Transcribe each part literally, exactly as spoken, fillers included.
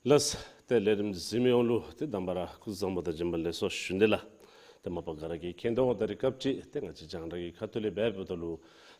ལགས། ཏེ་ལས་རིམ་གཟིགས་མི་ཡོངས་ལུ་ཏེ་དང་པ་ར་སྐུ་གཟུགས་བཟང་པོ་དང་བྱོན་པ་ལེགས་སོ་ཞུ་ནི་ལགས། ཏེ་མ་པ་ག་ར་གིས་མཁྱེན་དོ་འོང་། ད་རིས་སྐབས་ཅིག་ཏེ་ང་བཅས་རྒྱང་བསྒྲགས་ཀྱི་ཁ་ཐུག་ལས་འབདཝ་ད་ལུ་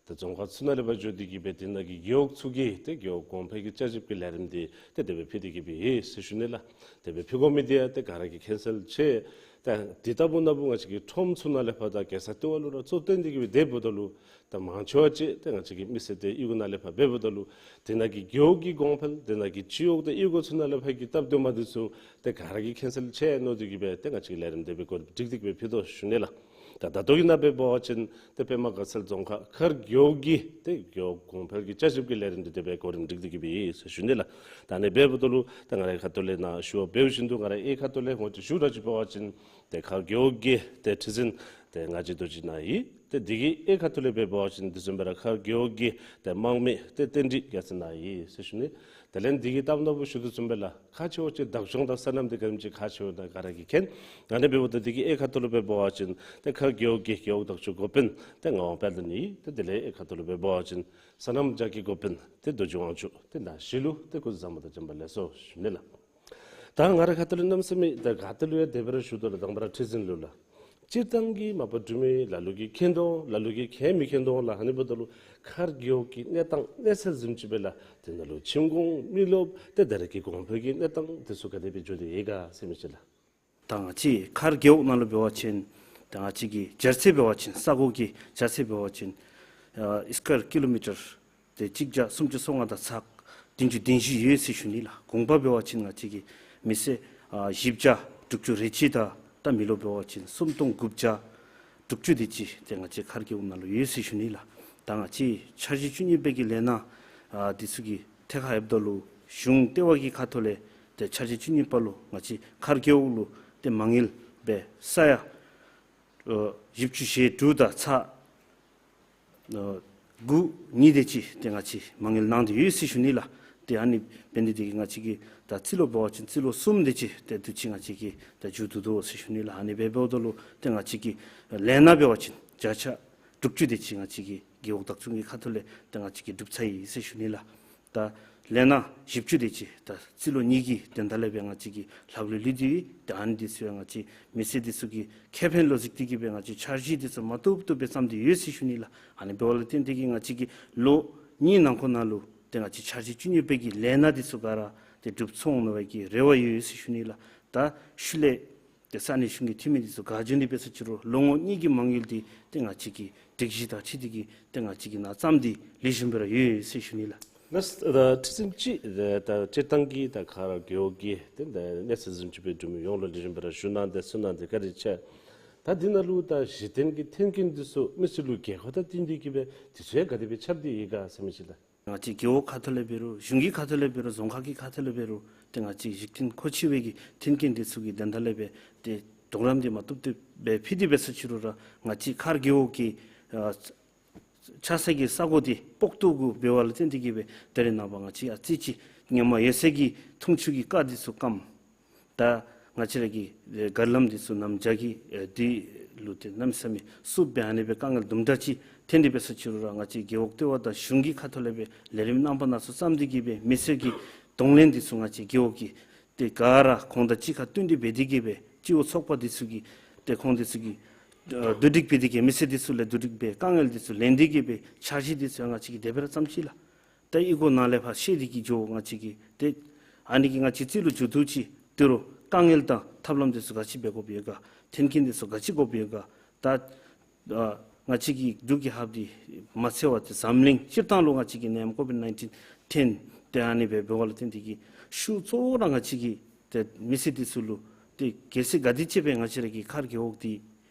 ཏེ་རྫོང་ཁག་ཚུ་ནང་ལས་ཕར་འགྱོ་སྟེ་གི་སྦེ་དེ་ནང་གི་རྒེད་འོག་ཚུ་གི་ཏེ་རྒེད་འོག་གོང་འཕེལ་གྱི་བསྐྱར་ཞིབ་ཀྱི་ལས་རིམ་འདི་ཏེ་དེ་སྦེ་ཕུལ་ཏེ་གི་སྦེ་ཡོད་ཟེར་ཞུ་ནི་ལགས། དེ་སྦེ་ཕུལ་དགོ་མི་འདི་ཡང་ཏེ་ག་ར་གིས་མཁྱེན་གསལ་ཆེ། ད་འདི་ལྟ་བུ་ན་བུ་ང་བཅས་ཀྱི་ཁྲོམ་ཚུ་ནང་ལས་ཕར་དང་རྒྱལ་ས་ལྟེ་བ་ལུ་ར་གཙོ་བཏོན་ཏེ་གི་སྦེ་སྡོདཔ་ད་ལུ་ད་མང་ཆེ་བ་ཅིག་ཏེ་ང་བཅས་ཀྱི་མི་སེར་ཏེ་གཡུས་སྒོ་ནང་ལས་ཕར་འབདཝ་ད་ལུ་དེ་ནང་གི་རྒེད་འོག་གི་གོང་འཕེལ་དེ་ནང་གི་སྤྱི་འོག་དང་གཡུས་སྒོ་ཚུ་ནང་ལས་ཕར་གྱི་སྟབས་བདེཝ་མ་འདི་ཚུ་ཏེ་ག་ར་གིས་མཁྱེན་གསལ་ཆེ་མནོ་སྟེ་གི་སྦེ་ཏེ་ང་བཅས་ཀྱིས་ལས་རིམ་དེ་སྦེ་གོ་སྒྲིག་སྟེ་གི་སྦེ་ཕུལ་དོ་ཞུ་ནི་ལགས། ད་ད་ལྟོ་གི་ནང་སྦེ་འབད་བ་ཅིན་ཏེ་པདྨ་དགའ་ཚལ་རྫོང་ཁག་མཁར་རྒེད་འོག་གི་ཏེ་རྒེད་འོག་གོང་འཕེལ་གྱི་བསྐྱར་ཞིབ་ཀྱི་ལས་རིམ་འདི་དེ་སྦེ་གོ་རིམ་སྒྲིག་སྟེ་གི་སྦེ་ཡོད་ཟེར་ཞུ་ནི་ལགས། ད་ཨ་ནི་འབདཝ་ད་ལུ་ད་ང་རའི་ཁ་ཐུག་ལས་ནཱ་ཞུ་བ་འབདཝ་བཞིན་དུ་ང་ར་གཡས་ཁ་ཐུག་ལས་ངོ་སྤྲོད་ཞུ་ར་ཅིག་འབད་བ་ཅིན་ཏེ་མཁར་རྒེད་འོག་གི་ཏེ་ཁྲི་འཛིན་ཏེ་ང་བཅས་རྡོ་རྗེ་ནཱ་ཡོད། ཏེ་འདི་གི་གཡས་ཁ་ཐུག་ལས་སྦེ་འབད་བ་ཅིན་དེ་བཟུམ་སྦེ་ར་མཁར་རྒེད་འོག་གི་ཏེ་དམངས་མི་ཏེ་བསྟན་འཛིན་རྒྱལ་མཚན་ནཱ་ཡོད་ཟེར་ཞུ་ནི། དེ་ལས་འདི་གི་སྟབས་ན་བུ་ཞུ་དོ་བཟུམ་སྦེ་ལགས། ཁག་ཆེཝ་ཅིག་བདག་སྐྱོང་དང་སོ་ནམ་འདི་ག་དེམ་ཅིག་ཁག་ཆེཝ་ད་ག་ར་གིས་མཁྱེན། ཨ་ནི་འབདཝ་ད་འདི་གི་གཡས་ཁ་ཐུག་ལུ་སྦེ་འབད་བ་ཅིན་ཏེ་མཁར་རྒེད་འོག་གི་རྒེད་འོག་བདག་སྐྱོང་འགོ་དཔོན་ཏེ་ངག་དབང་དཔལ་ལྡན་ཨིན། ཏེ་དེ་ལས་གཡས་ཁ་ཐུག་ལུ་སྦེ་འབད་བ་ཅིན་སོ་ནམ་རྒྱ་སྐྱེད་འགོ་དཔོན་ཏེ་རྡོ་རྗེ་དབང་ཕྱུག། ཏེ་ནཱ་བཞི་ལུ་ཏེ་སྐུ་གཟུགས་བཟང་པོ་དང་བྱོན་པ་ལེགས་སོ་ཞུ་ནི་ལགས། ད་ང་རའི་ཁ་ཐུག་ལས་གནམ་མེད་ས་མེད་ད་ག་ཏེ་ལུ་ཡང་དེ་སྦེ་ར་ཞུ་དོ་ལགས། དང་པ་ར་ཁྲི་འཛིན་ལུ་ལགས། སྤྱིར་བཏང་གི་མ་པ་འབྲུག་མི་ལ་ལུ་གིས་མཁྱེན་དོ་འོང་། ལ་ལུ་གིས་མཁྱེན་མི་མཁྱེན་དོ་འོང་ལགས། ཨ་ནི་འབདཝ་ད་ལུ་མཁར་རྒེད་འོག་གི་གནས་སྟངས་གནས་ཚད་བཟུམ་ཅིག་སྦེ་ལགས། དེ་ནང་ལུ་ཁྱིམ་གུང་མི་རློབས་ཏེ་ད་རེས་ཀྱི་གོང་འཕེལ་གྱི་གནས་སྟངས་དེ་ཚུ་ག་དེ་སྦེ་འགྱོ་སྟེ་ཡོད་ག་ཟེར་མི་ཅིག་ལགས། ད་ང་བཅས་མཁར་རྒེད་འོག་ནང་ལུ་འབད་བ་ཅིན་ད་ང་བཅས་ཀྱི་རྒྱ་ཚད་འབད་བ་ཅིན་ས་གོ་གི་རྒྱ་ཚད་འབད་བ་ཅིན་ཨ་སི་ཀུ་ཝེར་ཀི་ལོ་མི་ཊར་ཏེ་གཅིག་བརྒྱ་སུམ་ཅུ་སོ་ལྔ་དང་ཚག་བདུན་ཅུ་དོན་བཞི་ཡོད་ཟེར་ཞུ་ནི་ལགས། གུང་པ་འབད་བ་ཅིན་ང་བཅས་ཀྱི་མི་སེར་ཨ་བཞི་བརྒྱ་དྲུག་ཅུ་རེ་གཅིག་དང་ད་མི་རློབས་འབད་བ་ཅིན་སུམ་སྟོང་དགུ་བརྒྱ་དྲུག་ཅུ་དེ་ཅིག་ཏེ་ང་བཅས་མཁར་རྒེད་འོག་ནང་ལུ་ཡོད་ཟེར་ཞུ་ནི་ལགས། ད་ང་བཅས་འཆར་གཞི་བཅུ་གཉིས་པའི་གི་ལས་སྣ་ཨ་འདི་ཚུ་གི་ཐད་ཁར་ལྷོདཔ་ད་ལུ་གཞུང་ལྟེ་བ་གི་ཁ་ཐུག་ལས་ཏེ་འཆར་གཞི་བཅུ་གཉིས་པ་ལུ་ང་བཅས་མཁར་རྒེད་འོག་ལུ་ཏེ་མ་དངུལ་སྦེ་ས་ཡ་ཨ་བཞི་བཅུ་ཞེ་དྲུག་དང་ཚག་ཨ་དགུ་གཉིས་དེ་ཅིག་ཏེ་ང་བཅས་མ་དངུལ་གནང་སྟེ་ཡོད་ཟེར་ཞུ་ནི་ལགས། ཏེ་ཨ་ནི་འབད་ནི་དེ་གིས་ང་བཅས་ཀྱི་ད་རྩིས་ལོ་འབད་བ་ཅིན་རྩིས་ལོ་གསུམ་དེ་ཅིག་ཏེ་དུས་ཅི་ང་བཅས་ཀྱི་ད་མཇུག་བསྡུ་དོ་ཟེར་ཞུ་ནི་ལགས། ཨ་ནི་སྦེ་འབདཝ་ད་ལུ་ཏེ་ང་བཅས་ཀྱི་ལས་སྣ་འབད་བ་ཅིན་བརྒྱ་ཆ་དྲུག་ཅུ་དེ་ཅིག་ང་བཅས་ཀྱི་རྒེད་འོག་བདག་སྐྱོང་གི་ཁ་ཐུག་ལས་ཏེ་ང་བཅས་ཀྱིས་གྲུབ་ཚར་ཡི་ཟེར་ཞུ་ནི་ལགས། ད་ལས་སྣ་བཞི་བཅུ་དེ་ཅིག་ད་རྩིས་ལོ་གཉིས་ཀྱི་དོན་དག་ལས་སྦེ་ང་བཅས་ཀྱིས་ལྷག་ལུས་ལུས་ཏེ་ཡོད། ད་ཨ་ནི་འདི་ཚུ་ཡང་ང་བཅས་མི་སེར་འདི་ཚུ་གི་ཁེ་ཕན་ལུ་གཟིགས་ཏེ་གི་སྦེ་ང་བཅས་འཆར་གཞི་འདི་ཚུ་མ་བཏུབ་བཏུབ་སྦེ་བརྩམས་ཏེ་ཡོད་ཟེར་ཞུ་ནི་ལགས། ཨ་ནི་འབདཝ་ལས་བརྟེན་ཏེ་གི་ང་བཅས་ཀྱིས་ལོ་གཉིས་ནང་འཁོད་ནང་ལུ་ཏེ་ང་བཅས་འཆར་གཞི་བཅུ་གཉིས་པའི་གི་ལས་སྣ་འདི་ཚུ་ག་ར་ཏེ་འགྲུབ་ཚུགས་འོང་མནོ་བའི་གི་རེ་བ་ཡོད་ཟེར་ཞུ་ནི་ལགས། ད་ཤུལ་ལས་ཏེ་ས་གནས་གཞུང་གི་འཐུས་མི་འདི་ཚུ་ག་བྱོན་ཏེ་འབད་ས་ཅི་རུང་ལོ་ངོ་གཉིས་ཀྱི་མ་དངུལ་འདི་ཏེ་ང་བཅས་ཀྱི་སྒྲིག་གཞི་དང་འཁྲིལ་ཏེ་གི་ཏེ་ང་བཅས་ཀྱིས་ནཱ་བརྩམས་ཏེ་ལེགས་ཤོམ་སྦེ་ར་ཡོད་ཟེར་ཞུ་ནི་ལགས། ལགས། ད་ཁྲི་འཛིན་ཅིག་ད་སྤྱིར་བཏང་གི་ད་མཁར་རྒེད་འོག་གི་ཏེ་ད་གནས་ཚད་བཟུམ་ཅིག་སྦེ་འབྲུག་མི་ཡོངས་ལུ་ལེགས་ཤོམ་སྦེ་ར་ཞུ་གནང་སྟེ་གསུང་གནང་སྟེ་བཀའ་དྲིན་ཆེ། ད་འདི་ནང་ལུ་ད་གཞི་རྟེན་གྱི་མཐུན་རྐྱེན་འདི་ཚུ་མི་སེར་ལུ་དགོས་མཁོ་དང་བསྟུན་ཏེ་གི་སྦེ་འདི་ཚུ་ཡང་ག་དེ་སྦེ་ཁྱབ་སྟེ་ཡོད་ག་ཟེར་མི་ཅིག་ལགས། ང་བཅས་རྒེད་འོག་ཁ་ཐུག་ལས་འབད་རུང་གཞུང་གི་ཁ་ཐུག་ལས་འབད་རུང་རྫོང་ཁག་གི་ཁ་ཐུག་ལས་འབད་རུང་ཏེ་ང་བཅས་གཞི་རྟེན་མཁོ་ཆེ་བའི་གི་མཐུན་རྐྱེན་འདི་ཚུ་གི་དོན་དག་ལས་སྦེ་ཏེ་གྲོགས་རམ་འདི་མ་བཏུབ་བཏུབ་སྦེ་ཕུལ་ཏེ་འབད་ས་ཅི་རུང་ར་ང་བཅས་མཁར་རྒེད་འོག་གི་ཨ་ཆགས་སའི་གི་ས་གོ་འདི་སྤོག་ཏོ་གུ་འབདཝ་ལས་བརྟེན་ཏེ་གི་སྦེ་ད་རེས་ནངས་པ་ང་བཅས་ཨ་ཙི་ཅིག་ཧེ་མ་ཡོད་སའི་གི་འཐུང་ཆུ་གི་རྐ་འདི་ཚུ་སྐམ། ད་ང་བཅས་ར་གི་ཨེ་གར་ལམ་འདི་ཚུ་གནམ་བྱཱར་གྱི་ཨེ་འདི་ལུ་ཏེ་གནམ་མེད་ས་མེད་སུབ་སྦེ་ཨ་ནི་སྦེ་དཀའ་ངལ་དུམ་གྲ་ཅིག་ཐོན་ཏེ་འབད་ས་ཅི་རུང་ར་ང་བཅས་རྒེད་འོག་ལྟེ་བ་དང་གཞུང་གི་ཁ་ཐུག་ལས་སྦེ་ལས་རིམ་རྣམ་པ་སྣ་ཚོགས་བརྩམས་ཏེ་གི་སྦེ་མི་སེར་གྱི་གདོང་ལེན་འདི་ཚུ་ང་བཅས་རྒེད་འོག་གི་ཏེ་ག་ར་ཁོང་དང་གཅིག་ཁར་བསྟུན་ཏེ་འབད་དེ་གི་སྦེ་སྤྱི་འོག་ཚོགས་པ་འདི་ཚུ་གིས་ཏེ་ཁོང་འདི་ཚུ་གིས་ཨ་བསྡུ་སྒྲིག་འབད་དེ་གི་མི་སེར་འདི་ཚུ་ལས་བསྡུ་སྒྲིག་འབད་དཀའ་ངལ་འདི་ཚུ་ལེན་ཏེ་གི་སྦེ་འཆར་གཞི་འདི་ཚུ་ཡང་ང་བཅས་ཀྱིས་དེ་སྦེ་ར་བརྩམས་ཅི་ལགས། ད་གཡུས་སྒོ་ནང་ལས་ཕར་བཤལ་ཏེ་གི་འགྱོ་ང་བཅས་ཀྱིས་ཏེ་ཨ་ནི་གིས་ང་བཅས་རྩིས་ལོ་མཇུག་བསྡུ་ཅི། དེ་རུ་དཀའ་ངལ་དང་ཐབས་ལམ་འདི་ཚུ་ག་ཅི་འབད་དགོཔ་ཡོད་ག། མཐུན་རྐྱེན་འདི་ཚུ་ག་ཅི་དགོཔ་ཡོད་ག། ད་ཨ་ང་བཅས་ཀྱི་འབྲུག་རྒྱལ་ཁབ་འདི་མ་ཚད་པར་ཏེ་འཛམ་གླིང་སྤྱིར་བཏང་ལུ་ང་བཅས་ཀྱི་ནད་ཡམས་ཀོ་བིཌ་ནའིན་ཊིན་ཐོན་ཏེ་ཨ་ནི་སྦེ་འབདཝ་ལས་བརྟེན་ཏེ་གི་ཤུགས་གཙོ་བོ་ར་ང་བཅས་ཀྱིས་ཏེ་མི་སེར་འདི་ཚུ་ལུ་ཏེ་གལ་སྲིད་ག་དེ་ཅིག་སྦེ་ང་བཅས་ར་གི་མཁར་རྒེད་འོག་འདི་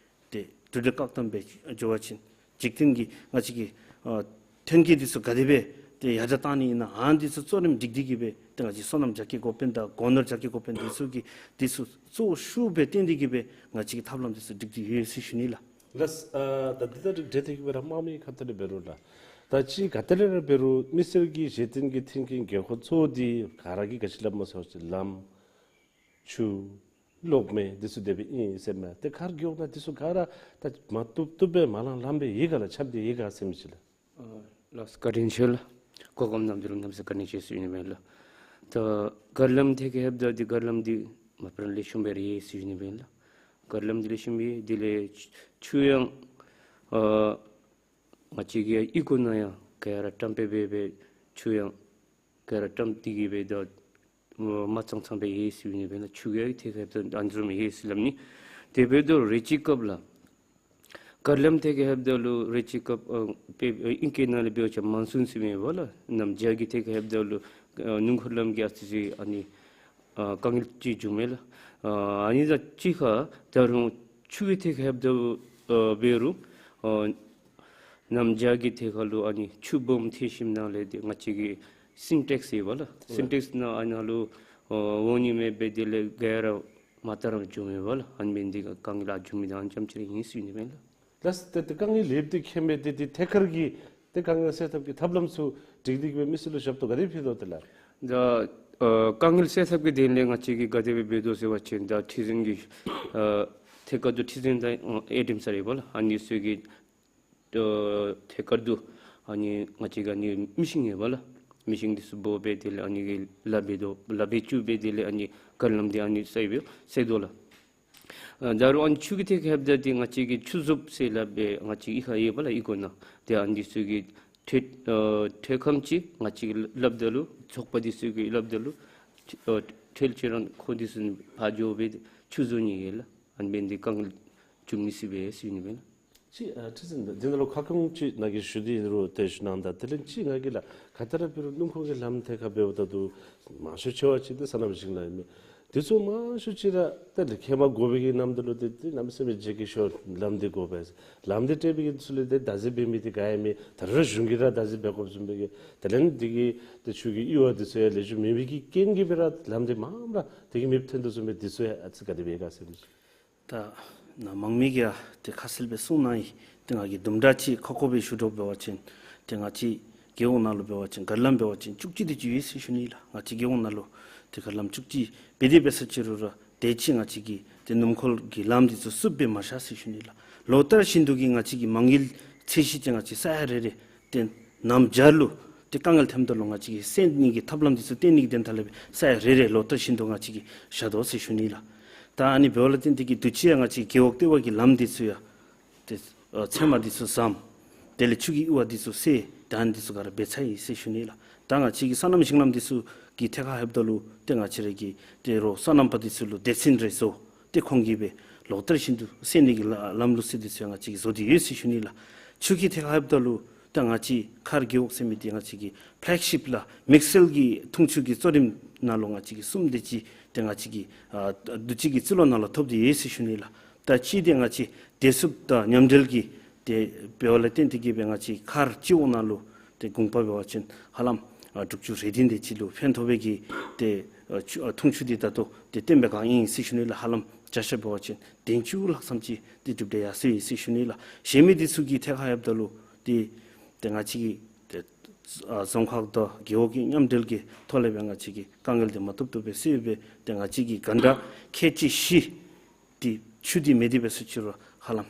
ཏེ་འགྲུལ་འཕྲིན་བཀག་དམ་སྦེ་འགྱོ་བ་ཅིན་འཇིག་རྟེན་གྱི་ང་བཅས་ཀྱི་ཨ་མཐུན་རྐྱེན་འདི་ཚུ་ག་དེ་སྦེ་ཏེ་ཡར་དྲག་བཏང་ནི་ཨིན་ན། ཨ་ནི་འདི་ཚུ་གཙོ་རིམ་སྒྲིག་སྟེ་གི་སྦེ་ཏེ་ང་བཅས་སོ་ནམ་རྒྱ་སྐྱེད་འགོ་དཔོན་དང་སྒོ་ནོར་རྒྱ་སྐྱེད་འགོ་དཔོན་འདི་ཚུ་གིས་འདི་ཚུ་གཙོ་བོ་ཤུགས་སྦེ་བཏོན་ཏེ་གི་སྦེ་ང་བཅས་ཀྱིས་ཐབས་ལམ་འདི་ཚུ་སྒྲིག་སྟེ་ཡོད་ཟེར་ཞུ་ནི་ལགས། ལགས། ཨ་ད་འདི་དང་འབྲེལ་ཏེ་གི་སྦེ་ར་དམངས་མི་ཁ་ཐུག་ལས་འབད་རུང་ལགས། ད་ཅི་ག་ཏེ་ལས་ར་འབད་རུང་མི་སེར་གྱི་གཞི་རྟེན་གྱི་མཐུན་རྐྱེན་དགོས་མཁོ་གཙོ་བོ་འདི་ག་ར་གིས་ག་ཅི་སླབ་སྨོ་ཟེར་བ་ཅིན་ལམ་ཆུ་གློག་མེ་འདི་ཚུ་དེ་སྦེ་ཨིན་ཟེར་མས། ཏེ་མཁར་རྒེད་འོག་ནང་འདི་ཚུ་ག་ར་ད་མ་བཏུབ་བཏུབ་སྦེ་མ་ལང་ལངམ་སྦེ་ཡོད་ག་ལགས། ཁྱབ་སྟེ་ཡོད་ག་ཟེར་མི་ཅིག་ལགས། ཨ་ལགས་བཀའ་དྲིན་ཆེ་ལགས། གོ་སྐབས་གནང་མི་འདི་ལུ་གནམ་མེད་ས་མེད་བཀའ་དྲིན་ཆེ་ཟེར་ཞུ་ནི་ཨིན་ལགས། ད་གར་ལམ་ཐད་ཁར་ལྷོདཔ་ད་འདི་གར་ལམ་འདི་མ་པ་ར་ལེགས་ཤོམ་སྦེ་ར་ཡོད་ཟེར་ཞུ་ནི་སྦེ་ཨིན་ལགས། གར་ལམ་འདི་ལེགས་ཤོམ་ཡོད། དེ་ལས་ཆུ་ཆུ་ཡང་ཨ་ང་བཅས་ཀྱི་གཡུས་སྒོ་ནང་ཡང་ག་ར་བཀྲམ་སྦེ་སྦེ་སྦེ་ཆུ་ཡང་ག་ར་བཀྲམ་སྟེ་གི་སྦེ་ད་མ་ཚང་ཚང་སྦེ་ཡོད་ཟེར་ཞུ་ནི་སྦེ་ཨིན་ལགས། ཆུ་གི་ཐད་ཁར་ལྷོདཔ་ད་ཨ་ནི་བཟུམ་ཡོད་ཟེར་སླབ་ནི། དེ་འབདཝ་ད་རེ་ཅིག་སྐབས་ལགས། གར་ལམ་ཐད་ཁར་ལྷོདཔ་ད་ལུ་རེ་ཅིག་སྐབས་ཨ་དཔེ་ཨ་ཨིང་སྐད་ནང་ལས་འབད་བ་ཅིན་མཱོན་སུན་ཟེར་མི་ཡོདཔ་ལགས། གནམ་བྱཱར་གྱི་ཐད་ཁར་ལྷོདཔ་ད་ལུ་ཨ་སྣུམ་འཁོར་ལམ་གྱི་ཨ་ཙི་ཅིག་ཨ་ནི་ཨ་དཀའ་ངལ་ཅིག་འབྱུངམ་མས་ལགས། ཨ་ཨ་ནི་དང་གཅིག་ཁར་ད་རུང་ཆུ་གི་ཐད་ཁར་ལྷོདཔ་ད་ཨ་འབད་རུང་ཨ་གནམ་བྱཱར་གྱི་ཐད་ཁར་ལུ་ཨ་ནི་ཆུ་སྦོམ་ཐོན་ཞིནམ་ལས་ཏེ་ང་བཅས་ཀྱི་སིན་ཊེགསི་ཡོདཔ་ལགས། སིན་ཊེགསི་ནང་ཨ་ནཱ་ལུ་ཨ་འོང་ནི་མེད་པར་དེ་ལས་ག་ར་མ་དར་བར་འགྱོཝ་མས་ལགས། ཨ་ནི་འབད་ནི་འདི་དཀའ་ངལ་ཨ་འབྱུང་མི་འདི་ཨ་ནི་ཙམ་ཅིག་ར་ཨིན་ཟེར་ཞུ་ནི་སྦེ་ཨིན་ལགས། ལགས་སོ། ཏེ་ཏེ་དཀའ་ངལ་ལྷོདཔ་ཏེ་མཁྱེན་པས། ཏེ་ཏེ་ཐད་ཀར་གྱི་ཏེ་དཀའ་ངལ་སེལ་ཐབས་ཀྱི་ཐབས་ལམ་ཚུ་སྒྲིག་སྟེ་གི་སྦེ་མི་སེར་ལུ་ཞབས་ཏོག་ག་དེ་ཕུལ་དོ་ཏེ་ལགས། ད་ཨ་དཀའ་ངལ་སེལ་ཐབས་ཀྱི་དོན་ལས་ང་བཅས་ཀྱིས་ག་དེ་སྦེ་འབད་དོ་ཟེར་བ་ཅིན་ད་ཁྲི་འཛིན་གྱི་ཨ་ཐད་ཀར་དུ་ཁྲི་འཛིན་དང་ཨེ་ཌི་ཨེམ་སར་ཡོདཔ་ལགས། ཨ་ནི་ཚུ་གིས་ཨ་ཐད་ཀར་དུ་ཨ་ནི་ང་བཅས་ཀྱི་ཨ་ནི་མི་ཤིང་ཡོདཔ་ལགས། མི་ཤིང་འདི་ཚུ་འབོ་སྦེ་དེ་ལས་ཨ་ནི་གི་ལཱ་འབད་དོ། ལཱ་འབད་བཅུག་སྦེ་དེ་ལས་ཨ་ནི་གར་ལམ་འདི་ཨ་ནི་སེལ་སྦེ་སེལ་དོ་ལགས། ཨ་ད་རུང་ཨ་ནི་ཆུ་གི་ཐད་ཁར་ལྷོདཔ་ད་འདི་ང་བཅས་ཀྱི་ཆུ་མཛོད་ཟེར་སླབ་སྦེ་ང་བཅས་ཀྱི་ཧེ་མ་ཡོདཔ་ལགས། གཡུས་སྒོ་ནང་ཏེ་ཨ་ནི་འདི་ཚུ་གི་ཐོན་ཨ་ཐོན་ཁམས་ཅིག་ང་བཅས་ཀྱིས་སླབ་ད་ལུ་ཚོགས་པ་འདི་ཚུ་གིས་སླབ་ད་ལུ་ཨ་ཐོལ་ཅིག་ར་ཁོང་འདི་ཚུ་ཕར་འགྱོ་སྦེ་ཆུ་བཟོ་ནི་ཡོད་ལགས། ཨ་ནི་འབད་ནི་འདི་དཀའ་ངལ་འབྱུང་ནི་ཟེར་སྦེ་ཟེར་ཞུ་ནི་སྦེ་ཨིན་ལགས། ཅིག་ཨ་ཁྲི་འཛིན་འདི་ནང་ལུ་ཁ་སྐོང་ཅིག་ནཱ་གིས་ཞུ་སྟེ་ཨིན་རུང་ཏེ་ཞུ་གནང་ད། དེ་ལས་ཅིག་ང་གིས་ལགས་ག་ཏེ་ར་འབད་རུང་སྣུམ་འཁོར་གྱི་ལམ་ཐད་ཁར་འབདཝ་ད་ལུ་མང་ཤོས་ཆེ་བ་ཅིག་ཏེ་སོ་ནམ་ཞིང་ལམ་ཨིན་མས། དེ་ཚུ་མང་ཤོས་ཅིག་ར་ཏེ་ལགས་ཧེ་མ་དགོ་པའི་གི་ནམ་དུས་ལུ་ཏེ་ཏེ་གནམ་མེད་ས་མེད་ཅིག་གི་ཤོ་ལམ་འདི་དགོ་པས། ལམ་འདི་སྤྲོད་པའི་གི་ཚུ་ལུ་ཏེ་བརྡ་འཛིན་འབད་མི་འདི་ག་ཡང་མེད། ད་རུང་གཞུང་གིས་ར་བརྡ་འཛིན་འབད་དགོཔ་བཟུམ་སྦེ་གི། དེ་ལས་འདི་གིས་ཏེ་ཆུ་གི་གཡུར་བ་འདི་ཚུ་ཡང་ལེགས་ཤོམ་མེད་པའི་གི་རྐྱེན་གྱིས་སྦེ་ར་ལམ་འདི་མངམ་ར་ཏེ་གི་མེདཔ་ཐོན་དོ་བཟུམ་སྦེ། འདི་ཚུ་ཡང་ཨ་ཙི་ག་དེ་སྦེ་ག་ཟེར་མི་ཅིག། ད་ནཱ་མང་མི་གིས་ཡང་ཏེ་ཁ་གསལ་སྦེ་གསུངས་གནང་ཡི། ཏེ་ང་གིས་དུམ་གྲ་ཅིག་ཁ་སྐོང་སྦེ་ཞུ་དོ་འབད་བ་ཅིན་ཏེ་ང་བཅས་རྒེད་འོག་ནང་ལུ་འབད་བ་ཅིན་གར་ལམ་འབད་བ་ཅིན་བཅུ་གཅིག་དེ་ཅིག་ཡོད་ཟེར་ཞུ་ནི་ལགས། ང་བཅས་རྒེད་འོག་ནང་ལུ་ཏེ་གར་ལམ་བཅུ་གཅིག་འབད་དེ་འབད་ས་ཅིག་རུང་ར་དེ་ཅིག་ང་བཅས་ཀྱི་ཏེ་སྣུམ་འཁོར་གྱི་ལམ་འདི་ཚུ་བསུབ་སྦེ་མ་བཞག་ཟེར་ཞུ་ནི་ལགས། ལོ་ལྟར་བཞིན་དུ་གི་ང་བཅས་ཀྱི་མ་དངུལ་ཚད་གཞི་ཅིག་ང་བཅས་ས་ཡ་རེ་རེ་ཏེ་གནམ་བྱཱར་ལུ་ཏེ་དཀའ་ངལ་ཐོནམ་ད་ལུ་ང་བཅས་ཀྱིས་སེལ་ནི་གི་ཐབས་ལམ་འདི་ཚུ་བཏོན་ནི་གི་དོན་དག་ལས་སྦེ་ས་ཡ་རེ་རེ་ལོ་ལྟར་བཞིན་དུ་ང་བཅས་ཀྱིས་བཞག་དོ་ཟེར་ཞུ་ནི་ལགས། ད་ཨ་ནི་འབདཝ་ལས་བརྟེན་ཏེ་གི་དུས་ཅི་ཡང་ང་བཅས་རྒེད་འོག་ལྟེ་བ་གི་ལམ་འདི་ཚུ་ཡང་ཏེ་ཨ་ཚེར་མ་འདི་ཚུ་ཟམ། དེ་ལས་ཆུ་གི་གཡུར་བ་འདི་ཚུ་སེལ། ད་ཨ་ནི་འདི་ཚུ་ག་ར་འབད་ཚར་ཡི་ཟེར་ཞུ་ནི་ལགས། ད་ང་བཅས་ཀྱི་སོ་ནམ་ཞིང་ལམ་འདི་ཚུ་གི་ཐད་ཁར་ལྷོདཔ་ད་ལུ་ཏེ་ང་བཅས་ར་གི་ཏེ་རོགས་སོ་ནམ་པ་འདི་ཚུ་ལུ་སྡེ་ཚན་རེ་བཟོ། ཏེ་ཁོང་གིས་སྦེ་ལོ་ལྟར་བཞིན་དུ་སེལ་ནི་གི་ལ་ལམ་ལུགས་ཟེར་འདི་ཚུ་ཡང་ང་བཅས་ཀྱིས་བཟོ་སྟེ་ཡོད་ཟེར་ཞུ་ནི་ལགས། ཆུ་གི་ཐད་ཁར་ལྷོདཔ་ད་ལུ་ད་ང་བཅས་མཁར་རྒེད་འོག་ཟེར་མི་འདི་ང་བཅས་ཀྱི་ཕེ་ལེག་ཤིཔ་ལགས་དམིགས་བསལ་གྱི་འཐུང་ཆུ་གི་གཙོ་རིམ་ནང་ལུ་ང་བཅས་ཀྱིས་གསུམ་དེ་ཅིག་ཏེ་ང་བཅས་ཀྱི་ཨ་བསྡུ་སྤྱོད་ཀྱི་རྩིས་ལོ་ནང་ལུ་ཐོབ་སྟེ་ཡོད་ཟེར་ཞུ་ནི་ལགས། ད་གཅིག་འདི་ང་བཅས་བདེ་སྲུངཔ་དང་མཉམ་འབྲེལ་གྱི་ཏེ་འབདཝ་ལས་བརྟེན་ཏེ་གི་སྦེ་ང་བཅས་མཁར་སྤྱི་འོག་ནང་ལུ་ཏེ་དགུང་ཕོ་འབད་བ་ཅིན་ཧ་ལམ་ཨ་དྲུག་ཅུ་རེ་བདུན་དེ་ཅིག་ལུ་ཕན་ཐོགས་པའི་གི་ཏེ་ཨ་ཆུ་ཨ་འཐུང་ཆུ་འདི་ད་ལྟོ་ཏེ་བཏོན་པའི་སྒང་ཨིན་ཟེར་ཞུ་ནི་ལགས། ཧ་ལམ་བརྒྱ་ཆ་འབད་བ་ཅིན་བདུན་ཅུ་ལྷག་ཙམ་ཅིག་ཏེ་གྲུབ་སྡེ་ཡར་སོ་ཡི་ཟེར་ཞུ་ནི་ལགས། གཞན་མི་འདི་ཚུ་གི་ཐད་ཁར་ལྷོདཔ་ད་ལུ་ཏེ་ཏེ་ང་བཅས་ཀྱི་ཏེ་ཨ་རྫོང་ཁག་དང་རྒེད་འོག་གི་མཉམ་འབྲེལ་གྱི་ཐོག་ལས་སྦེ་ང་བཅས་ཀྱིས་དཀའ་ངལ་འདི་མ་ཐོབ་ཐོབ་སྦེ་སེལ་སྦེ་ཏེ་ང་བཅས་ཀྱི་གྷན་ཊ་ཁལ་གཅིག་བཞི་འདི་ཆུ་འདི་མེད་དེ་འབད་ས་ཅིག་རུང་ཧ་ལམ་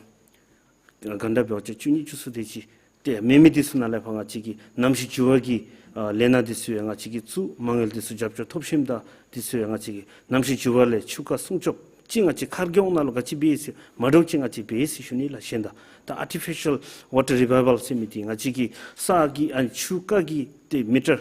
གྷན་ཊ་འབད་བ་ཅིན་བཅུ་གཉིས་བཅུ་གསུམ་དེ་ཅིག་ཏེ་མེད་མི་འདི་ཚུ་ནང་ལས་ཕར་ང་བཅས་ཀྱིས་གནམ་གཤིས་འགྱུར་བ་གི་ཨ་ལས་སྣ་འདི་ཚུ་ཡང་ང་བཅས་ཀྱིས་ཚུ་མ་དངུལ་འདི་ཚུ་རྒྱབ་སྐྱོར་ཐོབ་ཞིནམ་ད་འདི་ཚུ་ཡང་ང་བཅས་ཀྱིས་གནམ་གཤིས་འགྱུར་བ་ལས་ཆུ་རྐ་སྲུང་སྐྱོབ་ཅིག་ང་བཅས་མཁར་རྒེད་འོག་ནང་ལུ་ག་ཅི་འབད་ཡི་ཟེར་མ་འདྲཝ་ཅིག་ང་བཅས་འབད་ཡི་ཟེར་ཞུ་ནི་ལགས། གཞན་དང་ད་ཨར་ཊི་ཕི་ཤལ་ཝ་ཊར་རི་བའི་ཝལ་ཟེར་མི་འདི་ང་བཅས་ཀྱི་ས་གི་ཨ་ཆུ་རྐ་གི་ཏེ་མི་ཊར་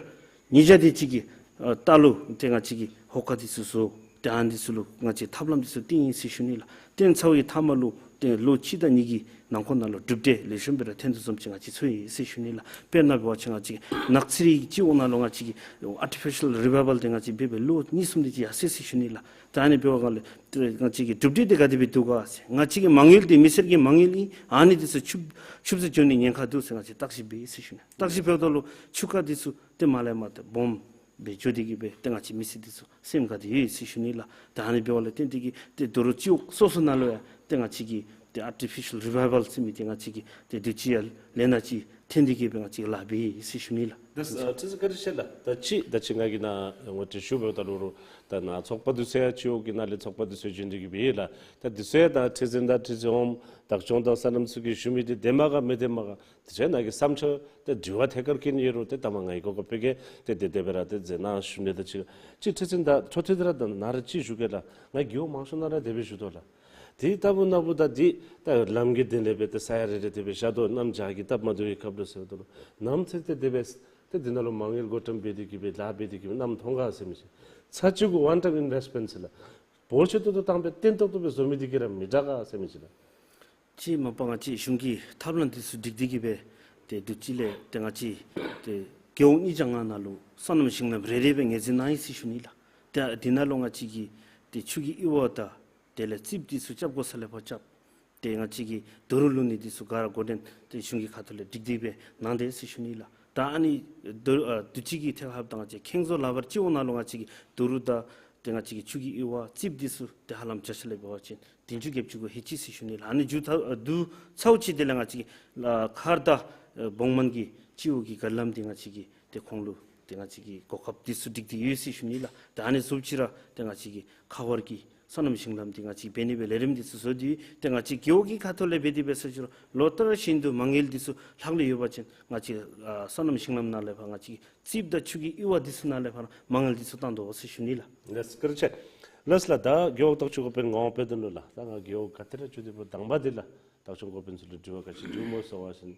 ཉིས་བརྒྱ་དེ་ཅིག་གི་ཨ་ལྟག་ལུ་ཏེ་ང་བཅས་ཀྱིས་ཧོ་ཀ་འདི་ཚུ་བཟོ། ཏེ་ཨ་ནི་འདི་ཚུ་ལུ་ང་བཅས་ཐབས་ལམ་འདི་ཚུ་བཏིང་ཡི་ཟེར་ཞུ་ནི་ལགས། བཏིང་ཚར་བའི་མཐའ་མ་ལུ་ཏེ་ལོ་གཅིག་དང་གཉིས་ཀྱི་ནང་འཁོད་ནང་ལུ་གྲུབ་འབྲས་ལེགས་ཤོམ་སྦེ་ར་ཐོན་དོ་བཟུམ་ཅིག་ང་བཅས་ཚོར་ཡི་ཟེར་ཞུ་ནི་ལགས། དཔེར་ན་འབད་བ་ཅིན་ང་བཅས་ནགས་ཚལ་གྱི་སྤྱི་འོག་ནང་ལུ་ང་བཅས་ཀྱིས་ཨར་ཊི་ཕི་ཤལ་རི་བའི་ཝལ་འདི་ང་བཅས་འབད་སྦེ་ལོ་གཉིས་གསུམ་དེ་ཅིག་ཡར་སོ་ཡི་ཟེར་ཞུ་ནི་ལགས། ད་ཨ་ནི་འབདཝ་ལས་ཏེ་ང་བཅས་ཀྱི་གྲུབ་འབྲས་འདི་ག་དེ་སྦེ་འདུག་ག་ཟེར། ང་བཅས་ཀྱི་མ་དངུལ་འདི་མི་སེར་གྱི་མ་དངུལ་ཨིན། ཨ་ནི་འདི་ཚུ་ཆུད་ཆུད་ཟོས་འགྱོ་ནི་ཉེན་ཁ་འདུག་ཟེར་ང་བཅས་བརྟག་ཞིབ་འབད་ཡི་ཟེར་ཞུ་ནི། བརྟག་ཞིབ་འབདཝ་ད་ལུ་ཆུ་རྐ་འདི་ཚུ་ཏེ་མ་ལས་མར་ཏེ་སྦོམ་སྦེ་འགྱོ་སྟེ་གི་སྦེ་ཏེ་ང་བཅས་མི་སེར་འདི་ཚུ་སེམས་དགའ་སྟེ་ཡོད་ཟེར་ཞུ་ནི་ལགས། ད་ཨ་ནི་འབདཝ་ལས་བརྟེན་ཏེ་གི་ཏེ་དོ་རུང་སྤྱི་འོག་སོ་སོ་ནང་ལུ་ཡང་ཏེ་ང་བཅས་ཀྱིས་ཏེ་ཨར་ཊི་ཕི་ཤལ་རི་བའི་ཝལ་ཟེར་མི་འདི་ང་བཅས་ཀྱིས་ཏེ་དུས་ཅི་ཡང་ལས་སྣ་ཅིག་ ཐོན་ཏེ་གི་སྦེ་ང་བཅས་ལཱ་འབད་ཡི་ཟེར་ཞུ་ནི་ལགས། ད་ཨ་ཁྲི་འཛིན་བཀའ་དྲིན་ཆེ་ལགས། ད་ཅི་ད་ཅི་ང་གིས་ནཱ་ངོ་སྤྲོད་ཞུ་བའི་ད་ལུ་རུང་ད་ནཱ་ཚོགས་པ་འདི་ཚུ་ཡང་སྤྱི་འོག་གི་ནང་ལས་ཚོགས་པ་འདི་ཚུ་བྱོན་ཏེ་གི་སྦེ་ཡོད་ལགས། ད་འདི་ཚུ་ཡང་ད་ཁྲི་འཛིན་དང་ཁྲི་འཛིན་འོགམ་བདག་སྐྱོང་དང་སོ་ནམ་ཚུ་གིས་ཞུ་མི་འདི་བདེན་པ་ག་མི་བདེན་པ་ག་འདི་ཚུ་ཡང་ནཱ་གི་བསམ་འཆར་ཏེ་དྲི་བ་ཐད་ཀར་བཀོད་ནི་ཡོད་རུང་ཏེ་ད་མ་ང་གིས་གོ་སྐབས་ཕུལ་གེ། ཏེ་དེ་དེ་སྦེ་ར་ཏེ་མཛད་གནང་ཞུ་ནི། ད་ཅི་ཅི་ཁྲི་འཛིན་ད་འཕྲོ་མཐུད་དེ་ར་ད་ནཱ་ར་ཅིག་ཞུ་གེ་ལགས། ང་རྒེད་འོག་མང་ཤོས་ནང་ར་དེ་སྦེ་ཞུ་དོ་ལགས། དེ་ལྟ་བུ་ན་བུ་ད་འདི་ད་ལམ་གྱི་དོན་ལས་སྦེ་ཏེ་ས་ཡ་རེ་རེ་དེ་སྦེ་བཞག་དོ། གནམ་བྱཱར་གྱི་སྟབས་མ་བདེ་བའི་སྐབས་ལུ་ཟེར་དོ་ལགས། ནམ་ཚེ་ཏེ་དེ་སྦེ་ཏེ་འདི་ནང་ལུ་མ་དངུལ་བགོ་བཀྲམ་འབད་དེ་གི་སྦེ་ལཱ་འབད་དེ་གི་སྦེ་གནམ་མཐོང་ག་ཟེར་མི་ཅིག། ཚར་གཅིག་གུ་ཝན་ཊའིམ་ཨིན་ཝེསཊ་མེནཊ་ཟེར་ལགས། འབོར་ཆེ་ཏོག་ཏོ་བཏང་སྦེ་བརྟན་ཏོག་ཏོ་སྦེ་བཟོ་མི་འདི་གིས་ར་མི་དྲག་ག་ཟེར་མི་ཅིག་ལགས། ཅིག་མ་པ་ང་བཅས་གཞུང་གི་ཐབས་ལམ་འདི་ཚུ་སྒྲིག་སྟེ་གི་སྦེ་ཏེ་དུས་ཅི་ལས་ཏེ་ང་བཅས་ཏེ་རྒེད་འོག་ཉིས་བརྒྱ་ལྔ་ནང་ལུ་སོ་ནམ་ཞིང་ལམ་རེ་རེ་སྦེ་ངོས་འཛིན་གནང་ཡི་ཟེར་ཞུ་ནི་ལགས། ཏེ་འདི་ནང་ལུ་ང་བཅས་ཀྱིས་ཏེ་ཆུ་གི་ཨི་བ་དང་དེ་ལས་རྩིགཔ་འདི་ཚུ་རྐྱབ་དགོ་ས་ལས་ཕར་རྐྱབ། ཏེ་ང་བཅས་ཀྱིས་རྡོ་རུག་བླུག་ནི་འདི་ཚུ་ག་ར་འགོ་འདྲེན་ཏེ་གཞུང་གི་ཁ་ཐུག་ལས་སྒྲིག་སྟེ་སྦེ་གནང་དེས་ཟེར་ཞུ་ནི་ལགས། ད་ཨ་ནི་རྡོ་ཨ་དུས་ཅི་གི་ཐད་ཁར་ད་ང་བཅས་ཁེངས་བཟོ་ལགས་པར་སྤྱི་འོག་ནང་ལུ་ང་བཅས་ཀྱིས་རྡོ་རུག་དང་ཏེ་ང་བཅས་ཀྱི་ཆུ་གི་ཨི་བ་རྩིགཔ་འདི་ཚུ་ཏེ་ཧ་ལམ་བརྒྱ་ཆ་ལས་འབད་བ་ཅིན་བདུན་ཅུ་བརྒྱད་ཅུ་གུ་ལྷོད་ཅི་ཟེར་ཞུ་ནི་ལགས། ཨ་ནི་མཇུག་ཐ་ཨ་བསྡུ་ཚརཝ་ཅིག་དེ་ལས་ང་བཅས་ཀྱིས་ཨ་མཁར་དང་ཨ་བོང་སྨན་གྱི་སྤྱི་འོག་གི་བརྒལ་ལམ་འདི་ང་བཅས་ཀྱིས་ཏེ་ཁོང་ལུ་ཏེ་ང་བཅས་ཀྱིས་གོ་སྐབས་འདི་ཚུ་སྒྲིག་སྟེ་ཡོད་ཟེར་ཞུ་ནི་ལགས། ཏེ་ཨ་ནི་བཟུམ་ཅིག་ར་ཏེ་ང་བཅས་ཀྱིས་ཁ་བར་གྱི་སོ་ནམ་ཞིང་ལམ་འདི་ང་བཅས་འབད་ནི་སྦེ་ལས་རིམ་འདི་ཚུ་བཟོ་སྟེ་ཏེ་ང་བཅས་རྒེད་འོག་གི་ཁ་ཐུག་ལས་འབད་དེ་འབད་ས་ཅིག་རུང་ལོ་ལྟར་བཞིན་དུ་མ་དངུལ་འདི་ཚུ་ལྷག་ལུས་ཡོད་པ་ཅིན་ང་བཅས་ཨ་སོ་ནམ་ཞིང་ལམ་ནང་ལས་ཕར་ང་བཅས་རྩིགཔ་དང་ཆུ་གི་ཨི་བ་འདི་ཚུ་ནང་ལས་ཕར་མ་དངུལ་འདི་ཚུ་བཏང་དོ་ཟེར་ཞུ་ནི་ལགས། ལགས་བཀའ་དྲིན་ཆེ། ལགས་ལགས། ད་རྒེད་འོག་བདག་སྐྱོང་འགོ་དཔོན་ངོ་མ་འབད་དོ་ལགས། ད་ང་རྒེད་འོག་ག་ཏེ་ར་བྱོན་ཏེ་འབདཝ་ད་དང་པ་འདི་ལགས་བདག་སྐྱོང་འགོ་དཔོན་ཚུ་ལུ་དྲི་བ་ག་ཅི་འདྲི་སྨོ་ཟེར་བ་ཅིན་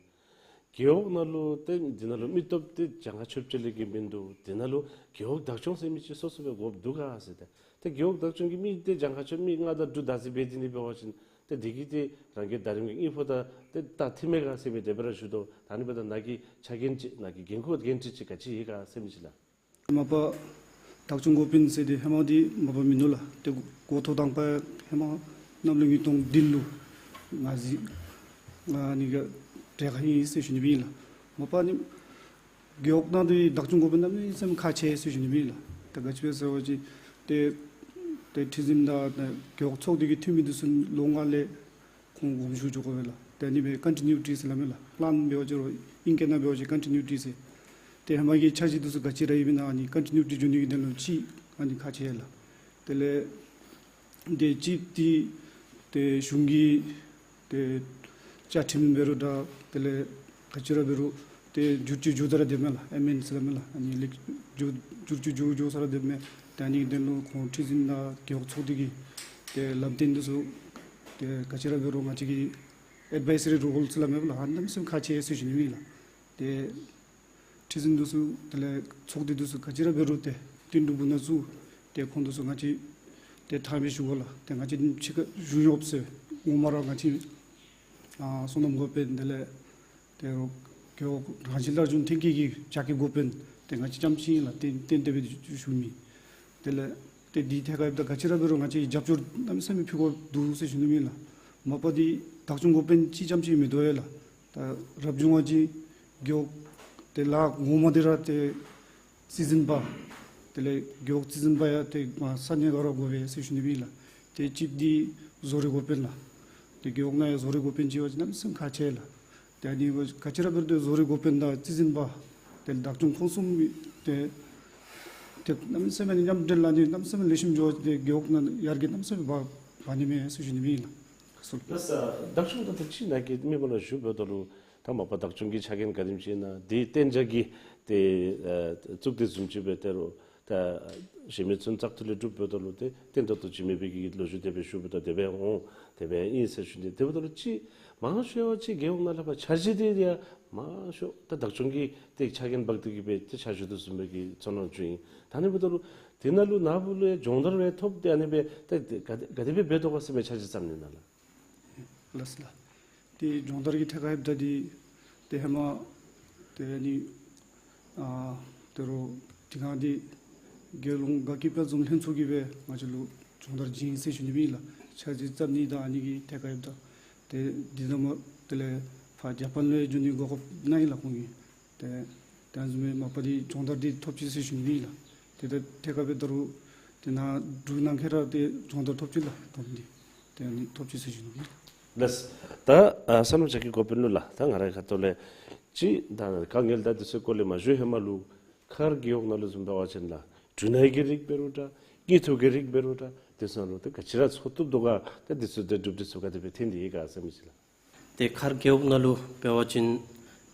རྒེད་འོག་ནང་ལུ་ཏེ་འདི་ནང་ལུ་མི་སྟོབས་འདི་གྱངས་ཁ་ཆོདཔ་ཅིག་ལས་བརྒལ་མིན་འདུག། འདི་ནང་ལུ་རྒེད་འོག་བདག་སྐྱོང་ཟེར་མི་ཅིག་སོ་སོ་སྦེ་དགོཔ་འདུག་ག་ཟེར། ཏེ་ཏེ་རྒེད་འོག་བདག་སྐྱོང་གི་མི་འདི་གྱངས་ཁ་ཆོད་མི་ལྔ་དང་དྲུག་བདག་འཛིན་འབད་དེ་ནི་འབད་བ་ཅིན་ཏེ་འདི་གིས་ཏེ་རང་གི་ཟླ་རིམ་གྱི་དངུལ་ཕོགས་དང་ཏེ་ད་འཐུས་མེད་ག་ཟེར་མི་དེ་སྦེ་ར་ཞུ་དོ། ད་ཨ་ནི་འབདཝ་ད་ནཱ་གི་ཕྱག་འགན་ཅིག་ནཱ་གི་འགན་ཁུར་འགན་འཁྲི་ཅིག་ག་ཅི་ཡོད་ག་ཟེར་མི་ཅིག་ལགས། མ་པ་བདག་སྐྱོང་འགོ་དཔོན་ཟེར་དེ་ཧེ་མ་འདི་མ་པ་མིན་ནུག་ལགས། ཏེ་འགོ་ཐོག་དང་པ་ཧེ་མ་གནམ་ལོ་ཉིས་སྟོང་བདུན་ལུ་ང་བཅས་ཨ་ནི་གི་གྲལ་ཁར་ཨིན་ཟེར་ཞུ་ནི་སྦེ་ཨིན་ལགས། མ་པ་ནི་རྒེད་འོག་ནང་འདི་བདག་སྐྱོང་འགོ་དཔོན་གནམ་མེད་ས་མེད་ཁག་ཆེ་ཟེར་ཞུ་ནི་སྦེ་ཨིན་ལགས། ད་ག་ཅི་སྦེ་ཟེར་བ་ཅིན་ཏེ་ཏེ་ཁྲི་འཛིན་དང་ཏེ་རྒེད་འོག་ཚོགས་སྡེ་གི་འཐུས་མི་འདི་ཚུ་ལོ་ལྔ་ལས་ཁོང་དགོངས་ཞུ་འགྱོ་དགོ་པས་ལགས། ཏེ་ཨ་ནི་སྦེ་ཀོན་ཊི་ནིའུ་ཊི་ཟེར་སླབ་མས་ལགས། པི་ལཱན་འབད་བ་ཅིན་རུང་ཨིང་སྐད་ནང་འབད་བ་ཅིན་ཀོན་ཊི་ནིའུ་ཊི་ཟེར། ཏེ་ཧེ་མ་གི་འཆར་གཞི་འདི་ཚུ་ག་ཅི་ར་ཡོདཔ་ཨིན་ན་ཨ་ནི་ཀོན་ཊི་ནིའུ་ཊི་འགྱོ་ནི་གི་དོན་ལུ་ཅིག་ཨ་ནི་ཁག་ཆེ་ལགས། དེ་ལས་ཏེ་ཅིག་འདི་ཏེ་གཞུང་གི་ཏེ་བཅའ་ཁྲིམས་འབད་རུང་འདྲ་དེ་ལས་ག་ཅི་ར་འབད་རུང་ཏེ་བསྒྱུར་བཅོས་འགྱོ་ས་ར་སྡོདཔ་མས་ལགས། ཨེམ་ཨེན་ཌི་ཟེར་སླབ་མས་ལགས། ཨ་ནི་ལེགས་བསྒྱུར་བསྒྱུར་བཅོས་འགྱོ་འགྱོ་ས་ར་སྡོདཔ་མས། ཏེ་ཨ་ནི་གི་དོན་ལུ་ཁོང་ཁྲི་འཛིན་དང་རྒེད་འོག་ཚོགས་སྡེ་གི་ཏེ་ལམ་སྟོན་འདི་ཚུ་ཏེ་ག་ཅི་ར་འབད་རུང་ང་བཅས་ཀྱི་ཨེཌ་ཝའི་སི་རི་རོལ་ཟེར་སླབ་མས་ལགས། ཨ་ནི་གནམ་མེད་ས་མེད་ཁག་ཆེ་ཟེར་ཞུ་ནི་ཨིན་ལགས། ཏེ་ཁྲི་འཛིན་འདི་ཚུ་དེ་ལས་ཚོགས་སྡེ་འདི་ཚུ་ག་ཅི་ར་འབད་རུང་ཏེ་བསྟུན་གྲོས་འབུལ་ནི་ཚུ་ཏེ་ཁོང་འདི་ཚུ་ང་བཅས་ཏེ་ཐག་མི་ཞུ་བ་ལགས། ཏེ་ང་བཅས་ཕྱི་ཁར་གཞུང་གཡོགཔ་ཟེར་ངོ་མ་ར་ང་བཅས་ཨ་སོ་ནམ་འགོ་དཔོན་དེ་ལས་ཏེ་རོགས་རྒེད་འོག་རང་བཞིན་ལ་བྱུང་ཐོན་སྐྱེད་ཀྱི་བྱ་དགའི་འགོ་དཔོན་ཏེ་ང་བཅས་རྐྱངམ་ཅིག་ཨིན་ལགས། ཏེ་ཏེ་དེ་སྦེ་ཞུ་མི། དེ་ལས་ཏེ་འདི་ཐད་ཁར་ཡོདཔ་ད་ག་ཅི་ར་འབད་རུང་ང་བཅས་རྒྱབ་སྐྱོར་གནམ་མེད་ས་མེད་ཕུལ་དགོཔ་འདུག་ཟེར་ཞུ་ནི་ཨིན་ལགས། མ་པ་འདི་བདག་སྐྱོང་འགོ་དཔོན་ཅིག་རྐྱངམ་ཅིག་མི་དོ་ཡ་ལགས། ད་རབ་བྱུང་བ་ཅིན་རྒེད་འོག་ཏེ་ལཱ་ངོ་མ་འདི་ར་ཏེ་རྩིས་འཛིན་པ་དེ་ལས་རྒེད་འོག་རྩིས་འཛིན་པ་ཡང་ཏེ་མ་ས་གནས་ག་ར་དགོ་པས་ཟེར་ཞུ་ནི་ཨིན་ལགས། ཏེ་ཅིག་འདི་བཟོ་རིག་འགོ་དཔོན་ལགས། ཏེ་རྒེད་འོག་ནང་ཡང་བཟོ་རིག་འགོ་དཔོན་ཅིག་ཡོད་པ་ཅིན་གནམ་མེད་ས་མེད་ཁག་ཆེ་ལགས། ཏེ་ཨ་ནི་ག་ཅི་ར་འབད་རུང་ཏེ་བཟོ་རིག་འགོ་དཔོན་དང་རྩིས་འཛིན་པ་ཏེ་བདག་སྐྱོང་ཁོང་གསུམ་ཏེ་ཏེ་གནམ་མེད་ས་མེད་མཉམ་འབྲེལ་ལགས་ནི་གནམ་མེད་ས་མེད་ལེགས་ཤོམ་འགྱོ་སྟེ་རྒེད་འོག་ནང་ཡར་རྒྱས་གནམ་མེད་ས་མེད་འབད་འབད་ནི་མས་ཟེར་ཞུ་ནི་ཨིན་ལགས། ལགས་སོ། ད་བདག་སྐྱོང་ད་ལྟོ་ཅིག་ནཱ་གི་མི་མང་ལུ་ཞུ་བའི་ཐོག་ལུ་ད་མ་པ་བདག་སྐྱོང་གི་ཕྱག་འགན་ག་དེམ་ཅིག་ཨིན་ན་འདི་གཏན་འཇགས་ཀྱི་ཏེ་ཨ་གཙུག་སྡེ་བཟུམ་ཅིག་སྦེ་ཏེ་རོགས་ད་གཞན་མི་ཚུན་བཙག་འཐུ་ལས་གྲུབ་པའི་ཐོག་ལུ་ཏེ་བརྟན་ཏོག་ཏོ་ཅིག་མེད་པའི་གི་ལོ་རྒྱུས་དེ་སྦེ་ཞུ་བའི་ཐོག་དེ་སྦེ་འོང་དེ་སྦེ་ཨིན་ཟེར་ཞུ་ནི། དེ་འབདཝ་ད་ལུ་ཅིག་མང་ཤོས་ཅིག་རྒེད་འོག་ནང་ལས་ཕར་འཆར་གཞི་དེ་ཡང་མང་ཤོས་ད་བདག་སྐྱོང་གི་ཏེ་ཕྱག་འགན་འབག་སྟེ་གི་སྦེ་ཏེ་འཆར་གཞི་དེ་བཟུམ་སྦེ་གི་ཚོར་སྣང་བྱུང་ཡི། ད་ཨ་ནི་འབདཝ་ད་ལུ་དེ་ནང་ལུ་ནཱ་བུ་ལུ་ཡང་སྦྱོང་བརྡར་རེ་ཐོབ་སྟེ་ཨ་ནི་སྦེ་ཏེ་ག་དེ་ག་དེ་སྦེ་འབད་དོ་ག་ཟེར་མི་འཆར་གཞི་བརྩམ་ནི་ཨིན་ན་ལགས། ལགས་སོ་ལགས། ཏེ་སྦྱོང་བརྡར་གྱི་ཐད་ཁར་ཡོདཔ་ད་འདི་ཏེ་ཧེ་མ་ཏེ་ཨ་ནི་ཨ་ཏེ་རོགས་དེ་སྒང་འདི་རྒྱལ་ཡོངས་དགའ་སྐྱིད་དཔལ་འཛོམས་ལྷན་ཚོགས་ཀྱིས་སྦེ་ང་བཅས་ལུ་སྦྱོང་བརྡར་བྱིན་ཡི་ཟེར་ཞུ་ནི་ཨིན་ལགས། འཆར་གཞི་བརྩམ་ནི་དང་ཨ་ནི་གི་ཐད་ཁར་ཡོདཔ་ད་ཏེ་འདི་ནང་མ་དེ་ལས་ཕར་ཇ་པཱན་ལུ་འགྱོ་ནི་གོ་སྐབས་གནང་ཡི་ལགས་ཁོང་གིས། ཏེ་ད་བཟུམ་སྦེ་མ་པ་འདི་སྦྱོང་བརྡར་འདི་ཐོབ་ཅི་ཟེར་ཞུ་ནི་ཨིན་ལགས། ཏེ་ད་ཐད་ཁར་འབདཝ་ད་རུང་ཏེ་ནཱ་འབྲུག་ནང་འཁོད་ར་ཏེ་སྦྱོང་བརྡར་ཐོབ་ཅི་ལགས་ཐོབ་འདི། ཏེ་ཨ་ནི་ཐོབ་ཅི་ཟེར་ཞུ་ནི་ཨིན་ལགས། ལགས། ད་ཨ་སོ་ནམ་བྱ་དགའི་འགོ་དཔོན་ལུ་ལགས། ད་ང་རའི་ཁ་ཐུག་ལས་ ཅིག་ད་དཀའ་ངལ་དང་དེ་ཚུ་སྐོར་ལས་མ་ཞུ་ཧེ་མ་ལུ་མཁར་རྒེད་འོག་ནང་ལུ་བཟུམ་འབད་བ་ཅིན་ལགས་འབྲུ་སྣ་གི་རིགས་འབད་རུང་འདྲ་དངུལ་ཐོག་གི་རིགས་འབད་རུང་འདྲ་དེ་ཚུ་ནང་ལུ་ཏེ་ག་ཅི་ར་འཚོ་བཏུབ་དོ་ག་ད་དེ་ཚུ་ཏེ་གྲུབ་འབྲས་ཚུ་ག་དེ་སྦེ་ཐོན་ཏེ་ཡོད་ག་ཟེར་མི་ཅིག་ལགས། ཏེ་མཁར་རྒེད་འོག་ནང་ལུ་འབད་བ་ཅིན་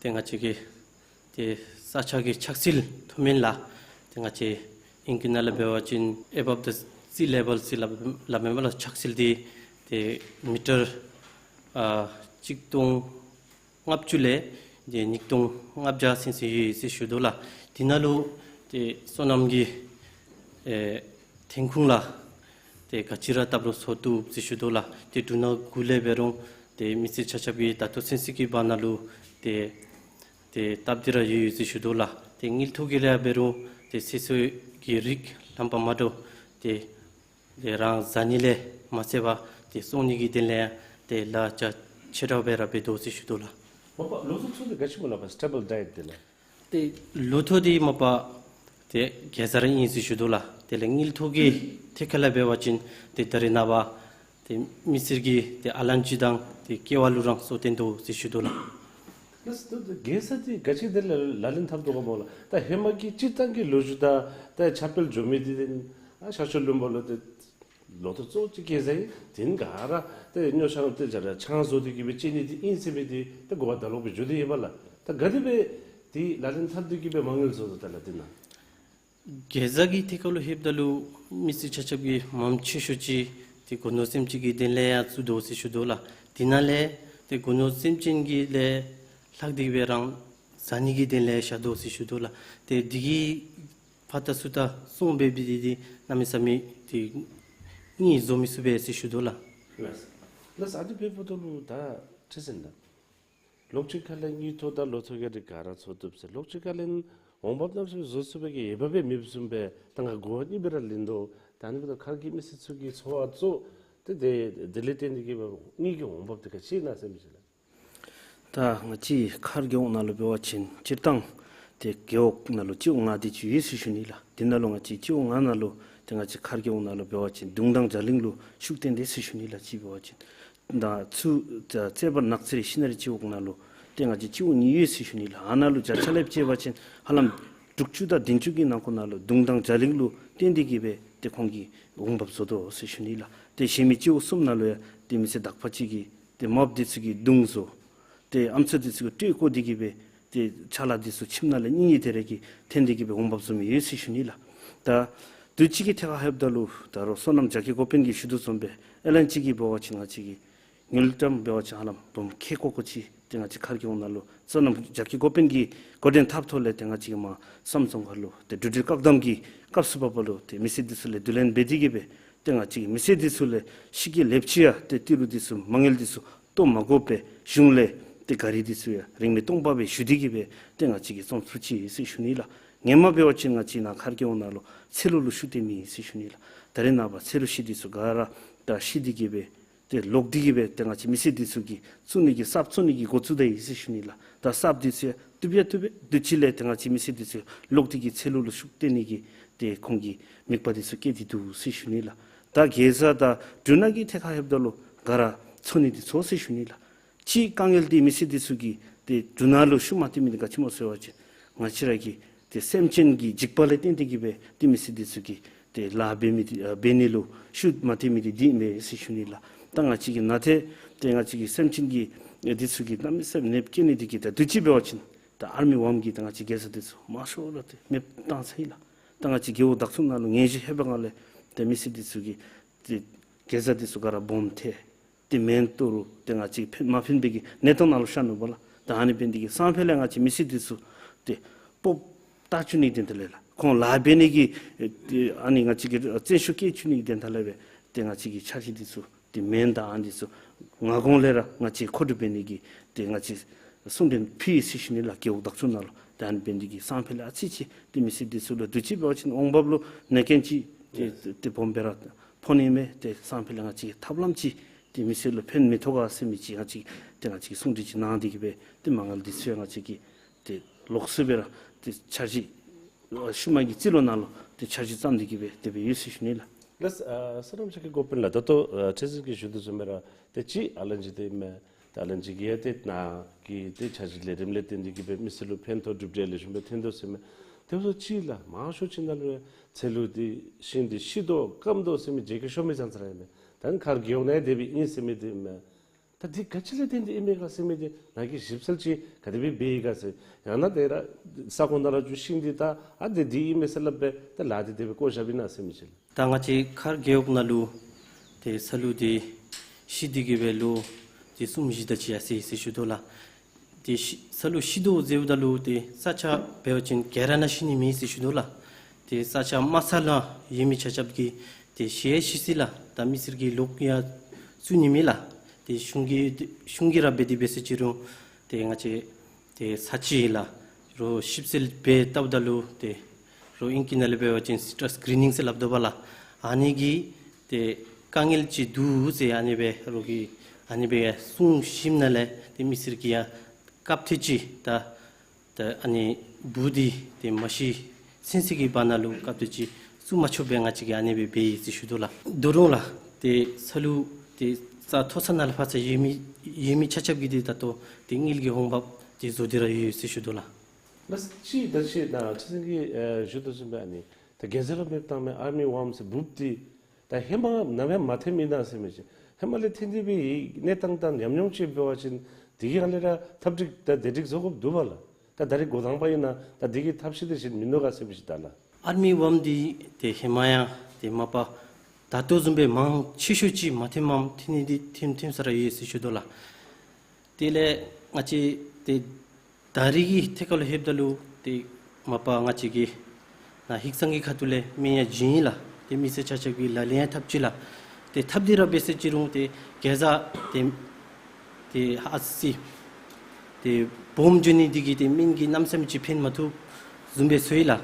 ཏེ་ང་བཅས་ཀྱི་ཏེ་ས་ཆ་གི་ཆགས་སྲིད་མཐོ་དམན་ལགས་ཏེ་ང་བཅས་ཨིང་སྐད་ནང་ལུ་འབད་བ་ཅིན་above the sea level ཟེར་སླབ་སླབ་མས་པ་ལགས། ཆགས་སྲིད་འདི་ཏེ་མི་ཊར་ཨ་གཅིག་སྟོང་ལྔ་བཅུ་ལས་ཏེ་ཉིས་སྟོང་ལྔ་བརྒྱ་ཚུན་ཚོད་ཡོད་ཟེར་ཞུ་དོ་ལགས། དེ་ནང་ལུ་ཏེ་སོ་ནམ་གྱི་ཨེ་ཐོན་ཁུངས་ལགས་ཏེ་ག་ཅི་ར་བཏབ་རུང་འཚོ་བཏུབ་ཟེར་ཞུ་དོ་ལགས། ཏེ་འབྲུ་སྣ་གུ་ལས་འབད་རུང་ཏེ་མི་སེར་ཆ་ཁྱབ་ཀྱིས་ད་ལྟོ་ཚུན་ཚོད་ཀྱི་བར་ན་ལུ་ཏེ་ཏེ་བཏབ་སྟེ་ར་ཡོད་ཡོད་ཟེར་ཞུ་དོ་ལགས། ཏེ་དངུལ་ཐོག་གི་ལས་འབད་རུང་ཏེ་ཚོད་བསྲེ་གི་རིགས་ལྷམ་པ་མ་འདྲཝ་ཏེ་ཏེ་རང་བཟའ་ནི་ལས་མ་ཚད་པར་ཏེ་བཙོང་ནི་གི་དོན་ལས་ཡང་ཏེ་ལཱ་རྒྱ་ཆེ་དྲགས་སྦེ་ར་འབད་དོ་ཟེར་ཞུ་དོ་ལགས། མ་པ་ལོ་ཐོག་ཚུ་འདི་ག་ཅི་སྨོ་ལགས་པ་སི་ཊེ་བཱལ་ཌའེཊ་འདི་ལགས། ཏེ་ལོ་ཐོག་འདི་མ་པ་ཏེ་གེ་ཛ་ར་ཨིན་ཟེར་ཞུ་དོ་ལགས། དེ་ལས་དངུལ་ཐོག་གི་ཐད་ཁར་ལས་འབད་བ་ཅིན་ཏེ་ད་རེས་ནངས་པ་ཏེ་མི་སེར་གྱི་ཏེ་ཨ་ལན་ཅི་དང་ཏེ་སྐྱེ་བ་ལུ་རང་སྲོག་བརྟན་དོ་ཟེར་ཞུ་དོ་ལགས། ལགས་སོ། ད་གེ་ཛ་འདི་ག་ཅི་དེ་ལས་ལག་ལེན་འཐབ་དོ་ག་སྨོ་ལགས། ད་ཧེ་མ་གི་སྤྱིར་བཏང་གི་ལོ་རྒྱུས་དང་ད་ཁྱབ་སྤེལ་འགྱོ་མི་འདི་ཨ་ཤར་ཕྱོགས་ལུང་པ་ལུ་ཏེ་ལོ་ཐོག་གཙོ་བོ་ཅིག་གེ་ཛ་ཨིན། དེ་ནི་ག་ར་ཏེ་སྨྱོ་ཆང་ཏེ་ཇ་ར་ཆང་བཟོ་སྟེ་གི་སྦེ་བཙོང་ནི་འདི་ཨིན་ཟེར་མི་འདི་ཏེ་གོ་བ་ད་ལོག་སྦེ་འགྱོ་སྟེ་ཡོད་པ་ལགས། ད་ག་དེ་སྦེ་འདི་ལག་ལེན་འཐབ་སྟེ་གི་སྦེ་མ་དངུལ་བཟོ་དོ་ད་ལགས་འདི་ནང་། གེ་ཛ་གི་ཐད་ཁར་ལུ་ལྷོདཔ་ད་ལུ་མི་སེར་ཆ་ཁྱབ་ཀྱིས་མངམ་ཆེ་ཤོས་ཅིག་ཏེ་སྒོ་ནོར་སེམས་ཅན་གྱི་དོན་ལས་ཡང་བཙུགས་དོ་ཟེར་ཞུ་དོ་ལགས། དེ་ནང་ལས་ཏེ་སྒོ་ནོར་སེམས་ཅན་གྱི་ལས་ལྷག་སྟེ་གི་སྦེ་རང་བཟའ་ནི་གི་དོན་ལས་བཞག་དོ་ཟེར་ཞུ་དོ་ལགས། ཏེ་འདི་གི་ཕར་ད་ཚུར་ད་སོང་སྦེ་འབད་དེ་འདི་གནམ་མེད་ས་མེད་ཏེ་གཉིས་བཟོ་མི་ཚུགས་པས་ཟེར་ཞུ་དོ་ལགས། ལགས་སོ། ལགས་སོ། ཨ་ནི་འབདཝ་ད་ལུ་ད་ཁྲི་འཛིན་ལགས། ལོགས་ཅིག་ཁ་ལས་དངུལ་ཐོག་དང་ལོ་ཐོག་གི་རིགས་ག་ར་འཚོ་བཏུབ་ཟེར། ལོགས་ཅིག་ཁ་ལས་འོང་འབབ་གནམ་མེད་ས་མེད་བཟོ་ཚུགས་པའི་གི་འོས་འབབ་མེདཔ་བཟུམ་སྦེ་ད་ང་གོ་བ་གཉིས་སྦེ་ར་ལེན་དོ། ད་ཨ་ནི་འབདཝ་ད་མཁར་གྱི་མི་སེར་ཚུ་གི་འཚོ་བ་གཙོ་བོ་ཏེ་དེ་དེ་ལས་བརྟེན་ཏེ་གི་སྦེ་དངུལ་གྱི་འོང་འབབ་དེ་ག་ཅི་ཨིན་ན་ཟེར་མི་ཅིག་ལགས། ད་ང་བཅས་མཁར་རྒེད་འོག་ནང་ལུ་འབད་བ་ཅིན་སྤྱིར་བཏང་ཏེ་རྒེད་འོག་ནང་ལུ་སྤྱི་འོག་ལྔ་དེ་ཅིག་ཡོད་ཟེར་ཞུ་ནི་ལགས། དེ་ནང་ལུ་ང་བཅས་སྤྱི་འོག་ལྔ་ནང་ལུ་ཏེ་ང་བཅས་མཁར་རྒེད་འོག་ནང་ལུ་འབད་བ་ཅིན་དུང་དང་རྒྱ་གླིང་ལུ་ཤུགས་བཏོན་ཏེ་ཟེར་ཞུ་ནི་ལགས། གཅིག་འབད་བ་ཅིན་ད་ཚུར་ད་རྩེ་བར་ནགས་ཚལ་ཤིང་ནགས་རི་སྤྱི་འོག་ནང་ལུ་ཏེ་ང་བཅས་སྤྱི་འོག་གཉིས་ཡོད་ཟེར་ཞུ་ནི་ལགས། ཨ་ནཱ་ལུ་བརྒྱ་ཆ་ལས་བཅད་པ་ཅིན་ཧ་ལམ་དྲུག་ཅུ་དང་བདུན་ཅུ་གི་ནང་འཁོད་ནང་ལུ་དུང་དང་རྒྱ་གླིང་ལུ་བརྟེན་ཏེ་གི་སྦེ་ཏེ་ཁོང་གིས་འོང་འབབ་བཟོ་དོ་ཟེར་ཞུ་ནི་ལགས། ཏེ་གཞན་མི་སྤྱི་འོག་གསུམ་ནང་ལུ་ཡང་ཏེ་མི་སེར་དག་པ་ཅིག་གིས་ཏེ་མརཔ་འདི་ཚུ་གིས་དུང་བཟོ། ཏེ་ཨམ་སྲུ་འདི་ཚུ་གིས་སྤྲོས་བཀོ་སྟེ་གི་སྦེ་ཏེ་ཆ་ལ་འདི་ཚུ་ཁྱིམ་ནང་ལས་གཉིས་གཉིས་དེ་རེ་གིས་འཐེན་ཏེ་གི་སྦེ་འོང་འབབ་བཟོ་མི་ཡོད་ཟེར་ཞུ་ནི་ལགས། ད་དུས་ཅི་གི་ཐད་ཁར་ལྷོདཔ་ད་ལུ་ད་རུང་སོ་ནམ་རྒྱ་སྐྱེད་འགོ་དཔོན་གྱིས་ཞུ་དོ་བཟུམ་སྦེ་ཨེ་ལན་ཅི་གི་འབད་བ་ཅིན་ང་བཅས་ཀྱི་དངུལ་ཀྲམ་འབད་བ་ཅིན་ཧ་ལམ་འབུམ་ཁལ་ཀོ་ཀོ་ཅིག་ཏེ་ང་བཅས་མཁར་རྒེད་འོག་ནང་ལུ་སོ་ནམ་རྒྱ་སྐྱེད་འགོ་དཔོན་གྱིས་འགོ་འདྲེན་འཐབ་ཐོག་ལས་ཏེ་ང་བཅས་ཀྱི་མར་བསམ་རྫོང་ཁག་ལུ་ཏེ་འབྲུ་འགྲུལ་བཀག་དམ་གྱི་སྐབས་སུ་བབ་པ་ལུ་ཏེ་མི་སེར་འདི་ཚུ་ལས་བསྡུ་ལེན་འབད་དེ་གི་སྦེ་ཏེ་ང་བཅས་ཀྱི་མི་སེར་འདི་ཚུ་ལས་ཤི་གི་ལེབ་ཅིག་ཡང་ཏེ་ཏི་རུ་འདི་ཚུ་མ་དངུལ་འདི་ཚུ་གཏོང་མ་དགོ་པར་གཞུང་ལས་ཏེ་ག་རི་འདི་ཚུ་ཡང་རིན་མེད་སྟོང་པ་སྦེ་ཞུ་སྟེ་གི་སྦེ་ཏེ་ང་བཅས་ཀྱིས་བཙོང་ཚུགས་ཅི་ཟེར་ཞུ་ནི་ལགས། ཧེ་མ་འབད་བ་ཅིན་ང་བཅས་ནཱ་མཁར་རྒེད་འོག་ནང་ལུ་ཚལ་ལུ་ལུ་ཤུགས་བཏོན་མི་ཨིན་ཟེར་ཞུ་ནི་ལགས། ད་རེས་ནངས་པ་ཚལ་ལུ་ཤུགས་འདི་ཚུ་ག་ར་ད་ཤི་སྟེ་གི་སྦེ་ཏེ་ལོག་སྟེ་གི་སྦེ་ཏེ་ང་བཅས་མི་སེར་འདི་ཚུ་གིས་བཙུགས་ནི་གི་གསརཔ་བཙུགས་ནི་གི་འགོ་བཙུགས་ད་ཡི་ཟེར་ཞུ་ནི་ལགས། ད་གསརཔ་འདི་ཚུ་ཡང་བཏུབ་ཡང་བཏུབ་པས། དུས་ཅི་ལས་ཏེ་ང་བཅས་མི་སེར་འདི་ཚུ་ལོག་སྟེ་གི་ཚལ་ལུ་ལུ་ཤུགས་བཏོན་ནི་གི་ཏེ་ཁོང་གི་དམིགས་པ་འདི་ཚུ་བསྐྱེད་དེ་འདུག་ཟེར་ཞུ་ནི་ལགས། ད་གེ་ཛ་དང་འབྲུ་སྣ་གི་ཐད་ཁར་ལྷོདཔ་ད་ལུ་ག་ར་འཚོ་ནི་འདི་འཚོ་ཟེར་ཞུ་ནི་ལགས། གཅིག་དཀའ་ངལ་འདི་མི་སེར་འདི་ཚུ་གིས་ཏེ་འབྲུ་སྣ་ལུ་ཤུགས་མ་བཏོན་མི་འདི་ག་ཅི་སྨོ་ཟེར་བ་ཅིན་ང་བཅས་ར་གི་ཏེ་སེམས་ཅན་གྱི་འཇིགས་པ་ལས་བརྟེན་ཏེ་གི་སྦེ་ཏེ་མི་སེར་འདི་ཚུ་གིས་ཏེ་ལཱ་འབད་མི་འདི་ཨ་འབད་ནི་ལུ་ཤུགས་མ་བཏོན་མི་འདི་འདི་ཨིན་པས་ཟེར་ཞུ་ནི་ལགས། ད་ང་བཅས་ཀྱི་ནང་ཏེ་ཏེ་ང་བཅས་ཀྱི་སེམས་ཅན་གྱི་ཨེ་འདི་ཚུ་གིས་གནམ་མེད་ས་མེད་ནདཔ་བསྐྱེད་ནི་འདི་གིས་ད་དུས་ཅི་འབད་བ་ཅིན་ད་ཨར་མི་ཝརམ་གྱིས་ད་ང་བཅས་གེ་ཛ་འདི་ཚུ་མང་ཤོས་ར་ཏེ་མེདཔ་བཏང་ཚར་ཡི་ལགས། ད་ང་བཅས་རྒེད་འོག་བདག་སྐྱོང་ནང་ལུ་ངན་ཇུས་ལྷོད་པའི་སྒང་ལས་ཏེ་མི་སེར་འདི་ཚུ་གིས་ཏེ་གེ་ཛ་འདི་ཚུ་ག་ར་སྦོམ་ཐལ། ཏེ་མེན་ཏོ་རུང་ཏེ་ང་བཅས་ཕན་མ་ཕན་པའི་གི་གནས་སྟངས་ནང་ལུ་ཤར་ནུག་པ་ལགས། ད་ཨ་ནི་འབད་ནི་འདི་གིས་སང་ཕོད་ལས་ང་བཅས་མི་སེར་འདི་ཚུ་ཏེ་སྤོབས་པ་བཏགས་བཅུག་ནི་གི་དོན་དག་ལས་ལགས། ཁོང་ལཱ་འབད་ནི་གི་ཨེ་ཏེ་ཨ་ནི་ང་བཅས་ཀྱི་བརྩོན་ཤུགས་བསྐྱེད་བཅུག་ནི་གི་དོན་དག་ལས་སྦེ་ཏེ་ང་བཅས་ཀྱི་འཆར་གཞི་འདི་ཚུ་ཏེ་མེན་དང་ཨ་ནི་འདི་ཚུ་སྔ་གོང་ལས་ར་ང་བཅས་མཁོ་སྒྲུབ་འབད་ནི་གི་ཏེ་ང་བཅས་གསུང་གྲོས་ཕུལ་ཡི་ཟེར་ཞུ་ནི་ལགས། རྒེད་འོག་བདག་སྐྱོང་ནང་ལུ། ད་ཨ་ནི་འབད་ནི་འདི་གིས་སང་ཕོད་ལས་ཨ་ཙི་ཅིག་ཏེ་མི་སེར་འདི་ཚུ་ལུ་དུས་ཅི་འབད་བ་ཅིན་འོང་འབབ་ལུ་གནོད་སྐྱོན་ཅིག་ཏེ་ཡེས་ཏེ་སྦོམ་སྦེ་ར་ཕོག་ནི་མས། ཏེ་སང་ཕོད་ལས་ང་བཅས་ཀྱིས་ཐབས་ལམ་ཅིག་ཏེ་མི་སེར་ལུ་ཕན་མི་ཐོགས་ག་ཟེར་མི་ཅིག་ང་བཅས་ཏེ་ང་བཅས་ཀྱིས་གསུང་གྲོས་ཅིག་གནང་སྟེ་གི་སྦེ་ཏེ་མ་དངུལ་འདི་ཚུ་ཡང་ང་བཅས་ཀྱིས་ཏེ་ལོགས་སུ་སྦེ་ར་ཏེ་འཆར་གཞི་ཤུལ་མ་གི་རྩིས་ལོ་ནང་ལུ་ཏེ་འཆར་གཞི་བརྩམས་ཏེ་གི་སྦེ་དེ་སྦེ་ཡོད་ཟེར་ཞུ་ནི་ལགས། ལགས། ཨ་སོ་ནམ་རྒྱ་སྐྱེད་འགོ་དཔོན་ལགས། ད་ལྟོ་ཨ་ཁྲི་འཛིན་གྱིས་ཞུ་དོ་བཟུམ་སྦེ་ར་ཏེ་གཅིག་ཨ་ལན་ཅི་དེ་མས། ད་ ད་ལན་ཅིག་གིས་ཡང་ཏེ་ནཱ་གི་ཏེ་འཆར་གཞི་ལས་རིམ་ལས་བརྟེན་ཏེ་གིས་སྦེ་མི་སེར་ལུ་ཕན་ཐོགས་གྲུབ་འབྲས་ལེགས་ཤོམ་སྦེ་ཐོན་དོ་ཟེར་མས། དེ་བཟུམ་ཅིག་ལགས་མང་ཤོས་ཅིག་ནང་ལུ་ཚལ་ལུ་འདི་ཤིང་འདི་ཤི་དོ་སྐམ་དོ་ཟེར་མི་མཇལ་གེ་ཤོར་མི་ཙང་ཙ་ར་ཨིན་མས། ད་ནི་མཁར་རྒེད་འོག་ནང་ཡང་དེ་སྦེ་ཨིན་ཟེར་མི་འདི་མས། ད་འདི་ག་ཅི་ལས་བརྟེན་ཏེ་ཨིན་མས་ག་ཟེར་མི་འདི་ནཱ་གིས་ཞིབ་འཚོལ་ཅིག་ག་དེ་སྦེ་འབད་ཡི་ག་ཟེར། ཡང་ན་དེ་ར་ས་གོ་ནང་ར་རྒྱུ་ཤིང་འདི་ད་ཨ་འདི་འདི་ཨིན་མས་ཟེར་སླབ་སྦེ་ད་ལཱ་འདི་དེ་སྦེ་བཀོ་བཞགཔ་ཨིན་ན་ཟེར་མི་ཅིག་ལགས། ད་ང་བཅས་མཁར་རྒེད་འོག་ནང་ལུ་ཏེ་ས་ལུད་འདི་ཤི་སྟེ་གིས་སྦེ་ལོ་འདི་གསུམ་བཞི་དེ་ཅིག་ཡར་སོ་ཡི་ཟེར་ཞུ་དོ་ལགས། ཏེ་ཤི་ས་ལུད་ཤི་དོ་ཟེརཝ་ད་ལུ་ཏེ་ས་ཆ་འབད་བ་ཅིན་ག་ར་ནང་ཤི་ནི་མེད་ཟེར་ཞུ་དོ་ལགས། ཏེ་ས་ཆ་དམའ་ས་ལུ་ཡོད་མི་ཆ་ཁྱབ་ཀྱིས་ཏེ་ཤི་ཡང་ཤི་སོ་ཡི་ལགས། ད་མི་སེར་གྱིས་ལོག་ཡང་བཙུགས་ནི་མེད་ལགས། ཏེ་གཞུང་གིས་གཞུང་གིས་ར་འབད་དེ་འབད་ཟེར་ཅི་རུང་ཏེ་ང་བཅས་ཏེ་ས་ཕྱི་ལགས་རོགས་ཞིབ་འཚོལ་འབད་བལྟཝ་ད་ལུ་ཏེ་རོགས་ཨིང་སྐད་ནང་ལས་འབད་བ་ཅིན་སི་ཊ་སི་ཀི་རི་ནིང་ཟེར་སླབ་དོ་བ་ལགས། ཨ་ནི་གི་ཏེ་དཀའ་ངལ་ཅིག་འདུག་ཟེར་ཨ་ནི་སྦེ་རོགས་ཀྱིས་ཨ་ནི་སྦེ་གསུངས་ཞིནམ་ལས་ཏེ་མི་སེར་གྱིས་ཡང་སྐབས་ཐེངས་ཅིག་ད་ད་ཨ་ནི་འབུཔ་འདི་ཏེ་མ་ཤི་ཚུན་ཚོད་ཀྱི་བར་ན་ལུ་སྐབས་ཐེངས་ཅིག་བཙུགས་མ་ཆོགཔ་སྦེ་ང་བཅས་ཀྱིས་ཨ་ནི་སྦེ་འབད་ཡི་ཟེར་ཞུ་དོ་ལགས། ད་རུང་ལགས་ཏེ་ས་ལུད་ཏེ་ས་མཐོ་ས་ནང་ལས་ཕར་ས་ཡོད་མི་ཡོད་མི་ཆ་ཁྱབ་ཀྱིས་ཏེ་ད་ལྟོ་ཏེ་དངུལ་གྱི་འོང་འབབ་ཏེ་བཟོ་སྟེ་ར་ཡོད་ཡོད་ཟེར་ཞུ་དོ་ལགས། ལགས་ཅིག་ད་ཅི་ད་ཁྲི་འཛིན་གྱིས་ཨེ་ཞུ་དོ་བཟུམ་སྦེ་ཨ་ནི་ད་གེ་ཛ་ལུ་མེདཔ་བཏང་མི་ཨར་མི་ཝོརམ་ཟེར་འབུཔ་འདི་ད་ཧེ་མ་ནམ་ཡང་མ་ཐོནམ་ཨིན་ན་ཟེར་མི་ཅིག་ཧེ་མ་ལས་ཐོན་ཏེ་སྦེ་གནས་སྟངས་དང་ཉམས་མྱོང་ཅིག་འབད་བ་ཅིན་དེ་གི་ཧ་ལས་ར་ཐབས་སྒྲིག་ད་དེ་སྒྲིག་བཟོ་དགོཔ་འདུག་པ་ལགས། ད་ད་རིས་འགོ་དང་པ་ཨིན་ན་ད་དེ་གི་ཐབས་ཤེས་དེ་བཞིན་མིན་འདུག་ག་ཟེར་མི་ཅིག་ད་ལགས། ཨར་མི་ཝོརམ་འདི་ཏེ་ཧེ་མ་ཡང་ཏེ་མ་པ་ད་ལྟོ་བཟུམ་སྦེ་མང་ཆེ་ཤོས་ཅིག་མ་ཐོནམ་མས། ཐོན་ནི་འདི་ཐོན་ཐོན་ས་ར་ཡོད་ཟེར་ཞུ་དོ་ལགས། དེ་ལས་ང་བཅས་ཏེ་ད་རིས་ཀྱི་ཐད་ཁར་ལུ་ལྷོདཔ་ད་ལུ་ཏེ་མ་པ་ང་བཅས་ཀྱི་ནཱ་ཧིག་ཚང་གི་ཁ་ཐུག་ལས་སྨན་ཡང་བྱིན་ཡི་ལགས། ཏེ་མི་སེར་ཆ་ཁྱབ་ཀྱིས་ལག་ལེན་ཡང་འཐབ་ཅི་ལགས། ཏེ་འཐབ་སྟེ་ར་འབད་ཟེར་ཅི་རུང་ཏེ་གེ་ཛ་ཏེ་ཏེ་ཨ་ཙི་ཏེ་སྦོམ་འགྱོ་ནི་འདི་གིས་ཏེ་སྨན་གྱིས་གནམ་མེད་ས་མེད་ཅིག་ཕན་མ་ཐོགསཔ་བཟུམ་སྦེ་སོང་ཡི་ལགས།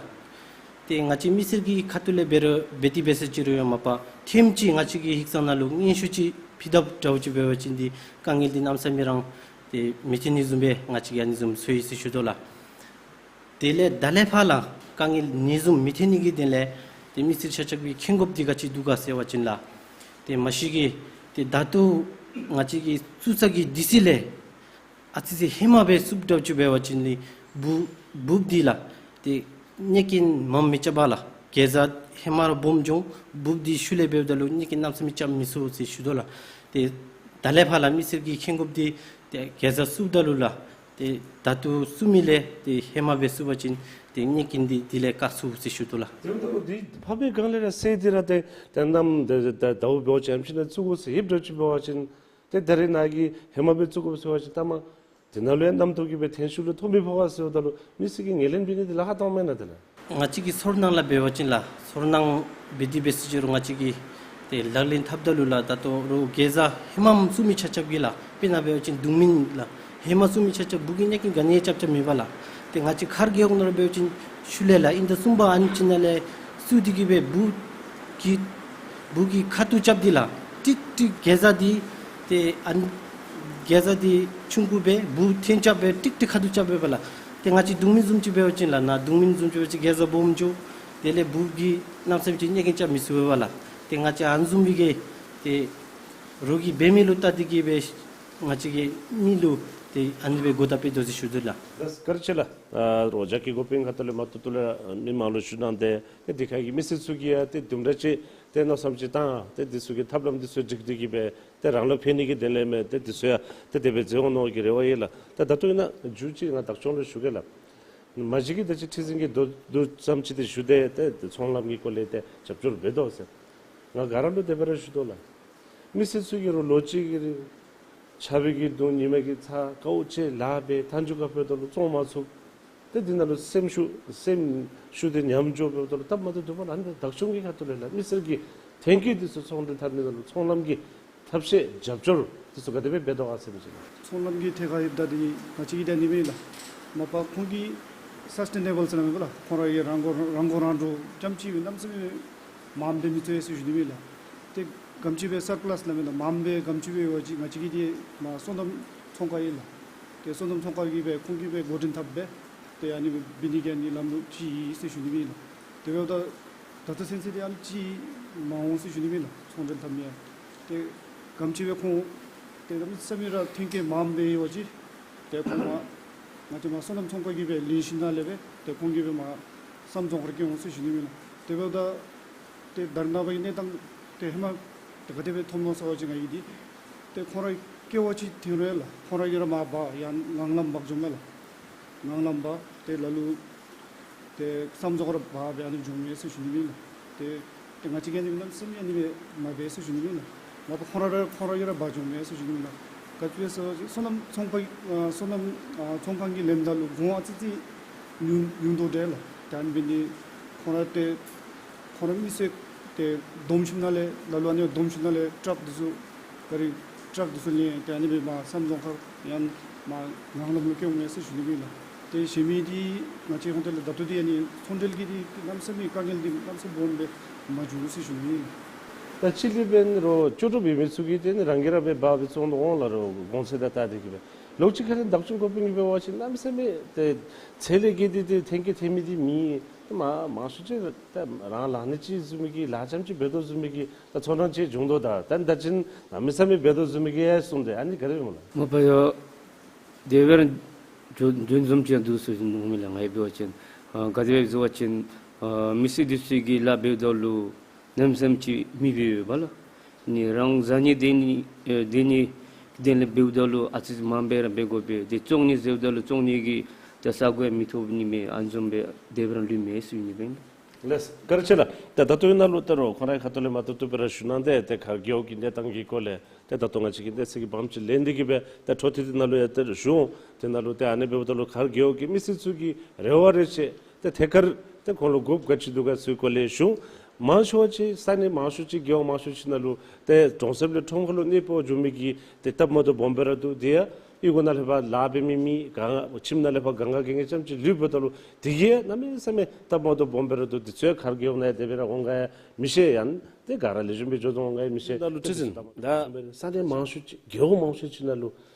ཏེ་ང་བཅས་མི་སེར་གྱི་ཁ་ཐུག་ལས་འབད་རུང་འབད་དེ་འབད་ཟེར་ཅི་རུང་ཡང་མ་པ་ཐེངས་ཅིག་ང་བཅས་ཀྱི་ཧིག་ཚང་ནང་ལུ་སྙན་ཞུ་ཅིག་ཕུལ་དཔ་འདྲཝ་ཅིག་འབད་བ་ཅིན་འདི་དཀའ་ངལ་འདི་གནམ་མེད་ས་མེད་ར་ཏེ་མི་ཐོན་ནི་བཟུམ་སྦེ་ང་བཅས་ཀྱིས་ཨ་ནི་བཟུམ་སོང་ཡི་ཟེར་ཞུ་དོ་ལགས། དེ་ལས་ད་ལས་ཕར་ལགས་དཀའ་ངལ་ཨ་ནི་བཟུམ་མི་ཐོན་ནི་གི་དོན་ལས་ཏེ་མི་སེར་ཆ་ཁྱབ་ཀྱིས་མཁྱེན་དགོཔ་འདི་ག་ཅི་འདུག་ག་ཟེར་བ་ཅིན་ལགས། ཏེ་མ་གཞི་གིས་ཏེ་ད་ལྟོ་ང་བཅས་ཀྱིས་བཙུགས་ས་གི་དུས་ཚོད་ལས་ཨ་ཙི་ཅིག་ཧེ་མ་སྦེ་བཙུགསཔ་འདྲཝ་ཅིག་འབད་བ་ཅིན་ལགས་འབུཔ་འབུཔ་འདི་ལགས་ཏེ་གནོད་རྐྱེན་མངམ་མི་རྐྱབ་པས་ལགས། གེ་ཛ་ཧེ་མ་ར་སྦོམ་འགྱོ་འབུཔ་འདི་ཤུལ་ལས་འབདཝ་ད་ལུ་གནོད་རྐྱེན་གནམ་མེད་ས་མེད་རྐྱབ་མི་ཚུགས་ཟེར་ཞུ་དོ་ལགས། ཏེ་ད་ལས་ཕར་ལགས་མི་སེར་གྱིས་མཁྱེན་དགོཔ་འདི་ཏེ་གེ་ཛ་བཙུགསཔ་ད་ལུ་ལགས་ཏེ་ད་ལྟོ་བཙུགས་མི་ལས་ཏེ་ཧེ་མ་སྦེ་བཙུགས་པ་ཅིན་ཏེ་གནོད་རྐྱེན་འདི་དེ་ལས་བཀག་ཚུགས་ཟེར་ཞུ་དོ་ལགས། དེ་འབདཝ་ད་ལུ་འདི་ཕར་སྦེ་གང་ལས་ར་སེལ་ཏེ་ར་ཏེ་ཏེ་གནམ་ད་ད་ཟླཝ་འབད་བ་ཅིན་ཡང་ཅིན་ན་བཙུགས་དགོ་ཟེར་ཡོདཔ་འདྲཝ་ཅིག་འབད་བ་ཅིན་ཏེ་ད་རིས་ནཱ་གིས་ཧེ་མ་སྦེ་བཙུགས་དགོ་ཟེར་བ་ཅིན་ད་མ་དེ་ནང་ལུ་ཡང་རྣམ་རྟོག་གིས་སྦེ་ཐོན་ཤུལ་ལུ་ཐོབ་མི་ཕོག་ག་ཟེརཝ་ད་ལུ་མི་སེར་གྱིས་ངོས་ལེན་འབད་ནི་འདི་ལཱ་ཁག་བཏངམ་མེན་ན་དེ་ལགས། ང་བཅས་ཀྱི་ཚོར་སྣང་ལས་འབད་བ་ཅིན་ལགས་ཚོར་སྣང་འབད་དེ་འབད་ཟེར་ཅི་རུང་ང་བཅས་ཀྱིས་ཏེ་ལག་ལེན་འཐབ་ད་ལུ་ལགས་ད་ལྟོ་རོགས་གེ་ཛ་ཧེ་མ་བཙུགས་མི་ཆ་ཁྱབ་ཀྱིས་ལགས་དཔེར་ན་འབད་བ་ཅིན་གདུང་སྨན་ལགས་ཧེ་མ་བཙུགས་མི་ཆ་ཁྱབ་འབུཔ་གིས་གནོད་རྐྱེན་ག་ནི་ཡང་རྐྱབ་རྐྱབ་མེད་པས་ལགས། ཏེ་ང་བཅས་མཁར་རྒེད་འོག་ནང་འབད་བ་ཅིན་ཤུལ་ལས་ལགས་ཨིན་ཟླ་གསུམ་པ་ཨ་ནི་ཅིག་ནང་ལས་བཙུགས་ཏེ་གིས་སྦེ་འབུཔ་གི་འབུཔ་གི་ཁ་ཐུག་རྐྱབ་སྟེ་ལགས་ཀྲིག་ཀྲི་གེ་ཛ་འདི་ཏེ་ཨ་ནི་གེ་ཛ་འདི་ཆུང་ཀུ་སྦེ་འབུཔ་ཐོན་རྐྱབ་སྦེ་ཀྲིག་ཀྲི་ཁ་ཐུག་རྐྱབ་སྦེ་པ་ལགས། ཏེ་ང་བཅས་གདུང་སྨན་བཟུམ་ཅིག་འབད་བ་ཅིན་ལགས་ནཱ་གདུང་སྨན་བཟུམ་ཅིག་འབད་བ་ཅིན་གེ་ཛ་སྦོམ་འགྱོ། དེ་ལས་འབུཔ་གིས་གནམ་མེད་ས་མེད་ཅིག་གནོད་རྐྱེན་རྐྱབ་མི་ཚུགས་པས་ལགས། ཏེ་ང་བཅས་ཨ་ནི་བཟུམ་སྦེ་གི་ཏེ་རོགས་ཀྱིས་འབད་མི་ལུ་བལྟ་སྟེ་གིས་སྦེ་ང་བཅས་ཀྱིས་མི་ལུ་ཏེ་ཨ་ནི་སྦེ་གོ་བརྡ་སྤྲོད་དོ་ཟེར་ཞུ་དོ་ལགས། ལགས་བཀའ་དྲིན་ཆེ་ལགས། ཨ་རོགས་བྱ་སྐྱེས་འགོ་དཔོན་ཁ་ཐུག་ལས་མ་ཏོག་ཏོ་ལས་མི་མང་ལུ་ཞུ་གནང་སྟེ་ཏེ་དེ་ཁ་གི་མི་སེར་ཚུ་གིས་ཡང་ཏེ་དུམ་གྲ་ཅིག་ཏེ་མནོ་བསམ་ཅིག་བཏང་ཏེ་དེ་ཚུ་གི་ཐབས་ལམ་དེ་ཚུ་སྒྲིག་སྟེ་གིས་སྦེ་ཏེ་རང་ལུ་ཕན་ནི་གི་དོན་ལས་མས། ཏེ་དེ་ཚུ་ཡང་ཏེ་དེ་སྦེ་མཛད་འོང་མནོ་བའི་རེ་བ་ཡོད་ལགས། ད་ད་ལྟོ་ཨིན་ན་མཇུག་ཅིག་ང་བདག་སྐྱོང་ལུ་ཞུ་གེ་ལགས། མ་གཞི་གིས་ད་ཅི་ཁྲི་འཛིན་གྱིས་མདོར་བསྡུས་ཙམ་ཅིག་ཏེ་ཞུ་སྟེ་ཏེ་ཚོང་ལམ་གྱི་སྐོར་ལས་ཏེ་རྒྱབ་སྐྱོར་འབད་དོ་ཟེར། ང་ག་ར་ལུ་དེ་སྦེ་ར་ཞུ་དོ་ལགས། མི་སེར་ཚུ་གིས་རོགས་ལོ་གཅིག་གི་རིང་ཆརཔ་གིས་བརྡུང་ཉི་མ་གིས་ཚ་དཀའཝ་སྤྱད་ལཱ་འབད་མཐའ་མཇུག་ཁར་འབདཝ་ད་ལུ་བཙོང་མ་ཚུགས། ཏེ་འདི་ནང་ལུ་སེམས་ཤུགས་སེམས་ཤུགས་དེ་ཉམས་འགྱོ་འབདཝ་ད་ལུ་སྟབས་མ་བདེཝ་འདུག་པ་ལགས། ཨ་ནི་བདག་སྐྱོང་གི་ཁ་ཐུག་ལས་ལགས་མི་སེར་གྱི་ཐོན་སྐྱེད་དེ་ཚུ་ཚོང་འབྲེལ་འཐབ་ནི་ནང་ལུ་ཚོང་ལམ་གྱི་ཐབས་ཤེས་རྒྱབ་སྐྱོར་དེ་ཚུ་ག་དེ་སྦེ་འབད་དོ་ག་ཟེར་མི་ཅིག་ལགས། ཚོང་ལམ་གྱི་ཐད་ཁར་ཡོདཔ་ད་འདི་ང་བཅས་ཀྱིས་ད་ནི་མེན་ལགས། མ་པ་ཁོང་གིས་སཱས་ཊེ་ནེ་བཱལ་ཟེར་ན་མེན་པ་ལགས། ཁོང་ར་གིས་རང་མགོ་རང་མགོ་རང་འདྲོངས་རྐྱངམ་ཅིག་སྦེ་གནམ་མེད་ས་མེད་མངམ་སྦེ་མི་བཙུགས་ཟེར་ཞུ་ནི་མེན་ལགས། ཏེ་ག་དེམ་ཅིག་སྦེ་སར་པ་ལཱས་ཟེར་ན་མེན་ལགས། མངམ་སྦེ་ག་དེམ་ཅིག་སྦེ་ཡོད་པ་ཅིན་ང་བཅས་ཀྱི་འདི་མ་སོ་ནམ་ཚོང་ཁང་ཨིན་ལགས། ཏེ་སོ་ནམ་ཚོང་ཁང་གིས་སྦེ་ཁོང་གིས་སྦེ་འགོ་འདྲེན་འཐབ་སྦེ་ཏེ་ཨ་ནི་སྦེ་འབད་ནི་གི་ཨ་ནི་ལམ་ལུགས་ཅིག་ཨིན་ཟེར་ཞུ་ནི་མེན་ལགས། དེ་འབདཝ་ད་ད་ལྟོ་ཚུན་ཚོད་འདི་ཨ་ནི་ཅིག་མ་འོང་ཟེར་ཞུ་ནི་མེན་ལགས། ཚོང་འབྲེལ་འཐབ་ནི་ཡང་ཏེ་ག་དེམ་ཅིག་སྦེ་ཁོང་ ཏེ་གནམ་མེད་ས་མེད་ར་ཐོན་སྐྱེད་མངམ་སྦེ་ཡོད་པ་ཅིན་ཏེ་ཁོང་མ་ང་བཅས་མ་སོ་ནམ་ཚོང་པ་གིས་སྦེ་ལེན་ཞིནམ་ལས་སྦེ་ཏེ་ཁོང་གིས་སྦེ་མ་བསམ་རྫོང་ཁར་སྐྱེལ་འོང་ཟེར་ཞུ་ནི་ཨིན་ལགས། དེ་འབདཝ་ད་ཏེ་ད་རེས་ནངས་པའི་གནས་སྟངས་ཏེ་ཧེ་མ་ཏེ་ག་དེ་སྦེ་མཐོངམ་མནོ་ཟེར་བ་ཅིན་ང་གིས་འདི་ཏེ་ཁོང་ར་སྐྱེལ་བ་ཅིན་ཐོན་རུང་ལགས། ཁོང་ར་གིས་ར་མར་འབག་ཡང་ངང་ལམ་འབག་འགྱོཝ་མས་ལགས། ངང་ལམ་འབག་ཏེ་ལ་ལུ་ཏེ་བསམ་རྫོང་ཁར་འབག་སྦེ་ཨ་ནི་འགྱོཝ་མས་ཟེར་ཞུ་ནི་ཨིན་ལགས། ཏེ་ཏེ་ང་བཅས་ཀྱིས་ཨ་ནི་གནམ་མེད་ས་མེད་ཨ་ནི་སྦེ་མ་འབད་ཟེར་ཞུ་ནི་ཨིན་ལགས། མ་པ་ཁོང་ར་ར་ཁོང་ར་གིས་ར་འབག་འགྱོཝ་མས་ཟེར་ཞུ་ནི་ཨིན་ལགས། ག་ཅི་སྦེ་ཟེར་བ་ཅིན་སོ་ནམ་ཚོང་པ་ཨ་སོ་ནམ་ཨ་ཚོང་ཁང་གིས་ལེནམ་ད་ལུ་གོང་ཨ་ཙི་ཙི་ཉུང་ཉུང་དོ་འདྲས་ལགས། ད་ཨ་ནི་འབད་ནི་ཁོང་ར་ཏེ་ཁོང་ར་མི་སེར་ཏེ་བསྡོམས་ཞིནམ་ལས་ལ་ལུ་ཨ་ནི་བསྡོམས་ཞིནམ་ལས་ཊཱག་འདི་ཚུ་ག་རི་ཊཱག་འདི་ཚུ་ལེན་ཏེ་ཨ་ནི་སྦེ་མར་བསམ་རྫོང་ཁར་ཡང་མར་ངང་ལམ་ལུ་སྐྱེལ་འོང་མས་ཟེར་ཞུ་ནི་ཨིན་ལགས། ཏེ་གཞན་མི་འདི་ང་བཅས་ཧོང་ཏེ་ལས་ད་ལྟོ་འདི་ཨ་ནི་ཚོང་འབྲེལ་གྱི་འདི་གནམ་མེད་ས་མེད་དཀའ་ངལ་འདི་གནམ་མེད་ས་མེད་སྦོམ་སྦེ་མ་བྱུང་ཟེར་ཞུ་ནི་ཨིན་ལགས། ད་ཕྱི་ལས་འབད་རུང་ལྕོགས་གྲུབ་ཡོད་མི་ཚུ་གིས་ཏེ་ནི་རང་གིས་ར་སྦེ་འབག་སྦེ་བཙོང་དོ་འོང་ལགས། རོགས་གོང་ཚད་དང་བལྟ་སྟེ་གིས་སྦེ་ལོགས་ཅིག་ཁ་ལས་བདག་སྐྱོང་འགོ་དཔོན་གྱིས་འབད་བ་ཅིན་གནམ་མེད་ས་མེད་ཏེ་ཚད་ལས་བརྒལ་ཏེ་ཏེ་ཐོན་སྐྱེད་ཐོན་མི་འདི་མེད། ཏེ་མ་མང་ཤོས་ཅིག་ཏེ་རང་ལག་ནི་ཅིག་བཟུམ་མའི་གི་ལཱ་རྐྱངམ་ཅིག་འབད་དོ་བཟུམ་མའི་གི་ད་ཚོང་ཁང་ཅིག་བྱུང་དོ། ད་ད་ད་ཅིན་གནམ་མེད་ས་མེད་འབད་དོ་བཟུམ་མའི་གི་ཡང་གསུངས་ཏེ་ཨ་ནི་ག་རེ་སྨོ་ལགས། མ་པ་ཡང་དེ་སྦེ་ར་འགྱོ་འགྱོ་བཟུམ་ཅིག་ཡང་འདུག་ཟེར་ཞུ་ནི་ཨིན་ལགས། ང་གིས་འབད་བ་ཅིན་ཨ་ག་དེ་སྦེ་ཟེར་བ་ཅིན་ཨ་མི་སེར་འདི་ཚུ་གིས་ལཱ་འབདཝ་ད་ལུ་གནམ་མེད་ས་མེད་ཅིག་མི་འབད་བས་ལགས། ནི་རང་བཟའ་ནི་སྡོད་ནི་ཨེ་སྡོད་ནི་དོན་ལས་འབདཝ་ད་ལུ་ཨ་ཙི་ཙི་མངམ་སྦེ་ར་འབད་དགོ་པས། ཏེ་བཙོང་ནི་ཟེརཝ་ད་ལུ་བཙོང་ནི་གི་ཏེ་ས་གོ་ཡང་མི་ཐོབ་ནི་མས། ཨ་ནི་བཟུམ་སྦེ་དེ་སྦེ་ར་ལུས་མས་ཟེར་ཞུ་ནི་ཨིན་པས། ལགས་བཀའ་དྲིན་ཆེ་ལགས། ད་ད་ལྟོའི་ནང་ལུ་ད་རུང་ཁོང་རའི་ཁ་ཐུག་ལས་མ་ཏོག་ཏོ་སྦེ་ར་ཞུ་གནང་སྟེ་ཏེ་མཁར་རྒེད་འོག་གི་གནས་སྟངས་ཀྱི་སྐོར་ལས་ཏེ་ད་ལྟོ་ང་བཅས་ཀྱིས་གནས་ཚུལ་གྱི་བམ་ཅིག་ལེན་ཏེ་གིས་སྦེ་ཏེ་འཕྲོ་མཐུད་དེ་ནང་ལུ་ཡང་ཏེ་ཞུ་འོང་། དེ་ནང་ལུ་ཏེ་ཨ་ནི་འབདཝ་ད་ལུ་མཁར་རྒེད་འོག་གི་མི་སེར་ཚུ་གི་རེ་བ་རེ་ཆེ་ཏེ་ཐད་ཀར་ཏེ་ཁོང་ལུ་དགོཔ་ག་ཅི་འདུག་ག་ཟེར་སྐོར་ལས་ཞུ་འོང་། མང་ཤོས་ཅིག་ས་གནས་མང་ཤོས་ཅིག་རྒེད་འོག་མང་ཤོས་ཅིག་ནང་ལུ་ཏེ་གྲོང་གསེབ་ལས་ཁྲོམ་ཁ་ལུ་གནས་སྤོ་འགྱོ་མི་གི་ཏེ་སྟབས་མ་བདེཝ་སྦོམ་སྦེ་ར་འདུག། དེ་ཡང་གཡུས་སྒོ་ནང་ལས་ཕར་ལཱ་འབད་མི་མི་ག་ཁྱིམ་ནང་ལས་ཕར་གང་ག་གེ་གེ་ཙམ་ཅིག་ལུསཔ་ད་ལུ་དེ་གིས་གནམ་མེད་ས་མེད་སྟབས་མ་བདེཝ་སྦོམ་སྦེ་ར་འདུག། དེ་ཚུ་ཡང་མཁར་རྒེད་འོག་ནང་ཡང་དེ་སྦེ་ར་འོང་ག་ཡང་མི་ཤེས། ཡང་ཏེ་ག་ར་ལེགས་ཤོམ་སྦེ་འགྱོ་དོ་འོང་ག་ཡང་མི་ཤེས། ད་ལུ་ཁྲི་འཛིན་ད་ས་གནས་མང་ཤོས་ཅིག་རྒེད་འོག་མང་ཤོས་ཅིག་ནང་ལུ་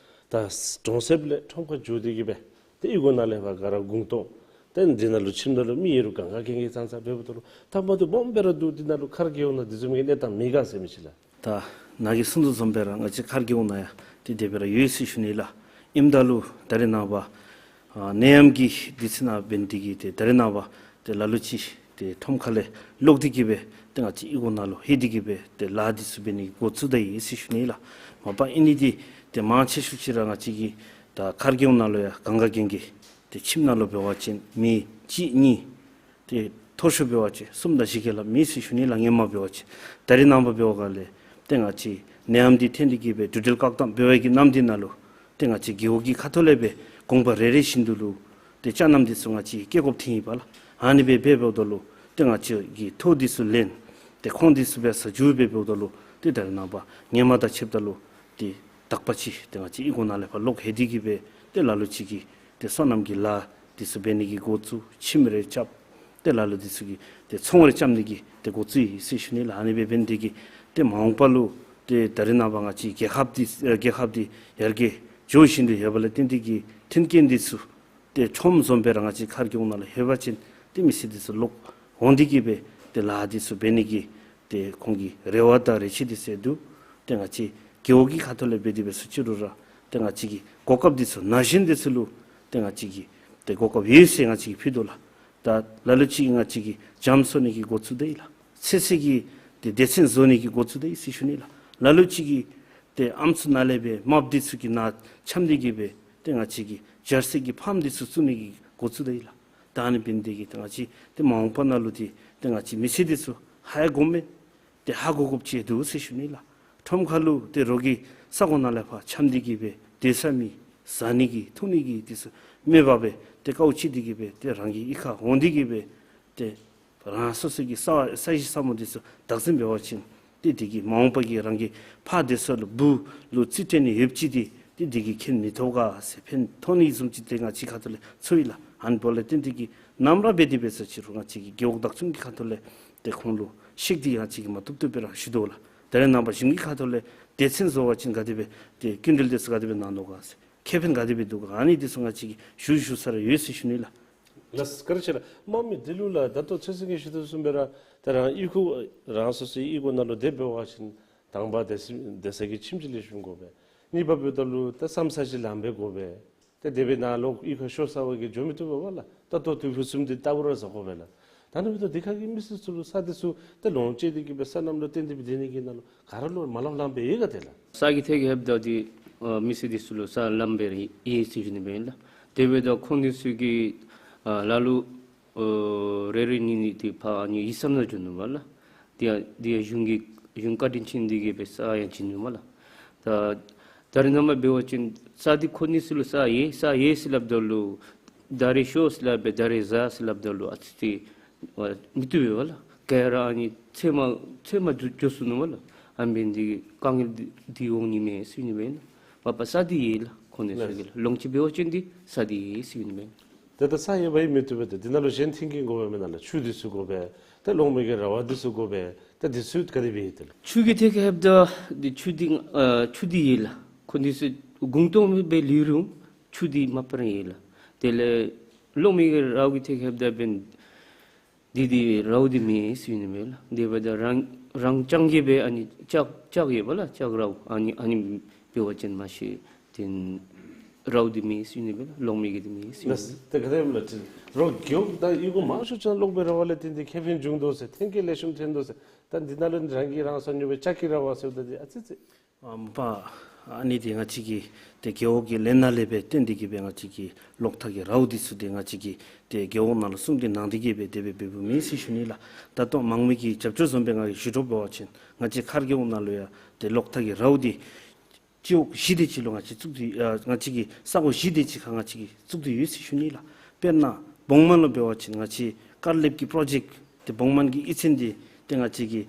ད་གྲོང་གསེབ་ལས་ཁྲོམ་ཁར་འགྱོ་སྟེ་གིས་སྦེ་ཏེ་གཡུས་སྒོ་ནང་ལས་ཕར་ག་ར་གུང་སྟོང་ཏེ་འདི་ནང་ལུ་ཁྱིམ་ནང་ལུ་མི་ཡོད་རུང་གང་ག་གེ་གེ་ཙང་ཙང་འབདཝ་ད་ལུ་སྟབས་མ་བདེཝ་སྦོམ་སྦེ་ར་འདུག། འདི་ནང་ལུ་མཁར་རྒེད་འོག་ནང་དེ་བཟུམ་གྱི་གནས་སྟངས་མེད་ག་ཟེར་མི་ཅིག་ལགས། ད་ནཱ་གིས་གསུངས་དོ་བཟུམ་སྦེ་ར་ང་བཅས་མཁར་རྒེད་འོག་ནང་ཡང་ཏེ་དེ་སྦེ་ར་ཡོད་ཟེར་ཞུ་ནི་ལགས། ཨིནམ་ད་ལུ་ད་རེས་ནངས་པ་ཨ་ནད་ཡམས་ཀྱི་དུས་ཚོད་ནང་འབད་ནི་དེ་གིས་ཏེ་ད་རེས་ནངས་པ་ཏེ་ལ་ལུ་ཅིག་ཏེ་ཁྲོམ་ཁ་ལས་ལོག་སྟེ་གིས་སྦེ་ཏེ་ང་བཅས་གཡུས་སྒོ་ནང་ལུ་ལྷོད་དེ་གིས་སྦེ་ཏེ་ལཱ་འདི་ཚུ་འབད་ནི་གི་འགོ་བཙུགས་ད་ཡི་ཟེར་ཞུ་ནི་ལགས། མ་པ་ཨིན་ནི་འདི་ཏེ་མང་ཆེ་ཤོས་ཅིག་ར་ང་བཅས་ཀྱི་ད་མཁར་རྒེད་འོག་ནང་ལུ་ཡང་གང་ག་གེ་གེ་ཏེ་ཁྱིམ་ནང་ལུ་འབད་བ་ཅིན་མི་གཅིག་གཉིས་ཏེ་མཐོ་ཤོས་འབད་བ་ཅིན་གསུམ་དང་བཞི་གི་ལྷག་མེད་ཟེར་ཞུ་ནི་ལགས། སྔོན་མ་འབད་བ་ཅིན། ད་རེས་ནངས་པ་འབད་བ་ག་ལས་ཏེ་ང་བཅས་ནད་ཡམས་འདི་ཐོན་ཏེ་གིས་སྦེ་འབྲུག་འགྲུལ་བཀག་དམ་འབད་བའི་གི་གནམ་དུས་ནང་ལུ་ཏེ་ང་བཅས་རྒེད་འོག་གི་ཁ་ཐུག་ལས་སྦེ་དགོངས་པ་རེ་རེ་བཞིན་དུ་ལུ་ཏེ་ཅ་རྣམས་འདི་ཚུ་ང་བཅས་སྐྱེལ་དགོཔ་ཐོན་ཡི་པ་ལགས། ཨ་ནི་སྦེ་འབད་འབདཝ་ད་ལུ་ཏེ་ང་བཅས་ཀྱིས་ཐོ་འདི་ཚུ་ལེན། ཏེ་ཁོང་འདི་ཚུ་འབད་ས་འགྱོ་སྦེ་འབདཝ་ད་ལུ་ཏེ་ད་རེས་ནངས་པ་སྔོན་མ་དང་ཕྱདཔ་ད་ལུ་ཏེ་དག་པ་ཅིག་ཏེ་ང་བཅས་གཡུས་སྒོ་ནང་ལས་ཕར་ལོག་ལྷོད་དེ་གིས་སྦེ་ཏེ་ལ་ལུ་ཅིག་གིས་ཏེ་སོ་ནམ་གྱི་ལཱ་འདི་ཚུ་འབད་ནི་གི་འགོ་བཙུགས། ཁྱིམ་རེ་རྐྱབ། ཏེ་ལ་ལུ་འདི་ཚུ་གིས་ཏེ་ཚོང་རེ་རྐྱབ་ནི་གི་ཏེ་འགོ་བཙུགས་ཡི་ཟེར་ཞུ་ནི་ལགས། ཨ་ནི་སྦེ་འབད་ནི་དེ་གིས་ཏེ་མ་འོངས་པ་ལུ་ཏེ་ད་རེས་ནངས་པ་ང་བཅས་རྒྱལ་ཁབ་འདི་རྒྱལ་ཁབ་འདི་ཡར་རྒྱས་འགྱོ་བཞིན་དུ་ཡོད་པ་ལས་བརྟེན་ཏེ་གིས་མཐུན་རྐྱེན་འདི་ཚུ་ཏེ་ཁྲོམ་བཟུམ་སྦེ་ར་ང་བཅས་མཁར་རྒེད་འོག་ནང་ལུ་ལྷོད་པ་ཅིན་ཏེ་མི་སེར་འདི་ཚུ་ལོག་འོང་སྟེ་གིས་སྦེ་ཏེ་ལཱ་འདི་ཚུ་འབད་ནི་གི་ཏེ་ཁོང་གི་རེ་བ་དང་རེ་ཆེ་འདི་ཚུ་འདུག། ཏེ་ང་བཅས་རྒེད་འོག་གི་ཁ་ཐུག་ལས་འབད་དེ་འབད་ས་ཅིག་རུང་ར་ཏེ་ང་བཅས་ཀྱི་གོ་སྐབས་འདི་ཚུ་ན་གཞོན་འདི་ཚུ་ལུ་ཏེ་ང་བཅས་ཀྱིས་ཏེ་གོ་སྐབས་ཡོད་ཟེར་ང་བཅས་ཀྱིས་ཕུལ་དོ་ལགས། ད་ལ་ལུ་ཅིག་གིས་ང་བཅས་ཀྱིས་འཇམ་བཟོ་ནི་གི་འགོ་བཙུགས་ད་ཡི་ལགས། ཚོད་བསྲེ་གི་ཏེ་སྡེ་ཚན་བཟོ་ནི་གི་འགོ་བཙུགས་ད་ཡི་ཟེར་ཞུ་ནི་ལགས། ལ་ལུ་ཅིག་གིས་ཏེ་ཨམ་སྲུ་ནང་ལས་སྦེ་རྨགཔ་འདི་ཚུ་གི་ནང་འཁྱམས་ཏེ་གིས་སྦེ་ཏེ་ང་བཅས་ཀྱིས་འབྱར་སིལ་གྱི་ཕཱམ་འདི་ཚུ་བཙུགས་ནི་གི་འགོ་བཙུགས་ད་ཡི་ལགས། ད་ཨ་ནི་འབད་ནི་དེ་གིས་ཏེ་ང་བཅས་ཏེ་མ་འོངས་པ་ནང་ལུ་ཏེ་ཏེ་ང་བཅས་མི་སེར་འདི་ཚུ་ཧ་ཡང་གོ་མེད། ཏེ་ཧ་གོ་དགོཔ་ཅིག་འདུག་ཟེར་ཞུ་ནི་ལགས། ཁྲོམ་ཁ་ལུ་ཏེ་རོགས་ཀྱི་ས་གོ་ནང་ལས་ཕར་འཁྱམས་ཏེ་གིས་སྦེ་སྡོད་ས་མེད། བཟའ་ནི་གི་འཐུང་ནི་གི་འདི་ཚུ་མེད་པར་སྦེ་ཏེ་དཀའཝ་སྤྱད་དེ་གིས་སྦེ་ཏེ་རང་གི་གཡུས་ཁར་འོང་སྟེ་གིས་སྦེ་ཏེ་རང་སོ་སོ་གི་ས་ས་གཞི་ས་སྨུག་འདི་ཚུ་བདག་འཛིན་འབད་བ་ཅིན་ཏེ་དེ་གིས་མ་འོངས་པ་གི་རང་གི་ཕར་སྡོད་ས་ལུ་སྦུག་ལུ་རྩིས་སྤྲོད་ནི་ཡོདཔ་ཅིག་འདི་ཏེ་དེ་གིས་ཁྱད་མི་ཐོབ་ག་ཟེར་ཕན་ཐོགས་ནི་བཟུམ་ཅིག་ཏེ་ང་བཅས་ཁ་ཐུག་ལས་ཚོར་ཡི་ལགས། ཨ་ནི་འབདཝ་ལས་བརྟེན་ཏེ་གིས་ནམ་ར་འབད་དེ་འབད་ས་ཅིག་རུང་ང་བཅས་ཀྱི་རྒེད་འོག་བདག་སྐྱོང་གི་ཁ་ཐུག་ལས་ཏེ་ཁོང་ལུ་གཤེགས་ཏེ་ང་བཅས་ཀྱིས་མ་བཏུབ་བཏུབ་སྦེ་ར་ཞུ་དོ་ལགས། ད་རེས་ནངས་པ་གཞུང་གི་ཁ་ཐུག་ལས་སྡེ་ཚན་བཟོ་བ་ཅིན་ག་དེ་སྦེ་ཏེ་སྐྱིན་འགྲུལ་འདི་ཚུ་ག་དེ་སྦེ་གནང་དོ་ག་ཟེར་ཁེ་ཕན་ག་དེ་སྦེ་འདུག་ག་ཨ་ནི་འདི་ཚུ་ང་བཅས་ཀྱིས་ཞུ་ཞུ་ས་ར་ཡོད་ཟེར་ཞུ་ནི་ལགས། ལགས་བཀའ་དྲིན་ཆེ་ལགས། དམངས་མི་འདི་ལུ་ལགས་ད་ལྟོ་ཚེ་སྲིང་གིས་ཞུ་དོ་བཟུམ་སྦེ་ར་ད་རང་གཡུས་ཁུག་རང་སོ་སོའི་གཡུས་སྒོ་ནང་ལུ་སྡོད་འབད་བ་ཅིན་དང་པ་སྡོད་ས་སྡོད་ས་གི་ཁྱིམ་ཅིག་ལེགས་ཤོམ་དགོ་པས། གཉིས་པ་འབདཝ་ད་ལུ་ད་ས་ས་ཅིག་ལངམ་སྦེ་དགོ་པས། ཏེ་དེ་སྦེ་ནཱ་ལོག་གཡུས་ཁར་ཤོར་ས་བ་གིས་འགྱོ་མི་བཏུབ་པས་ལགས། ད་ལྟོ་དུས་ཕུན་སུམ་ཚོགས་ཏེ་ལྟ་བུ་ར་ཟ་དགོ་པས་ལགས། ད་ནི་འབདཝ་ད་དེ་ཁ་གི་མི་སེར་ཚུ་ལུ་ས་དེ་ཚུ་ཏེ་ལོངས་སྤྱོད་དེ་གི་སྦེ་སོ་ནམ་ལུ་བརྟེན་ཏེ་སྦེ་སྡོད་ནི་གི་ནང་ལུ་ག་ར་ལུ་མ་ལངམ་ལངམ་སྦེ་ཡོད་ག་དེ་ལགས། ས་གི་ཐད་ཁར་འབདཝ་ད་འདི་ཨ་མི་སེར་དེ་ཚུ་ལུ་ས་ལངམ་སྦེ་ར་ཡོད་ཟེར་ཞུ་ནི་སྦེ་ཨིན་ལགས། དེ་འབདཝ་ད་ཁོང་དེ་ཚུ་གིས་ཨ་ལ་ལུ་ཨོ་རེ་རེ་གཉིས་གཉིས་དེ་ཕར་ཨ་ནི་ཡིག་ཚང་ནང་འགྱོ་ནུག་སྨོ་ལགས། དེ་ཡང་དེ་ཡང་གཞུང་གི་གཞུང་བཀའ་དྲིན་ཅན་དེ་གིས་སྦེ་ས་ཡང་བྱིན་ནུག་སྨོ་ལགས། ད་ད་རེས་ནངས་པ་འབད་བ་ཅིན་ས་དེ་ཁོང་དེ་ཚུ་ལུ་ས་ཡོད་ས་ཡོད་ཟེར་སླབ་ད་ལུ་ད་རེས་ཤོར་ཟེར་སླབ་སྦེ་ད་རེས་ཟ་ཟེར་སླབ་ད་ལུ་ཨ་ཙི་ཙི་མི་བཏུབ་པས་ལགས། ག་ར་ཨ་ནི་ཚོད་མ་ཚོད་མ་འགྱོ་འགྱོ་སོ་ནུག་སྨོ་ལགས། ཨ་ནི་འབད་ནི་དེ་གིས་དཀའ་ངལ་འདི་འདི་འོང་ནི་མས་ཟེར་ཞུ་ནི་སྦེ་ཨིན་ལགས། མ་པ་ས་འདི་ཡོད་ལགས། ཁོང་དེ་ཚུ་གི་ལགས། ལོངས་སྤྱོད་འབད་བ་ཅིན་འདི་ས་འདི་ཡོད་ཟེར་ཞུ་ནི་སྦེ་ཨིན། ཏེ་ད་ས་ཡོདཔ་ཡང་མི་བཏུབ་པས། ཏེ་འདི་ནང་ལུ་གཞན་མཐུན་རྐྱེན་དགོ་པས་མེན་ན་ལགས། ཆུ་འདི་ཚུ་དགོ་པས། ཏེ་ལོང་མི་གི་ར་བ་འདི་ཚུ་དགོ་པས། ཏེ་འདི་ཚུ་ག་དེ་སྦེ་ཡོད་དེ་ལགས། ཆུ་གི་ཐད་ཁར་འབདཝ་ད་འདི་ཆུ་འདི་ཨ་ཆུ་འདི་ཡོད་ལགས། ཁོང་དེ་ཚུ་གུང་སྟོང་སྦེ་ལུས་རུང་ཆུ་འདི་མ་པ་ར་ཡོད་ལགས། དེ་ལས་ལོང་མི་གི་ར་བ་གི་ཐད་ཁར་འབདཝ་ད་འབདན་འདི་འདི་ར་བ་འདི་མེད་ཟེར་ཞུ་ནི་མས་ལགས། དེ་འབདཝ་ད་རང་རང་རྐྱང་གིས་སྦེ་ཨ་ནི་ལྕགས་ལྕགས་ཡོདཔ་ལགས། ལྕགས་ར་བ་ཨ་ནི་ཨ་ནི་འབད་བ་ཅིན་མ་ཤེས། དེ་ར་བ་འདི་མེད་ཟེར་ཞུ་ནི་མས་ལགས། ལོང་མི་གི་འདི་མེད་ཟེར་ཞུ་ནི་མས། ལགས། ཏེ་ག་དེམ་ལགས། རོགས་རྒེད་འོག་དང་གཡུས་སྒོ་མང་ཤོས་ཅིག་ནང་ལོག་སྦེ་ར་བ་ལས་བརྟེན་ཏེ་ཁེ་ཕན་བྱུང་དོ་ཟེར། ཐོན་སྐྱེད་ལེགས་ཤོམ་ཐོན་དོ་ཟེར། ད་འདི་ནང་ལུ་རང་གིས་རང་སོ་ཉོ་བའི་ལྕགས་ཀྱི་ར་བ་ཟེརཝ་ད་འདི་ཨ་ཙི་ཙི། ཨ་མ་པ་ཨ་ནི་འདི་ང་བཅས་ཀྱི་ཏེ་རྒེད་འོག་གི་ལས་སྣ་ལས་སྦེ་བརྟེན་ཏེ་གི་སྦེ་ང་བཅས་ཀྱི་གློག་ཐག་གི་ར་བ་འདི་ཚུ་ཏེ་ང་བཅས་ཀྱི་ཏེ་རྒེད་འོག་ནང་ལུ་གསུང་གྲོས་གནང་སྟེ་གི་སྦེ་དེ་སྦེ་འབདཝ་མས་ཟེར་ཞུ་ནི་ལགས། ད་ལྟོ་མང་མི་གིས་རྒྱབ་སྐྱོར་བཟུམ་སྦེ་ང་གིས་ཞུ་དོ་འབད་བ་ཅིན་ང་བཅས་མཁར་རྒེད་འོག་ནང་ལུ་ཡང་ཏེ་གློག་ཐག་གི་ར་བ་འདི་སྤྱི་འོག་བཞི་དེ་ཅིག་ལུ་ང་བཅས་བཙུགས་ཏེ་ཨ་ང་བཅས་ཀྱི་ས་གོ་བཞི་དེ་ཅིག་ཁར་ང་བཅས་ཀྱིས་བཙུགས་ཏེ་ཡོད་ཟེར་ཞུ་ནི་ལགས། དཔེར་ན་བོང་མ་ལུ་འབད་བ་ཅིན་ང་བཅས་ཀར་ལེབ་ཀྱི་པྲོ་ཇེཀཊ་ཏེ་བོང་མ་གི་གཡུས་ཚན་འདི་ཏེ་ང་བཅས་ཀྱིས་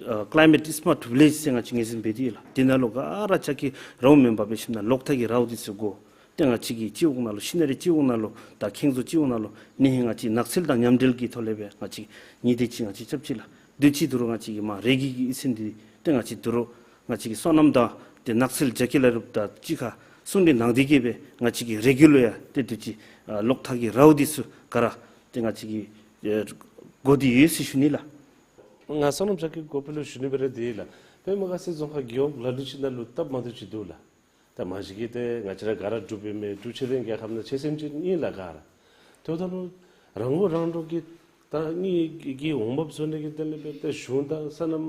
ཨ་ཀ་ལའི་མེཊ་སི་མཱཊ་བི་ལེཇ་ཟེར་ང་བཅས་ངོས་འཛིན་འབད་དེ་ཡོད་ལགས། དེ་ནང་ལུ་ག་ར་ལྕགས་ཀྱི་ར་བ་མེན་པར་འབད་ཞིནམ་ན་གློག་ཐག་གི་ར་བ་འདི་ཚུ་དགོ། ཏེ་ང་བཅས་ཀྱི་སྤྱི་འོག་ནང་ལུ་ཤི་ན་རེ་སྤྱི་འོག་ནང་ལུ་ད་ཁེངས་འཛུམ་སྤྱི་འོག་ནང་ལུ་ཨ་ནི་ང་བཅས་ནགས་ཚལ་དང་མཉམ་འབྲེལ་གྱི་ཐོག་ལས་སྦེ་ང་བཅས་གཉིས་དེ་ཅིག་ང་བཅས་རྐྱབ་ཅི་ལགས། དུས་ཅི་དོ་རུང་ང་བཅས་ཀྱི་མ་རེ་གི་གི་གཡུས་ཚན་འདི་ཏེ་ང་བཅས་དོ་རུང་ང་བཅས་ཀྱི་སོ་ནམ་དང་ཏེ་ནགས་ཚལ་རྒྱ་སྐྱེད་ལས་རོགསཔ་དང་གཅིག་ཁར་གསུང་གྲོས་གནང་སྟེ་གི་སྦེ་ང་བཅས་ཀྱི་རེ་གི་ལུ་ཡང་ཏེ་དུས་ཅི་ཨ་གློག་ཐག་གི་ར་བ་འདི་ཚུ་ག་ར་ཏེ་ང་བཅས་ཀྱིས་ཨེ་དགོ་སྟེ་ཡོད་ཟེར་ཞུ་ནི་ལགས། ང་སོ་ནམ་ལྕགས་ཀྱི་འགོ་དཔོན་ལུ་ཞུ་ནི་སྦེ་ར་འདི་ལགས། དཔེར་ན་མ་ག་སེ་རྫོང་ཁག་རྒེད་འོག་ལ་ལུ་ཅིག་ནང་ལུ་སྟབས་མ་བདེཝ་ཅིག་འདུག་ལགས། ད་མ་གཞི་གིས་ཏེ་ང་བཅས་ར་ག་ར་འབྲུག་པའི་མི་འབྲུག་ཆོས་ལྡན་རྒྱལ་ཁབ་ནང་ཆོས་སེམས་ཅན་ཨིན་ལགས་ག་ར། དེ་འབདཝ་ད་ལུ་རང་མགོ་རང་འདྲོངས་ཀྱི་ད་ཨ་ནི་གི་འོང་འབབ་བཟོ་ནི་གི་དོན་ལས་སྦེ་ཏེ་གཞུང་དང་སོ་ནམ་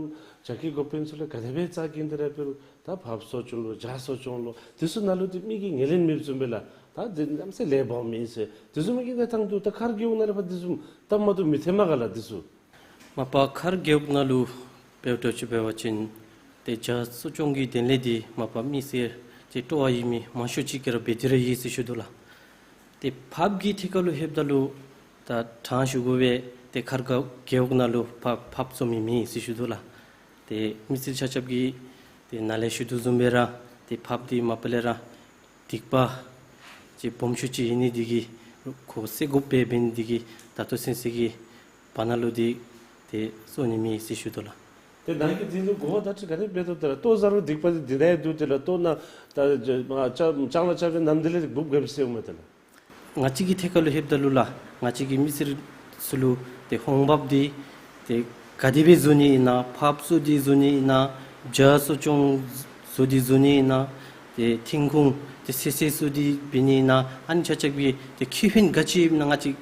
ལྕགས་ཀྱི་འགོ་དཔོན་ཚུ་ལས་ག་དེ་སྦེ་རྩ་འགེངས་ཏེ་ར་འབད་རུང་ད་ཕགཔ་གསོ་སྐྱོང་ལོ་བྱ་གསོ་སྐྱོང་ལོ་དེ་ཚུ་ནང་ལུ་ཏེ་མི་གིས་ངོས་ལེན་མེདཔ་བཟུམ་སྦེ་ལགས། ད་འདི་གནམ་མེད་ས་མེད་ལས་སྦོམ་ཨིན་ཟེར་དེ་བཟུམ་མའི་གི་གནས་སྟངས་འདུག། ད་མཁར་རྒེད་འོག་ནང་ལས་ཕར་དེ་བཟུམ་སྟབས་མ་བདེཝ་མི་ཐོན་མས་ག་ལགས་དེ་ཚུ། མ་པ་མཁར་རྒེད་འོག་ནང་ལུ་འབདཝ་ད་ཅིག་འབད་བ་ཅིན་ཏེ་བྱ་གསོ་སྐྱོང་གི་དོན་ལས་འདི་མ་པ་མི་སེར་ཏེ་སྤྲོ་བ་ཡོད་མི་མང་ཤོས་ཅིག་གིས་ར་འབད་དེ་ར་ཡོད་ཟེར་ཞུ་དོ་ལགས། ཏེ་ཕགཔ་གི་ཐད་ཁར་ལུ་འབདཝ་ད་ལུ་ད་དྲང་ཞུ་དགོ་པས། ཏེ་མཁར་རྒེད་འོག་ནང་ལུ་ཕགཔ་ཕགཔ་གསོ་མི་མེད་ཟེར་ཞུ་དོ་ལགས། ཏེ་མི་སེར་ཆ་ཁྱབ་ཀྱིས་ཏེ་ནཱ་ལས་ཞུ་དོ་བཟུམ་སྦེ་ར་ཏེ་ཕགཔ་འདི་མ་པ་ལས་ར་སྡིག་པ་ཅིག་སྦོམ་ཤོས་ཅིག་ཨིན་ནི་འདི་གིས་ཁོ་བསད་དགོཔ་སྦེ་འབད་ནི་འདི་གིས་ད་ལྟོ་ཚུན་ཚོད་ཀྱི་བར་ན་ལུ་འདི་ཏེ་གསོ་ནི་མེད་ཟེར་ཞུ་དོ་ལགས། ཏེ་ནཱ་གིས་འདི་ལུ་གོ་བ་བརྡ་སྤྲོད་ག་དེ་འབད་དོ་ད་ལགས། ལྟོ་ཟ་རུང་སྡིག་པ་འདི་འདི་ནང་ཡང་འདུག་ཏེ་ལགས། ལྟོ་ནང་ད་ཅ་ཅ་ལྕང་ལ་ཅ་བའི་ནམ་འདི་ལས་འབུཔ་ག་དེ་སྦེ་སེལཝ་མས་ཏེ་ལགས། ང་བཅས་ཀྱི་ཐད་ཁར་ལུ་འབདཝ་ད་ལུ་ལགས། ང་བཅས་ཀྱིས་མི་སེར་ཚུ་ལུ་ཏེ་འོང་འབབ་འདི་ཏེ་ག་དེ་སྦེ་བཟོ་ནི་ཨིན་ན། ཕགཔ་གསོ་སྟེ་བཟོ་ནི་ཨིན་ན། བྱ་གསོ་སྐྱོང་བཟོ་སྟེ་བཟོ་ནི་ཨིན་ན། ཏེ་ཐོན་ཁུངས་ཏེ་ཟད་ཟད་བཟོ་སྟེ་འབད་ནི་ཨིན་ན། ཨ་ནི་ཆ་ཁྱབ་ཀྱི་ཏེ་ཁེ་ཕན་ག་ཅི་ཨིན་ན་ང་བཅས་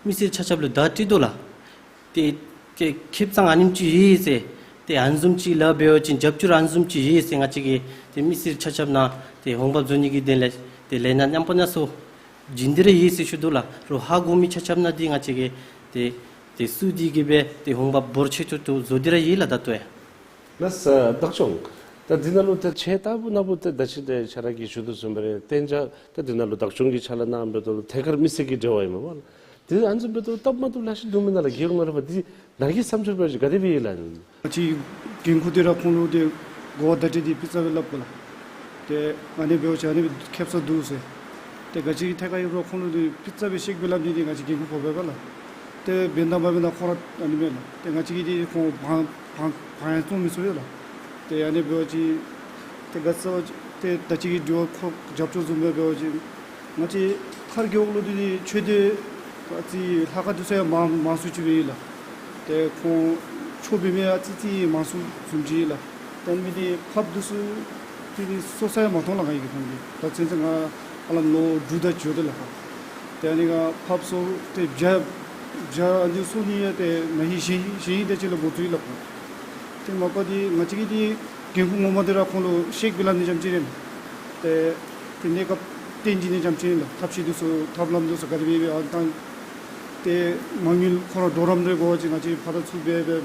མི་སེར་ཆ་ཁྱབ་ལུ་བརྡ་སྤྲོད་དོ་ལགས། ཏེ་ཏེ་ཁེབ་ཚང་ཨ་ནེམ་ཅིག་ཡོད་ཟེར། ཏེ་ཨ་ནི་བཟུམ་ཅིག་ལཱ་འབད་བ་ཅིན་རྒྱབ་སྐྱོར་ཨ་ནི་བཟུམ་ཅིག་ཡོད་ཟེར་ང་བཅས་ཀྱིས་ཏེ་མི་སེར་ཆ་ཁྱབ་ནང་ཏེ་འོང་འབབ་བཟོ་ནི་གི་དོན་ལས་ཏེ་ལས་སྣ་མཉམ་པ་སྣ་ཚོགས་བྱིན་ཏེ་ར་ཡོད་ཟེར་ཞུ་དོ་ལགས། རོགས་ཧ་གོ་མི་ཆ་ཁྱབ་ནང་འདི་ང་བཅས་ཀྱིས་ཏེ་ཏེ་བཙུགས་ཏེ་གི་སྦེ་ཏེ་འོང་འབབ་འབོར་ཆེ་ཏོག་ཏོ་བཟོ་སྟེ་ར་ཡོད་ལགས་ད་ལྟོ་ཡང་། ལགས་སོ་བདག་སྐྱོང་། ད་འདི་ནང་ལུ་ད་ཆེ་ལྟ་བུ་ནང་བུ་ད་ད་ཅི་ཏེ་ཁྱོད་ར་གིས་ཞུ་དོ་བཟུམ་སྦེ་ར་གཏན་འཇགས་ད་འདི་ནང་ལུ་བདག་སྐྱོང་གི་ཕྱག་ལཱ་གནངམ་འབདཝ་ད་ལུ་ཐད་ཀར་མི་སེར་གྱི་འབྲེལ་བ་ཨིན་མས་པ་ལགས། ཏེ་ཨ་ནི་བཟུམ་འབདཝ་ད་སྟབས་མ་བདེཝ་ལེ་ཤ་འདུག་མེན་ན་ལགས། རྒེད་འོག་ནང་ལུ་ཕར་འདི་ནཱ་གི་བསམ་འཆར་འབད་བ་ཅིན་ག་དེ་སྦེ་ཡོད་ལགས། ང་བཅས་འགན་ཁུར་འདི་ར་ཁོང་ལུ་ཏེ་གོ་བ་བརྡ་སྤྲོད་འདི་སྤུས་ཚད་སྦེ་སླབ་དགོ་ལགས། ཏེ་ཨ་ནི་འབད་བ་ཅིན་ཨ་ནི་སྦེ་ཁེབ་ས་འདུག་ཟེར། ཏེ་ག་ཅི་གི་ཐད་ཁར་ཡོད་རུང་ཁོང་ལུ་ཏེ་སྤུས་ཚད་སྦེ་བཤད་སྦེ་སླབ་ནི་འདི་ང་བཅས་འགན་ཁུར་དགོ་པས་པ་ལགས། ཏེ་འབདན་དང་མ་འབདན་ཁོང་ར་ཨ་ནི་མས་ལགས། ཏེ་ང་བཅས་ཀྱིས་འདི་ཁོང་དབང་དབང་དབང་ཡང་བཙོང་མི་ཚུགས་པས་ལགས། ཏེ་ཨ་ནི་འབད་བ་ཅིན་ཏེ་ག་ཟེར་བ་ཅིན་ཏེ་ད་ཅི་གི་དྲི་བ་ཁོ་རྒྱབ་སྐྱོར་བཟུམ་སྦེ་འབད་བ་ཅིན་ང་བཅས་མཁར་རྒེད་འོག་ལུ་འདི་ཆོས་སྡེ་ཨ་ཙི་ལྷ་ཁང་འདི་ཚུ་ཡང་མང་མང་སུ་ཅིག་སྦེ་ཡོད་ལགས། ཏེ་ཁོང་ཆོས་འབད་མི་ཨ་ཙི་ཙི་མང་སུ་བཟུམ་ཅིག་ཡོད་ལགས། ད་ཨ་ནི་འདི་ཕགཔ་འདི་ཚུ་ ཏེ་ནི་སོ་སོ་ཡང་མ་མཐོང་ལགས། ང་གིས་མཐོང་སྟེ་ད་ཚུན་ཚོད་ང་ཧ་ལམ་ལོ་དྲུག་དང་བཅུ་དེ་ལགས། ཏེ་ཨ་ནི་ང་ཕགཔ་སོར་ཏེ་བྱ་བྱ་ཨ་ནི་སོར་ནི་ཡང་ཏེ་ན་ཧིང་གཞེས་གཞེས་ནིང་དེ་ཅིག་ལས་འགོ་བཙུགས་ཡི་ལགས། ཏེ་མ་པ་འདི་ང་བཅས་ཀྱི་འདི་འགན་ཁུར་ངོ་མ་འདི་ར་ཁོང་ལུ་བཤད་སྦེ་སླབ་ནི་ཙམ་ཅིག་ཨིན། ཏེ་ཏེ་གནས་སྐབས་བརྟན་ཅིག་ནི་ཙམ་ཅིག་ཨིན་ལགས། ཐབས་ཤེས་འདི་ཚུ་ཐབས་ལམ་འདི་ཚུ་ག་དེ་སྦེ་སྦེ་ཨ་ནི་བཏང་། ཏེ་མ་དངུལ་ཁོང་ར་གྲོགས་རམ་རེ་དགོ་པ་ཅིན་ང་བཅས་ཕར་དང་ཚུར་འབད་སྦེ་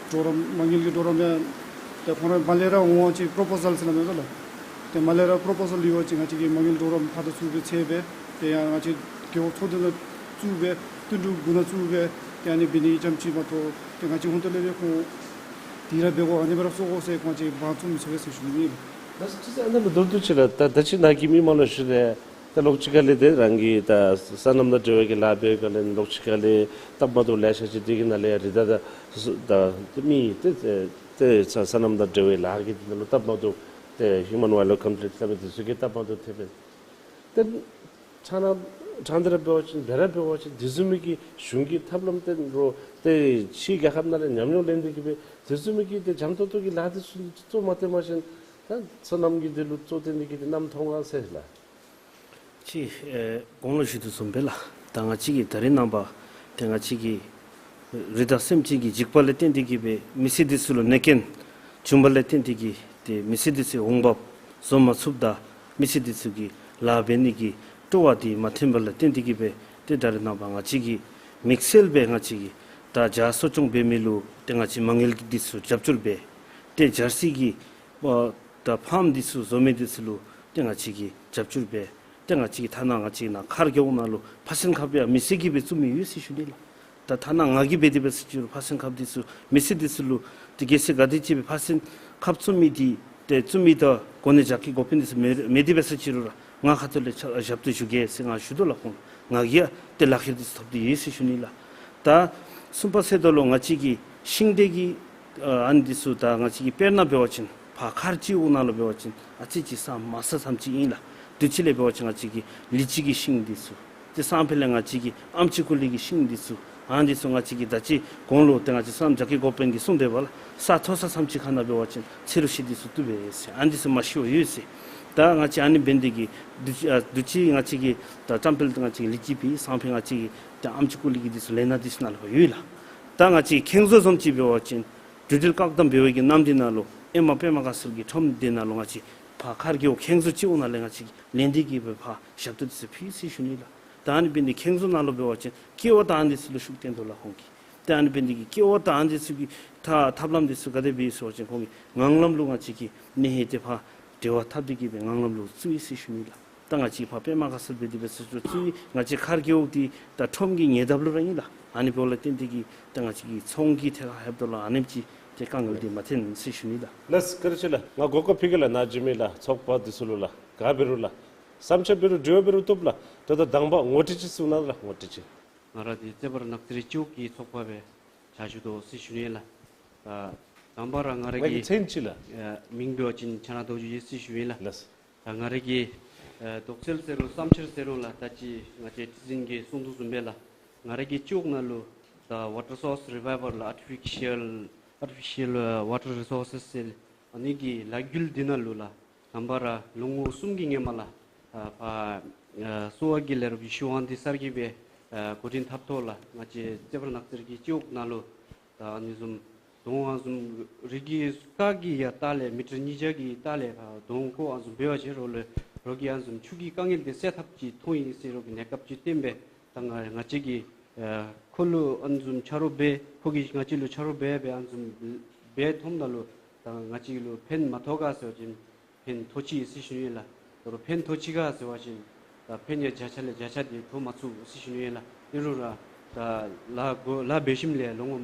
གྲོགས་རམ་མ་དངུལ་གྱི་གྲོགས་རམ་ཡང་ཏེ་ཁོང་ར་མར་ལས་ར་འོང་བ་ཅིན་པོརོ་པོ་ཟཱལ་ཟེར་སླབ་མས་ལགས། ཏེ་མར་ལས་ར་པོརོ་པོ་ཟཱལ་ཡོད་པ་ཅིན་ང་བཅས་ཀྱིས་མ་དངུལ་གྲོགས་རམ་ཕར་དང་ཚུར་སྦེ་འཚོལ་སྦེ་ཏེ་ཡང་ང་བཅས་རྒེད་འོག་ཚོགས་སྡེ་ནང་བཙུགས་སྦེ་བསྟུན་གྲོས་འགོ་ནང་བཙུགས་སྦེ་ཏེ་ཨ་ནི་འབད་ནི་ཙམ་ཅིག་མ་གཏོགས་ཏེ་ང་བཅས་ཧོང་ཏོ་ལས་སྦེ་ཁོང་འདི་ར་འབད་དགོ་ཨ་ནི་སྦེ་ར་སོང་དགོ་ཟེར་ཁོང་ཅིག་དབང་བཙུགས་མི་ཚུགས་པས་ཟེར་ཞུ་ནི་ཨིན། ད་ཅི་ཟེར་ཨ་ནཱ་ལུ་མདོར་བསྡུས་ཅིག་ལགས། ད་ད་ཅི་ནཱ་གི་མི་མང་ལུ་ཞུ་རུང་ད་ལོགས་ཅིག་ཁ་ལས་ཏེ་རང་གི་ད་སོ་ནམ་དང་འབྲེལ་བའི་གི་ལཱ་འབད་ག་ལས་ལོགས་ཅིག་ཁ་ལས་སྟབས་མ་བདེཝ་ལེ་ཤ་ཅིག་འདི་གི་ནང་ལས་ཡང་རི་དྭགས་དང་ད་ཏེ་མི་ཏེ་ཏེ་ཏེ་སོ་སོ་ནམ་དང་འབྲེལ་བའི་ལཱ་གི་འདི་ནང་ལུ་སྟབས་མ་བདེཝ་ཏེ་ཧིའུ་མཱན་ཝའི་ལཌ་ཀོན་ཕི་ལིཀཊ་ལ་འབད་འདི་ཚུ་གི་སྟབས་མ་བདེཝ་ཐེབས་པས། ཏེ་ཐ་ན་ཐང་འདི་ར་འབད་བ་ཅིན་འབད་ར་འབད་བ་ཅིན་འདི་བཟུམ་མའི་གི་གཞུང་གི་ཐབས་ལམ་ཏེ་རོགས་ཏེ་ཕྱི་རྒྱལ་ཁབ་ནང་ལས་ཉམས་མྱོང་ལེན་ཏེ་གི་སྦེ་འདི་བཟུམ་མའི་གི་ཏེ་འཇམ་ཏོང་ཏོ་གི་ལཱ་འདི་ཚུ་གཙོ་མ་བཏོན་པ་ཅིན་ད་སོ་ནམ་གྱི་འདི་ལུ་གཙོ་བཏོན་ཏེ་གི་ཏེ་གནམ་མཐོང་ག་ཟེར་ལགས། ཅིག་ཨེ་གོང་ལུ་ཞུ་དོ་བཟུམ་སྦེ་ལགས། ད་ང་བཅས་ཀྱི་ད་རེས་ནངས་པ་ཏེ་ང་བཅས་ཀྱི་རི་དྭགས་སེམས་ཅན་གྱི་འཇིགས་པ་ལས་བརྟེན་ཏེ་གི་སྦེ་མི་སེར་འདི་ཚུ་ལུ་ནད་རྐྱེན་བྱུངམ་ལས་བརྟེན་ཏེ་གི་ཏེ་མི་སེར་འདི་ཚུ་འོང་འབབ་བཟོ་མ་ཚུགསཔ་དང་མི་སེར་འདི་ཚུ་གི་ལཱ་འབད་ནི་གི་སྤྲོ་བ་འདི་མ་ཐོན་པ་ལས་བརྟེན་ཏེ་གི་སྦེ་ཏེ་ད་རེས་ནངས་པ་ང་བཅས་ཀྱིས་དམིགས་བསལ་སྦེ་ང་བཅས་ཀྱིས་ད་བྱ་གསོ་སྐྱོང་འབད་མི་ལུ་ཏེ་ང་བཅས་མ་དངུལ་འདི་ཚུ་རྒྱབ་སྐྱོར་འབད། ཏེ་ཇར་སི་གི་ཨ་ད་ཕཱམ་འདི་ཚུ་བཟོ་མི་འདི་ཚུ་ལུ་ཏེ་ང་བཅས་ཀྱིས་རྒྱབ་སྐྱོར་འབད། ཏེ་ང་བཅས་ཀྱིས་ཐ་ན་ང་བཅས་ནཱ་མཁར་རྒེད་འོག་ནང་ལུ་ཕ་སེན་ཁབ་ཡང་མི་སེར་གྱིས་སྦེ་བཙུགས་མི་ཡོད་ཟེར་ཞུ་ནི་ལགས། ད་ཐ་ན་ང་གིས་འབད་དེ་འབད་ཟེར་ཅི་རུང་ཕ་སེན་ཁབ་འདི་ཚུ་མི་སེར་འདི་ཚུ་ལུ་ཏེ་གལ་སྲིད་ག་དེ་ཅིག་སྦེ་ཕ་སེན་ཁབ་བཙུགས་མི་འདི་ཏེ་བཙུགས་མི་དང་གོ་གནས་རྒྱ་སྐྱེད་འགོ་དཔོན་འདི་ཚུ་མེད་མེད་དེ་འབད་ཟེར་ཅི་རུང་ར་ང་ཁ་ཐུག་ལས་ཆ་ཞབས་ཏོག་ཞུ་གེ་ཟེར་ང་ཞུ་དོ་ལགས། ཁོང་ང་གིས་ཡང་ཏེ་ལག་ཁྱེར་འདི་ཚུ་ཐོབ་སྟེ་ཡོད་ཟེར་ཞུ་ནི་ལགས། ད་གསུམ་པ་ཟེར་དོ་ལོ་ང་བཅས་ཀྱི་ཤིང་འབྲས་ཀྱི་ཨ་ཨ་ནི་འདི་ཚུ་ད་ང་བཅས་ཀྱི་དཔེར་ན་འབད་བ་ཅིན་ཕར་མཁར་སྤྱི་འོག་ནང་ལུ་འབད་བ་ཅིན་ཨ་ཙི་ཅིག་ས་དམའ་ས་ཙམ་ཅིག་ཨིན་ལགས། དུས་ཅི་ལས་འབད་བ་ཅིན་ང་བཅས་ཀྱི་ལི་ཅི་གི་ཤིང་འདི་ཚུ་ཏེ་སང་ཕོད་ལས་ང་བཅས་ཀྱི་ཨམ་ཅི་ཀུ་ལི་གི་ཤིང་འདི་ཚུ་ཨ་ནི་འདི་ཚུ་ང་བཅས་ཀྱིས་ད་ཅི་གོང་ལུ་ཏེ་ང་བཅས་སོ་ནམ་རྒྱ་སྐྱེད་འགོ་དཔོན་གྱིས་གསུངས་དེ་བ་ལགས། ས་མཐོ་ས་ཙམ་ཅིག་ཁ་ནང་འབད་བ་ཅིན་ཚེ་རུ་ཤི་འདི་ཚུ་བཏུབ་པས་ཟེར་ཨ་ནི་འདི་ཚུ་མ་ཤིཝ་ཡོད་ཟེར། ད་ང་བཅས་ཨ་ནི་འབད་ནི་འདི་གིས་དུས་ཅི་ཨ་དུས་ཅི་ང་བཅས་ཀྱི་ད་སང་ཕོད་ལས་ང་བཅས་ཀྱི་ལི་ཅི་འབད་སང་ཕོད་ང་བཅས་ཀྱི་ད་ཨམ་ཅི་ཀུ་ལི་གི་འདི་ཚུ་ལས་སྣ་འདི་ཚུ་ནང་ལུ་ཕར་ཡོད་ལགས། ད་ང་བཅས་ཁེངས་བཟོ་བཟུམ་ཅིག་འབད་བ་ཅིན་འགྲུལ་འཕྲིན་བཀག་དམ་འབད་བའི་གི་གནམ་དུས་ནང་ལུ་ཨེ་མ་པདྨ་དཀར་གསལ་གྱི་ཁྲོམ་སྡེ་ནང་ལུ་ང་བཅས་ཕར་མཁར་རྒེད་འོག་ཁེངས་བཟོ་སྤྱི་འོག་ནང་ལས་ང་བཅས་ལེན་ཏེ་གི་སྦེ་ཕར་ཞབས་ཏོག་འདི་ཚུ་ཕུལ་ཟེར་ཞུ་ནི་ལགས། ད་ཨ་ནི་འབད་ནི་འདི་ཁེངས་བཟོ་ནང་ལུ་འབད་བ་ཅིན་ཀེ་བ་དང་ཨ་ནི་འདི་ཚུ་ལུ་ཤུགས་བཏོན་དོ་ལགས་ཁོང་གིས། ད་ཨ་ནི་འབད་ནི་འདི་གིས་ཀེ་བ་དང་ཨ་ནི་འདི་ཚུ་གི་ཐ་ཐབས་ལམ་འདི་ཚུ་ག་དེ་སྦེ་ཡོད་ཟེར་བ་ཅིན་ཁོང་གིས་ངང་ལམ་ལུ་ང་བཅས་ཀྱིས་ཨ་ནི་ཧེ་ཏེ་ཕར་འབྲེལ་བ་འཐབ་སྟེ་གི་སྦེ་ངང་ལམ་ལུ་བཙུགས་ཡི་ཟེར་ཞུ་ནི་ལགས། ད་ང་བཅས་ཕར་པདྨ་དཀར་གསལ་འབད་དེ་འབད་ཟེར་ཅི་རུང་ང་བཅས་མཁར་རྒེད་འོག་འདི་ད་ཁྲོམ་གྱི་ཉེ་འདབས་ལུ་ར་ཨིན་ལགས། ཨ་ནི་འབདཝ་ལས་བརྟེན་ཏེ་གི་ད་ང་བཅས་ཀྱི་ཚོང་གི་ཐད་ཁར་ལྷོདཔ་ད་ལུ་ཨ་ནེམ་ཅིག་ཏེ་དཀའ་ངལ་འདི་མ་ཐོན་ཟེར་ཞུ་ནི་ལགས། ལགས་བཀའ་དྲིན་ཆེ་ལགས། ང་གོ་སྐབས་ཕུལ་གེ་ལགས། ནཱ་བྱོན་མི་ལགས་ཚོགས་པ་འདི་ཚུ་ལུ་ལགས་ག་འབད་རུང་ལགས་བསམ་འཆར་འབད་རུང་དྲི་བ་འབད་རུང་བཏུབ་ལགས། ད་ད་དང་པ་ངོ་སྤྲོད་ཅིག་གསུང་གནང་ལགས། ངོ་སྤྲོད་ཅིག། ང་ར་འདི་རྩེ་བར་ནག་རྩིས་རིག་སྤྱི་འོག་གི་ཚོགས་པ་སྦེ་ཕྱག་ཞུ་དོ་ཟེར་ཞུ་ནི་ལགས། ད་དང་པ་ར་ང་ར་ང་གི་གི་མཚན་ཅིག་ལགས། ཨ་མིང་འབད་བ་ཅིན་ཕྱག་ན་རྡོ་རྗེ་ཨིན་ཟེར་ཞུ་ཡི་ལགས། ལགས། ད་ང་ར་གི་ཨ་དོགས་སེལ་ཟེར་རུང་བསམ་འཆར་ཟེར་རུང་ལགས། ད་ཅི་ང་བཅས་ཁྲི་འཛིན་གྱིས་གསུང་དོ་བཟུམ་སྦེ་ལགས། ང་ར་གི་སྤྱི་འོག་ནང་ལུ་ད་ཝ་ཊར་སོརསི་རི་བའི་ཝལ་ལགས། ཨར་ཊི་ཕི་ཤལ་ཨར་ཊི་ཕི་ཤལ་ཝ་ཊར་རི་སོརསི་ཟེར་ཨ་ནི་གི་ལཱ་འགུལ་འདི་ནང་ལུ་ལགས། དང་པ་ར་ལོ་ངོ་གསུམ་གྱི་སྔོན་མ་ལགས། ཨ་ཕར་ཨ་གསོ་བ་གི་ལས་རོགས་ཀྱི་ཤུལ་དབང་འདི་གསར་གྱི་སྦེ་ཨ་འགོ་འདྲེན་འཐབ་ཐོག་ལགས། ང་བཅས་རྩེ་བར་ནག་རྩིས་རིག་གི་སྤྱི་འོག་ནང་ལུ་ད་ཨ་ནི་བཟུམ་དོང་ཨ་ནི་བཟུམ་རི་གི་རྐ་གི་ཡར་ལྟག་ལས་མི་ཊར་ཉིས་བརྒྱ་གི་ལྟག་ལས་ཕར་དོང་བརྐོ་ཨ་ནི་བཟུམ་འབད་བ་ཅིན་རོགས་ལས་རོགས་ཀྱིས་ཨ་ནི་བཟུམ་ཆུ་གི་དཀའ་ངལ་འདི་སེལ་ཐབས་ཅིག་མཐོང་ཡི་ཟེར་རོགས་ཀྱི་གནས་སྐབས་ཅིག་བཏོན་སྦེ་ད་ང་ང་བཅས་ཀྱིས་ཨ་ཁོ་ལུ་ཨ་ནི་བཟུམ་ཕྱག་རོགས་འབད་ཁོ་གིས་ང་བཅས་ལུ་ཕྱག་རོགས་འབད་སྦེ་ཨ་ནི་བཟུམ་འབད་ཐོནམ་ད་ལུ་ད་ང་བཅས་ལུ་ཕན་མ་ཐོགས་ག་ཟེར་བ་ཅིན་ཕན་ཐོགས་ཅི་ཟེར་ཞུ་ནི་ལགས། ད་རུང་ཕན་ཐོགས་ཅི་ག་ཟེར་བ་ཅིན་ད་ཕན་ཡང་བརྒྱ་ཆ་ལས་བརྒྱ་ཆ་དེ་ཐོགས་མ་ཚུགས་ཟེར་ཞུ་ནི་ལགས། ཨིན་རུང་ར་ད་ལཱ་འགོ་ལཱ་འབད་ཞིནམ་ལས་ལོ་ངོ་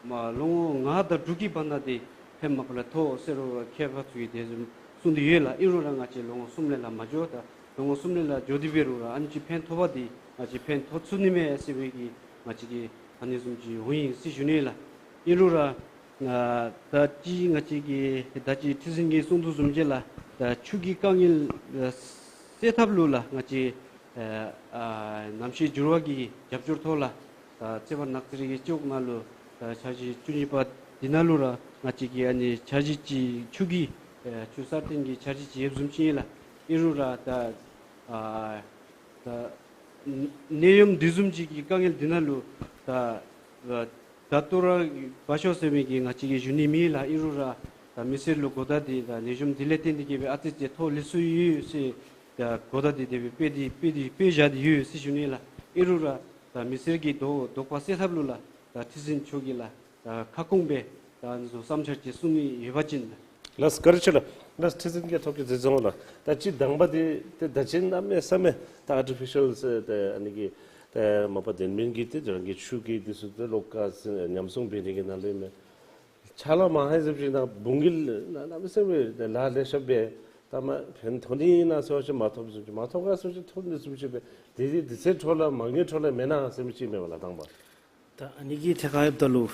མ་ལོ་ངོ་ལྔ་དང་དྲུག་གི་བར་ན་དེ་ཕན་མ་པ་ལས་ཐོགས་ཟེར་རོགས་མཁས་པ་ཚུ་གིས་དེ་བཟུམ་གསུངས་ཏེ་ཡོད་ལགས། ཨིན་རུང་ར་ང་བཅས་ལོ་ངོ་གསུམ་ལས་ལཱ་མ་འགྱོ། ད་ལོ་ངོ་གསུམ་ལས་ལཱ་འགྱོ་སྟེ་འབད་རུང་ར་ཨ་ནི་ཅིག་ཕན་ཐོགས་པ་དེ་ང་བཅས་ཕན་ཐོགས་ཚུགས་ནི་མས་ཟེར་བའི་གི་ང་བཅས་ཀྱི་ཨ་ནི་བཟུམ་ཅིག་འོང་ཡི་ཟེར་ཞུ་ནི་ལགས། ཨིན་རུང་ར་ཨ་ད་ཅི་ང་བཅས་ཀྱི་ད་ཅི་ཁྲི་འཛིན་གྱིས་གསུང་དོ་བཟུམ་ཅིག་ལགས། ད་ཆུ་གི་དཀའ་ངལ་ཨ་སེལ་ཐབས་ལུ་ལགས་ང་བཅས་ཨ་ཨ་གནམ་གཤིས་འགྱུར་བ་གི་རྒྱབ་སྐྱོར་ཐོག་ལགས། ད་རྩེ་བར་ནག་རྩིས་རིག་གི་སྤྱི་འོག་ནང་ལུ་ད་འཆར་གཞི་བཅུ་གཉིས་པ་འདི་ནང་ལུ་ར་ང་བཅས་ཀྱིས་ཨ་ནི་འཆར་གཞི་ཅིག་ཆུ་གི་ ཨེ་ཆུ་གསར་བཏོན་གྱི་འཆར་གཞི་ཅིག་ཡོདཔ་བཟུམ་ཅིག་ཨིན་ལགས། ཨིན་རུང་ར་ད་ཨ་ད་ནད་ཡམས་འདི་བཟུམ་ཅིག་གི་དཀའ་ངལ་འདི་ནང་ལུ་ད་ཨ་ད་ལྟོ་ར་བ་ཤོ་ཟེར་མི་གི་ང་བཅས་ཀྱིས་ཞུ་ནི་མེད་ལགས། ཨིན་རུང་ར་ད་མི་སེར་ལུ་གོ་བརྡ་འདི་ད་ནད་ཡམས་འདི་ལས་བརྟེན་ཏེ་གིས་སྦེ་ཨ་ཙི་ཅིག་ཐོ་ལེ་ཤ་ཡོད་ཟེར་ད་གོ་བརྡ་འདི་དེ་སྦེ་སྤེལ་ཏེ་སྤེལ་ཏེ་སྤེལ་བཞག་སྟེ་ཡོད་ཟེར་ཞུ་ནི་ལགས། ཨིན་རུང་ར་ད་མི་སེར་གྱི་དོ་དོགས་པ་སེལ་ཐབས་ལུ་ལགས་ད་ཁྲི་འཛིན་མཆོག་གིས་ལགས་ད་ཁ་སྐོང་སྦེ་ད་ཨ་ནི་བཟུམ་བསམ་འཆར་ཅིག་གསུང་ནི་ཡོད་པ་ཅིན། ལགས་བཀའ་དྲིན་ཆེ་ལགས། ལགས་ཁྲི་འཛིན་གྱིས་ཐོག་གི་ཟེར་སོང་ལགས། ད་ཅི་དང་པ་འདི་ཏེ་ད་ཅི་གནམ་མེད་ས་མེད་ད་ཨར་ཊི་ཕི་ཤཱལ་ཟེར་ཏེ་ཨ་ནི་གི་ཏེ་མ་པ་དེ་མིན་གྱི་ཏེ་རང་གི་ཆུ་གི་འདི་ཚུ་ཏེ་ལོག་ཀ་ཟེར་ཉམས་སྲུང་འབད་ནི་གི་ནང་ལུ་མེན། ཆ་ལ་མ་ཧེ་ཟེར་བ་ཅིན་ན་བུང་གི་ལ་གནམ་མེད་ས་མེད་ལཱ་ལེ་ཤ་འབད། ད་མ་ཕན་ཐོགས་ནི་ཨིན་ན་ཟེར་བ་ཅིན་མ་ཐོགས་ཟེར་བ་ཅིན་མ་ཐོགས་ག་ཟེར་བ་ཅིན་ཐོགས་ནི་ཟེར་བ་ཅིན་འབད། དེ་དེ་དེ་ཚེ་འཕྲོ་བརླག་མ་ངེས་འཕྲོ་བརླག་མེན་ན་ཟེར་མི་ཅིག་མེན་པ་ལགས་དང་པ། ད་ཨ་ནི་གི་ཐད་ཁར་ཡོདཔ་ད་ལུ་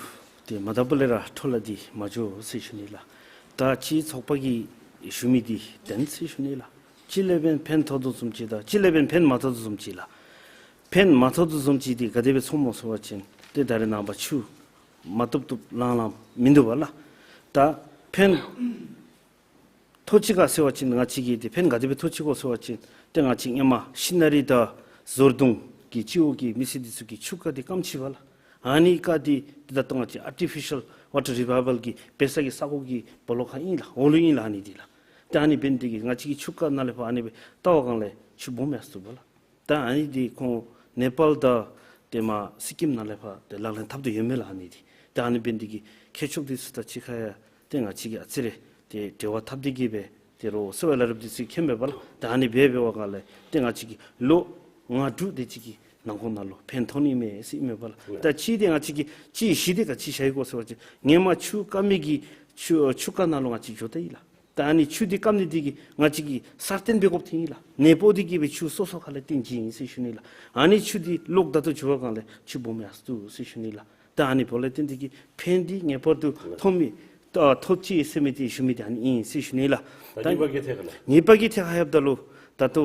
ཏེ་མ་དག་པ་ལས་ར་འཕྲོ་བརླག་འདི་མ་འགྱོ་ཟེར་ཞུ་ནི་ལགས། ད་ཅི་ཚོགས་པ་གིས་ཞུ་མི་འདི་བདེན་ཟེར་ཞུ་ནི་ལགས། ཅིག་ལས་འབདན་ཕན་ཐོགས་དོ་བཟུམ་ཅིག་དང་ཅིག་ལས་འབདན་ཕན་མ་ཐོགས་དོ་བཟུམ་ཅིག་ལགས། ཕན་མ་ཐོགས་དོ་བཟུམ་ཅིག་འདི་ག་དེ་སྦེ་ཚོར་སྨོ་ཟེར་བ་ཅིན་ཏེ་ད་རེས་ནངས་པ་ཆུ་མ་ཐོབ་ཐོབ་ལང་ལངམ་མིན་འདུག་པ་ལགས། ད་ཕན་ཐོགས་ཅི་ག་ཟེར་བ་ཅིན་ང་བཅས་ཀྱིས་ཏེ་ཕན་ག་དེ་སྦེ་ཐོགས་ཅི་གོ་ཟེར་བ་ཅིན་ཏེ་ང་བཅས་སྔོན་མ་ཤིང་ནག་རི་དང་ཟུར་དུང་གི་སྤྱི་འོག་གི་མི་སེར་འདི་ཚུ་གི་ཆུ་རྐ་འདི་སྐམ་ཅི་པ་ལགས། ཨ་ནི་རྐ་འདི་ཏེ་ད་ལྟོ་ང་བཅས་ཨར་ཊི་ཕི་ཤཱལ་ཝ་ཊར་རི་བའི་བཱལ་གྱི་འབད་ས་གི་ས་གོ་གི་སྦོ་ལོགས་ཁར་ཨིན་ལགས། འོག་ལུ་ཨིན་ལགས་ཨ་ནི་འདི་ལགས། ཏེ་ཨ་ནི་འབད་ནི་འདི་གིས་ང་བཅས་ཀྱི་ཆུ་རྐ་ནང་ལས་ཕར་ཨ་ནི་སྦེ་བལྟ་བའི་སྒང་ལས་ཆུ་སྦོམ་ཡར་སོང་པ་ལགས། ད་ཨ་ནི་འདི་ཁོང་ནེ་པཱལ་དང་ཏེ་མ་སི་ཀིམ་ནང་ལས་ཕར་ཏེ་ལག་ལེན་འཐབ་དོ་ཡོད་མས་ལགས་ཨ་ནི་འདི། ད་ཨ་ནི་འབད་ནི་འདི་གིས་མཁས་མཆོག་འདི་ཚུ་དང་གཅིག་ཁར་ཡང་ཏེ་ང་བཅས་ཀྱིས་ཨ་ཙི་རེ་ཏེ་འབྲེལ་བ་འཐབ་སྟེ་གིས་སྦེ་ཏེ་རོགས་འཚོ་བའི་ལཱ་རབ་འདི་ཚུ་མཁྱེན་མས་པ་ལགས། ད་ཨ་ནི་འབད་འབད་བའི་སྒང་ལས་ཏེ་ང་བཅས་ཀྱིས་ལོ་ལྔ་དྲུག་དེ་ཅིག་གི་ནང་འཁོད་ནང་ལུ་ཕན་ཐོགས་ནི་མས་ཟེར་ཨིན་མས་པ་ལགས། ད་ཅི་ཏེ་ང་བཅས་ཀྱིས་ཅི་གཞི་འདི་ག་ཅི་བཞག་ཡི་གོ་ཟེར་བ་ཅིན་སྔོན་མ་ཆུ་རྐ་མི་གི་ཆུ་ཆུ་རྐ་ནང་ལུ་ང་བཅས་འགྱོ་ད་ཡི་ལགས། ད་ཨ་ནི་ཆུ་འདི་སྐམ་ནི་འདི་གིས་ང་བཅས་ཀྱིས་སར་བཏོན་འབད་དགོཔ་ཐོན་ཡི་ལགས། ནེ་པོ་འདི་གིས་སྦེ་ཆུ་སོ་སོ་ཁ་ལས་བཏོན་བྱིན་ཡི་ཟེར་ཞུ་ནི་ལགས། ཨ་ནི་ཆུ་འདི་ལོག་ད་ལྟོ་འགྱོ་བའི་སྒང་ལས་ཆུ་སྦོམ་ཡར་སོང་ཟེར་ཞུ་ནི་ལགས། ད་ཨ་ནི་འབདཝ་ལས་བརྟེན་ཏེ་གིས་ཕན་འདི་ངེས་པར་དུ་ཐོགས་མི་ད་ཐོགས་ཅི་ཟེར་མི་འདི་ཞུ་མི་འདི་ཨ་ནི་ཨིན་ཟེར་ཞུ་ནི་ལགས། ད་ད་གཉིས་པ་གི་ཐད་ཁར་ལགས། གཉིས་པ་གི་ཐད་ཁར་ཡོདཔ་ད་ལུ་ད་ལྟོ་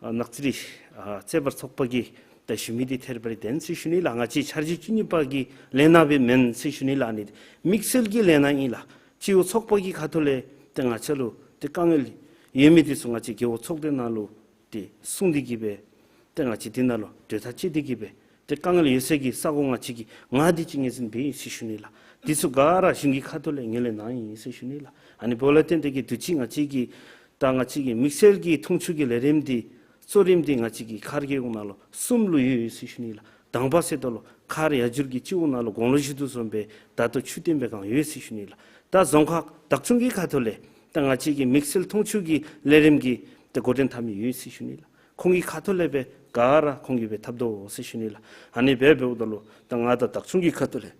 ཨ་ནགས་ཚལ་རིག་ཨ་རྩོད་པ་ཚོགས་པ་གིས་ད་ཞུ་མི་འདི་ཐད་རི་བ་རི་བདེན་ཟེར་ཞུ་ནི་ལགས། ང་བཅས་འཆར་གཞི་བཅུ་གཉིས་པ་གི་ལས་སྣ་སྦེ་མེན་ཟེར་ཞུ་ནི་ལགས། ཨ་ནི་དམིགས་བསལ་གྱི་ལས་སྣ་ཨིན་ལགས། སྤྱི་འོག་ཚོགས་པ་གི་ཁ་ཐུག་ལས་ཏེ་ང་བཅས་ལུ་ཏེ་དཀའ་ངལ་ཡོད་མི་འདི་ཚུ་ང་བཅས་རྒེད་འོག་ཚོགས་སྡེ་ནང་ལུ་ཏེ་གསུང་སྟེ་གིས་སྦེ་ཏེ་ང་བཅས་འདི་ནང་ལུ་གྲོས་ཐག་བཅད་དེ་གིས་སྦེ་ཏེ་དཀའ་ངལ་ཡོད་ས་གི་ས་གོ་ང་བཅས་ཀྱིས་ང་འདི་ཅིག་ངོས་འཛིན་འབད་ཡི་ཟེར་ཞུ་ནི་ལགས། འདི་ཚུ་ག་ར་གཞུང་གི་ཁ་ཐུག་ལས་ངོས་ལེན་གནང་ཡི་ཟེར་ཞུ་ནི་ལགས། ཨ་ནི་འབདཝ་ལས་བརྟེན་ཏེ་གིས་དུས་ཅི་ང་བཅས་ཀྱིས་ད་ང་བཅས་ཀྱི་དམིགས་བསལ་གྱི་འཐུང་ཆུ་གི་ལས་རིམ་འདི་གཙོ་རིམ་འདི་ང་བཅས་ཀྱི་མཁར་རྒེད་འོག་ནང་ལུ་གསུམ་ལུ་ཡོད་ཡོད་ཟེར་ཞུ་ནི་ལགས། དང་པ་ཟེརཝ་ད་ལུ་མཁར་ཡར་འགྱུར་གྱི་སྤྱི་འོག་ནང་ལུ་དགུང་ལོ་བཞི་བཅུ་སོན་པའི་ད་ལྟོ་ཆུ་བཏོན་པའི་སྒང་ཡོད་ཟེར་ཞུ་ནི་ལགས། ད་རྫོང་ཁག་བདག་སྐྱོང་གི་ཁ་ཐུག་ལས་ད་ང་བཅས་ཀྱི་དམིགས་བསལ་འཐུང་ཆུ་གི་ལས་རིམ་གྱི་ད་འགོ་འདྲེན་འཐབ་མི་ཡོད་ཟེར་ཞུ་ནི་ལགས། ཁོང་གི་ཁ་ཐུག་ལས་སྦེ་ག་ར་ཁོང་གིས་སྦེ་འཐབ་དོ་ཟེར་ཞུ་ནི་ལགས། ཨ་ནི་སྦེ་འབདཝ་ད་ལུ་ད་ང་དང་བདག་སྐྱོང་གི་ཁ་ཐུག་ལས་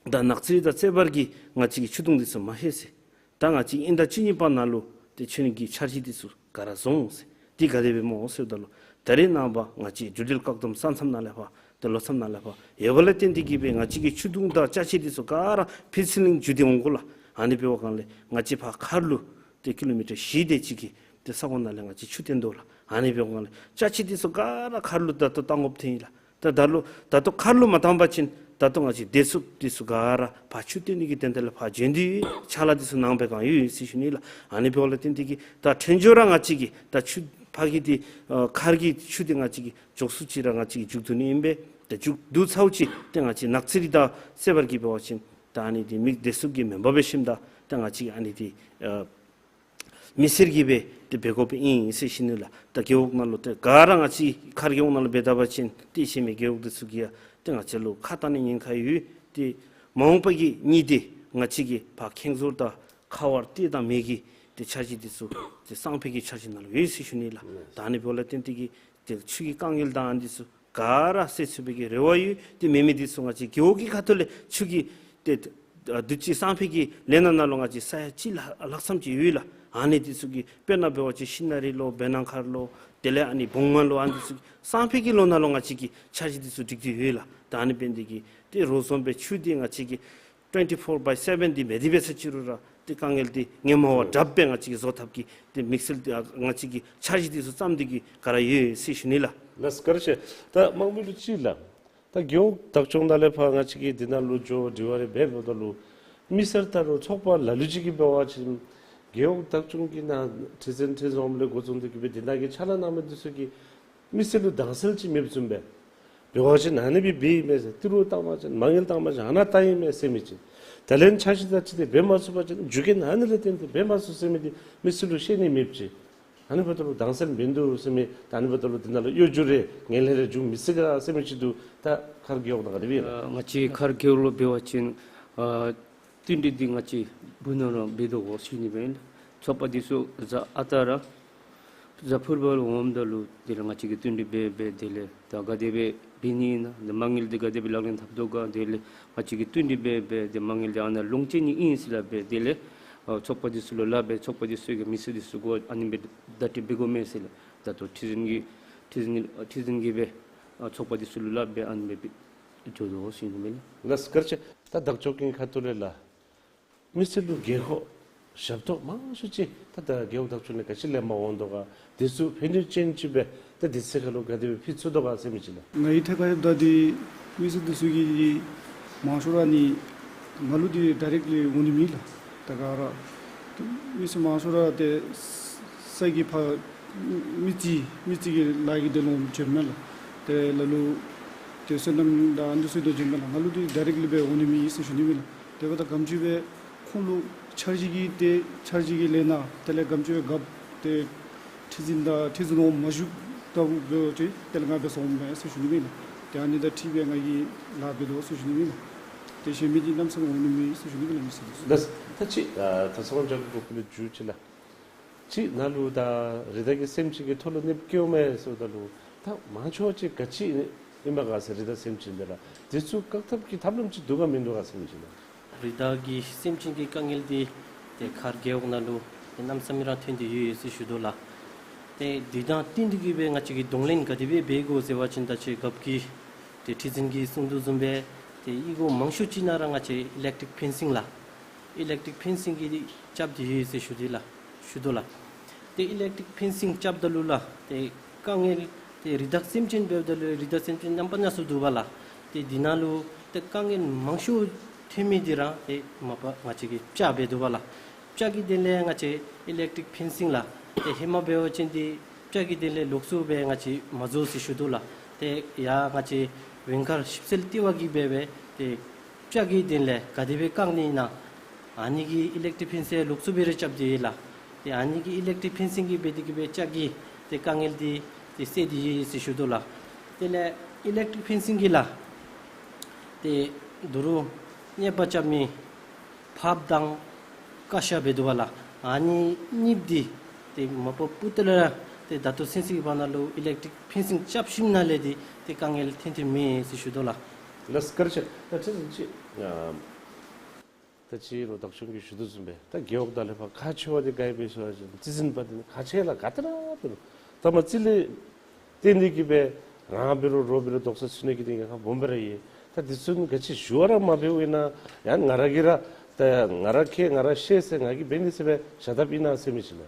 ད་ནགས་ཚལ་དང་རྩོད་པ་གི་ང་བཅས་ཀྱི་ཆུ་དུང་འདི་ཚུ་མ་ལྷོད་ཟེར། ད་ང་བཅས་དབྱིན་ཟླ་བཅུ་གཉིས་པ་ནང་ལུ་ཏེ་ཆུ་གནས་ཀྱི་འཆར་གཞི་འདི་ཚུ་ག་ར་བཟོ་འོང་ཟེར། འདི་ག་དེ་སྦེ་སྨོ་ཟེརཝ་ད་ལུ་ད་རེས་ནངས་པ་ང་བཅས་འབྲུག་འགྲུལ་བཀག་སྡོམ་ས་མཚམས་ནང་ལས་ཕར་ཏེ་ལོ་མཚམས་ནང་ལས་ཕར་ཡོད་པ་ལས་བརྟེན་ཏེ་གིས་སྦེ་ང་བཅས་ཀྱི་ཆུ་དུང་དང་ཅ་ཆས་འདི་ཚུ་ག་ར་ཕར་ཚུར་ལེན་འགྱོ་སྟེ་འོང་དགོ་ལགས། ཨ་ནི་འབད་བའི་སྒང་ལས་ང་བཅས་ཕར་མཁར་ལུ་ཏེ་ཀི་ལོ་མི་ཊར་བཞི་དེ་ཅིག་གི་ཏེ་ས་གོ་ནང་ལས་ང་བཅས་ཆུ་བཏོན་དོ་ལགས། ཨ་ནི་འབད་བའི་སྒང་ལས་ཅ་ཆས་འདི་ཚུ་ག་ར་མཁར་ལུ་ད་ལྟོ་བཏང་དགོཔ་ཐོན་ཡི་ལགས། ད་ད་ལུ་ད་ལྟོ་མཁར་ལུ་མ་བཏང་པ་ཅིན་ད་ལྟོ་ང་བཅས་བདེ་སྲུངཔ་འདི་ཚུ་ག་ར་ཕར་ཆུ་བཏོན་ནི་གི་དོན་དག་ལས་ཕར་བྱོན་ཏེ་ཕྱག་ལཱ་འདི་ཚུ་གནང་བའི་སྒང་ཡོད་ཡོད་ཟེར་ཞུ་ནི་ལགས། ཨ་ནི་འབདཝ་ལས་བརྟེན་ཏེ་གིས་ད་ཐོན་ཆུ་ར་ང་བཅས་ཀྱིས་ད་ཆུ་ཕར་གྱི་འདི་ཨ་མཁར་གྱི་ཆུ་འདི་ང་བཅས་ཀྱིས་མགྱོགས་སུ་ཅིག་ར་ང་བཅས་ཀྱིས་མཇུག་བསྡུ་ནི་ཨིན་པས། ད་མཇུག་བསྡུ་ཚརཝ་ཅིག་ཏེ་ང་བཅས་ནགས་ཚལ་རིག་དང་རྩོད་པ་གི་འབད་བ་ཅིན་ད་ཨ་ནི་འདི་མི་བདེ་སྲུངཔ་གི་མེན་པར་འབད་ཞིནམ་ད་ད་ང་བཅས་ཨ་ནི་འདི་ཨ་མི་སེར་གྱིས་སྦེ་ཏེ་འབད་དགོཔ་ཨིན་ཟེར་ཞུ་ནི་ལགས། ད་རྒེད་འོག་ནང་ལུ་ཏེ་ག་ར་ང་བཅས་མཁར་རྒེད་འོག་ནང་ལུ་འབད་ད་པ་ཅིན་ཏེ་གཞན་མི་རྒེད་འོག་འདི་ཚུ་གིས་ཡང་ཏེ་ང་བཅས་ལུ་ཁ་བཏང་ནི་ཉེན་ཁ་ཡོད། ཏེ་མ་འོངས་པ་གི་གཉིས་འདི་ང་བཅས་ཀྱིས་ཕར་ཁེངས་ཟོར་དང་ཁ་བར་ཏེ་དང་མེ་གི་ཏེ་འཆར་གཞི་འདི་ཚུ་ཏེ་སང་ཕོད་ཀྱི་འཆར་གཞི་ནང་ལུ་ཡོད་ཟེར་ཞུ་ནི་ལགས། ད་ཨ་ནི་འབདཝ་ལས་བརྟེན་ཏེ་གིས་ཏེ་ཆུ་གི་དཀའ་ངལ་དང་ཨ་ནི་འདི་ཚུ་ག་ར་སེལ་ཚུགས་པའི་གི་རེ་བ་ཡོད། ཏེ་མེད་མི་འདི་ཚུ་ང་བཅས་རྒེད་འོག་གི་ཁ་ཐུག་ལས་ཆུ་གི་ཏེ་ཨ་དུས་ཅི་སང་ཕོད་ཀྱི་ལས་སྣ་ནང་ལུ་ང་བཅས་ས་ཡ་གཅིག་ལྷག་ལྷག་ཙམ་ཅིག་ཡོད་ལགས། ཨ་ནི་འདི་ཚུ་གི་དཔེར་ན་འབད་བ་ཅིན་ཤིང་ནག་རི་ལོ་བེར་ནང་མཁར་ལོ་དེ་ལས་ཨ་ནི་བུང་མ་ལོ་ཨ་ནི་འདི་ཚུ་གི་སང་ཕོད་ཀྱི་ལོ་ནང་ལུ་ང་བཅས་ཀྱིས་འཆར་གཞི་འདི་ཚུ་སྒྲིག་སྟེ་ཡོད་ལགས། ད་ཨ་ནི་འབད་ནི་འདི་གིས་ཏེ་རོགས་བཟུམ་སྦེ་ཆུ་འདི་ང་བཅས་ཀྱིས་ཊུ་ཝེན་ཊི་ཕོར་བའི་སེ་བེན་འདི་མེད་དེ་འབད་ས་ཅིག་རུང་ར་ཏེ་དཀའ་ངལ་འདི་ངོ་མ་བ་དྲགཔ་སྦེ་ང་བཅས་ཀྱིས་བཟོ་ཐབས་ཀྱི་ཏེ་དམིགས་བསལ་འདི་ཨ་ང་བཅས་ཀྱིས་འཆར་གཞི་འདི་ཚུ་བརྩམས་ཏེ་གིས་ག་ར་ཡོད་ཟེར་ཞུ་ནི་ལགས། ལགས་བཀའ་དྲིན་ཆེ། ད་དམངས་མི་ལུ་ཅིག་ལགས། ད་རྒེད་འོག་བདག་སྐྱོང་ནང་ལས་ཕར་ང་བཅས་ཀྱིས་འདི་ནང་ལུ་འགྱོ་དྲི་བ་རེ་འབད་འབདཝ་ད་ལུ་མི་སེར་ད་རུང་ཚོགས་པ་ལ་ལུ་ཅིག་གིས་འབད་བ་ཅིན་ རྒེད་འོག་བདག་སྐྱོང་གི་ནང་ཁྲི་འཛིན་ཁྲི་འཛིན་འོགམ་ལས་འགོ་བཙུགས་ཏེ་གི་སྦེ་དེ་ནང་གི་ཕྱག་ལཱ་གནང་མི་འདི་ཚུ་གིས་མི་སེར་ལུ་དྭངས་གསལ་ཅིག་མེདཔ་བཟུམ་སྦེ་འབད་བ་ཅིན་ཨ་ནི་སྦེ་འབདཝ་མས་ཟེར། ཏི་རུ་བཏང་བ་ཅིན་མ་དངུལ་བཏང་བ་ཅིན་ཨ་ནཱ་བཏང་ཡི་མས་ཟེར་མི་ཅིག། ད་ལན་འཆར་གཞི་དང་འཁྲིལ་ཏེ་འབད་མ་ཚུགས་པ་ཅིན་རྒྱུ་རྐྱེན་ཨ་ནི་ལས་བརྟེན་ཏེ་འབད་མ་ཚུགས་ཟེར་མི་འདི་མི་སེར་ལུ་ཤེས་ནི་མེདཔ་ཅིག། ཨ་ནི་འབདཝ་ད་ལུ་དྭངས་གསལ་མིན་འདུག་ཟེར་མི་ད་ཨ་ནི་འབདཝ་ད་ལུ་འདི་ནང་ལུ་གཡོ་སྒྱུ་རེ་ངན་ལྷད་རེ་འབྱུང་མི་སྲིད་ག་ཟེར་མི་ཅིག་འདུག། ད་མཁར་རྒེད་འོག་ནང་ག་དེ་སྦེ་ཨིན་ན། ཨ་ང་བཅས་མཁར་རྒེད་འོག་ལུ་འབད་བ་ཅིན་ཨ་བསྟུན་གྲོས་འདི་ང་བཅས་བུ་ནོར་ར་འབད་དོ་གོ་ཟེར་ཞུ་ནི་སྦེ་ཨིན། ཚོགས་པ་འདི་ཚུ་གཟའ་ཨ་རྟག་ར་གཟའ་ཕུར་པ་ལུ་འོངམ་ད་ལུ་དེ་ལས་ང་བཅས་ཀྱིས་བསྟུན་གྲོས་འབད་འབད་དེ་ལས་ད་ག་དེ་སྦེ་འབད་ནི་ཨིན་ན། ད་མ་དངུལ་འདི་ག་དེ་སྦེ་ལག་ལེན་འཐབ་དོ་ག། དེ་ལས་ང་བཅས་ཀྱིས་བསྟུན་གྲོས་འབད་འབད་དེ་མ་དངུལ་འདི་ཨ་ནཱ་ལོངས་སྤྱོད་ནི་ཨིན་ཟེར་སླབ་སྦེ་དེ་ལས་ཨ་ཚོགས་པ་འདི་ཚུ་ལུ་སླབ་སྦེ་ཚོགས་པ་འདི་ཚུ་གིས་མི་སེར་འདི་ཚུ་གུ་ཨ་ནི་སྦེ་བརྡ་སྤྲོད་འབད་དགོ་མས་ཟེར་ལས་ད་ལྟོ་ཁྲི་འཛིན་གྱིས་ཁྲི་འཛིན་ཁྲི་འཛིན་གྱིས་སྦེ་ཨ་ཚོགས་པ་འདི་ཚུ་ལུ་སླབ་སྦེ་ཨ་ནི་སྦེ་འགྱོ་དོ་ཟེར་ཞུ་ནི་སྦེ་ཨིན། ལགས་སོ་བཀའ་དྲིན་ཆེ། ད་བདག་སྐྱོང་གི་ཁ་ཐུག་ལས་ལགས། མི་སེར་ལུ་རྒས་འཁོགས་ཞབས་ཏོག་མང་ཤོས་ཅིག་ད་ད་རྒེད་འོག་བདག་སྐྱོང་ལས་ག་ཅི་ལེན་པར་འོང་དོ་ག། དེ་ཚུ་ཕན་ནུས་ཅན་ཅིག་སྦེ་ད་དུས་ཚོད་ཁར་ལུ་ག་དེ་སྦེ་ཕུལ་ཚུགས་དོ་ག་ཟེར་མི་ཅིག་ལགས། ང་གིས་ཐད་ཁར་ལྷོདཔ་ད་འདི་མི་སེར་འདི་ཚུ་གིས་མང་ཤོས་ར་ནི་ང་ལུ་འདི་ཌའི་རེཀཊ་ལི་འོང་ནི་མེད་ལགས། ད་ག་ར་མི་སེར་མང་ཤོས་ར་ཏེ་ས་གི་ཕར་མི་རྩིས་མི་རྩིས་ཀྱི་ལཱ་གི་དོན་ལུ་འབྱོནམ་མས་ལགས། ཏེ་ལ་ལུ་ཏེ་སོ་ནམ་དང་ཨ་ནི་ཚུ་དོན་འབྱོནམ་མས་ལགས། ང་ལུ་འདི་ཌའི་རེཀཊ་ལི་སྦེ་འོང་ནི་མེད་ཟེར་ཞུ་ནི་མས་ལགས། དེ་འབདཝ་ད་ག་དེམ་ཅིག་སྦེ་ཁོང་ལུ་འཆར་གཞི་གི་ཏེ་འཆར་གཞི་གི་ལས་སྣ་དེ་ལས་ག་དེམ་ཅིག་སྦེ་རྒཔོ་ཏེ་ཁྲི་འཛིན་དང་ཁྲི་འཛིན་འོགམ་མ་བཞུགས་ད་འབད་བ་ཅིན་དེ་ལས་ང་འབད་སོངམ་མས་ཟེར་ཞུ་ནི་མས་ལགས། ཏེ་ཨ་ནི་དང་འཁྲིལ་སྦེ་ང་གིས་ལཱ་འབད་དོ་ཟེར་ཞུ་ནི་མས་ལགས། ཏེ་གཞན་མི་འདི་གནམ་མེད་ས་མེད་འོང་ནི་མེད་ཟེར་ཞུ་ནི་མས་ལགས། མི་སེར་འདི་ཚུ། ལགས། ད་ཅི་ཨ་ད་ཚོང་ལྗང་གུ་གུ་ལུ་འཇུག་ཅི་ལགས། ཅིག་ནཱ་ལུ་ད་རི་དྭགས་ཀྱི་སེམས་ཅན་གྱི་ཐོག་ལུ་གནོདཔ་བཀལཝ་མས་ཟེརཝ་ད་ལུ་ད་མང་ཆེ་བ་ཅིག་ག་ཅི་ཨིན་པས་ག་ཟེར། རི་དྭགས་སེམས་ཅན་འདི་ར་འདི་ཚུ་བཀག་ཐབས་ཀྱི་ཐབས་ལམ་ཅིག་འདུག་ག་མིན་འདུག་ག་ཟེར་མི་ཅིག་ལགས། རི་དྭགས་ཀྱི་སེམས་ཅན་གྱི་དཀའ་ངལ་འདི་ཏེ་མཁར་རྒེད་འོག་ནང་ལུ་ཏེ་གནམ་མེད་ས་མེད་ར་ཐོན་ཏེ་ཡོད་ཡོད་ཟེར་ཞུ་དོ་ལགས། ཏེ་འདི་དང་བསྟུན་ཏེ་གི་སྦེ་ང་བཅས་ཀྱིས་གདོང་ལེན་ག་དེ་སྦེ་འབད་དགོ་ཟེར་བ་ཅིན་ད་ཅི་རྒཔོ་གིས་ཏེ་ཁྲི་འཛིན་གྱིས་གསུངས་དོ་བཟུམ་སྦེ་ཏེ་གཡུས་སྒོ་མང་ཤོས་ཅིག་ནང་ར་ང་བཅས་ཨི་ལེག་ཊིག་ཕེན་སིང་ལགས། ཨི་ལེག་ཊིག་ཕེན་སིང་གིས་རྐྱབ་སྟེ་ཡོད་ཟེར་ཞུ་དེས་ལགས། ཞུ་དོ་ལགས། ཏེ་ཨི་ལེག་ཊིག་ཕེན་སིང་རྐྱབ་ད་ལུ་ལགས་ཏེ་དཀའ་ངལ་ཏེ་རི་དྭགས་སེམས་ཅན་འབདཝ་ད་ལུ་རི་དྭགས་སེམས་ཅན་རྣམ་པ་སྣ་ཚོགས་འདུག་པ་ལགས། ཏེ་འདི་ནང་ལུ་ཏེ་དཀའ་ངལ་མང་ཤོས་ཐོན་མི་འདི་ར་ཏེ་མ་པ་ང་བཅས་ཀྱི་སྤྱ་འབད་དོ་བ་ལགས། སྤྱ་གི་དོན་ལས་ང་བཅས་ཨི་ལེག་ཊིག་ཕེན་སིང་ལགས་ཏེ་ཧེ་མ་འབད་བ་ཅིན་འདི་སྤྱ་གི་དོན་ལས་ལོགས་སུ་སྦེ་ང་བཅས་མ་བཟོ་ཟེར་ཞུ་དོ་ལགས། ཏེ་ཡ་ང་བཅས་ཝེང་མཁར་ཞིབ་འཚོལ་ལྟེ་བ་གིས་འབད་སྦེ་ཏེ་སྤྱ་གི་དོན་ལས་ག་དེ་སྦེ་བཀག་ནི་ཨིན་ན། ཨ་ནི་གི་ཨི་ལེག་ཊིག་ཕེན་སིང་ལོགས་སུ་སྦེ་ར་རྐྱབ་སྟེ་ཡོད་ལགས། ཏེ་ཨ་ནི་གི་ཨི་ལེག་ཊིག་ཕེན་སིང་གིས་འབད་དེ་གི་སྦེ་སྤྱ་གི་ཏེ་དཀའ་ངལ་འདི་ཏེ་སེལ་ཏེ་ཡོད་ཟེར་ཞུ་དོ་ལགས། དེ་ལས་ཨི་ལེག་ཊིག་ཕེན་སིང་གི་ལགས་ཏེ་དོ་རུང་གནོད་པ་རྐྱབ་མི་ཕགཔ་དང་ཀ་ཤ་འབད་དོ་བ་ལགས། ཨ་ནི་གཉིས་འདི་ཏེ་མ་པ་པུ་ཏ་ལས་ར་ཏེ་ད་ལྟོ་ཚུན་ཚོད་ཀྱི་བར་ན་ལུ་ཨི་ལེག་ཊིག་ཕེན་སིང་རྐྱབ་ཞིནམ་ལས་འདི་ཏེ་དཀའ་ངལ་ཐོན་ཐོནམ་མས་ཟེར་ཞུ་དོ་ལགས། ལགས་སོ་བཀའ་དྲིན་ཆེ། ད་ཁྲི་འཛིན་ཅིག་ཨ་ད་ཅི་རུང་བདག་སྐྱོང་གིས་ཞུ་དོ་བཟུམ་སྦེ་ད་རྒེད་འོག་དང་ལས་ཕར་ཁག་ཆེ་བ་འདི་ག་ཨིན་པས་ཟེར་བ་ཅིན་རྩིས་འཛིན་པ་འདི་ཁག་ཆེ་ལགས། ག་ཏེ་ར་འབད་རུང་ད་མ་རྩིས་ལས་བརྟེན་ཏེ་གི་སྦེ་རང་འབད་རུང་རོགས་འབད་རུང་རྡོག་རྩ་ཚུད་ནི་གི་འདི་ཁག་སྦོམ་སྦེ་ར་ཡོད། ད་འདི་ཚུ་ག་ཅི་ཞུ་བ་ར་མ་འབདཝ་ཨིན་ན་ཡང་ང་ར་གིས་ར་ད་ང་ར་མཁྱེན་ང་ར་ཤེས་ཟེར་ང་གིས་འབད་ནི་ཟེར་སྦེ་བཞག་དཔ་ཨིན་ན་ཟེར་མི་ཅིག་ལགས།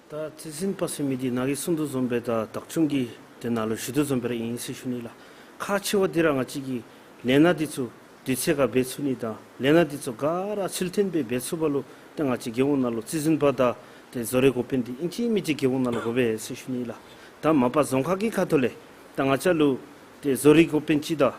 ད་རྩིས་འཛིན་པ་ཟེར་མི་འདི་ནཱ་གིས་གསུངས་དོ་བཟུམ་སྦེ་ད་བདག་སྐྱོང་གི་དེ་ནང་ལུ་ཞུ་དོ་བཟུམ་སྦེ་ར་ཨིན་ཟེར་ཞུ་ནི་ལགས། ཁག་ཆེ་བ་འདི་ར་ང་བཅས་ཀྱི་ལས་སྣ་འདི་ཚུ་དུས་ཚོད་ཁར་འབད་ཚུགས་ནི་དང་ལས་སྣ་འདི་ཚུ་ག་ར་ཚུལ་མཐུན་སྦེ་འབད་ཚུགས་པ་ལུ་ཏེ་ང་བཅས་རྒེད་འོག་ནང་ལུ་རྩིས་འཛིན་པ་དང་ཏེ་བཟོ་རིག་འགོ་དཔོན་འདི་ཨིན་ཅི་མིན་ཅི་རྒེད་འོག་ནང་ལུ་དགོ་པས་ཟེར་ཞུ་ནི་ལགས། ད་མ་པ་རྫོང་ཁག་གི་ཁ་ཐུག་ལས་ད་ང་བཅས་ལུ་ཏེ་བཟོ་རིག་འགོ་དཔོན་ཅིག་དང་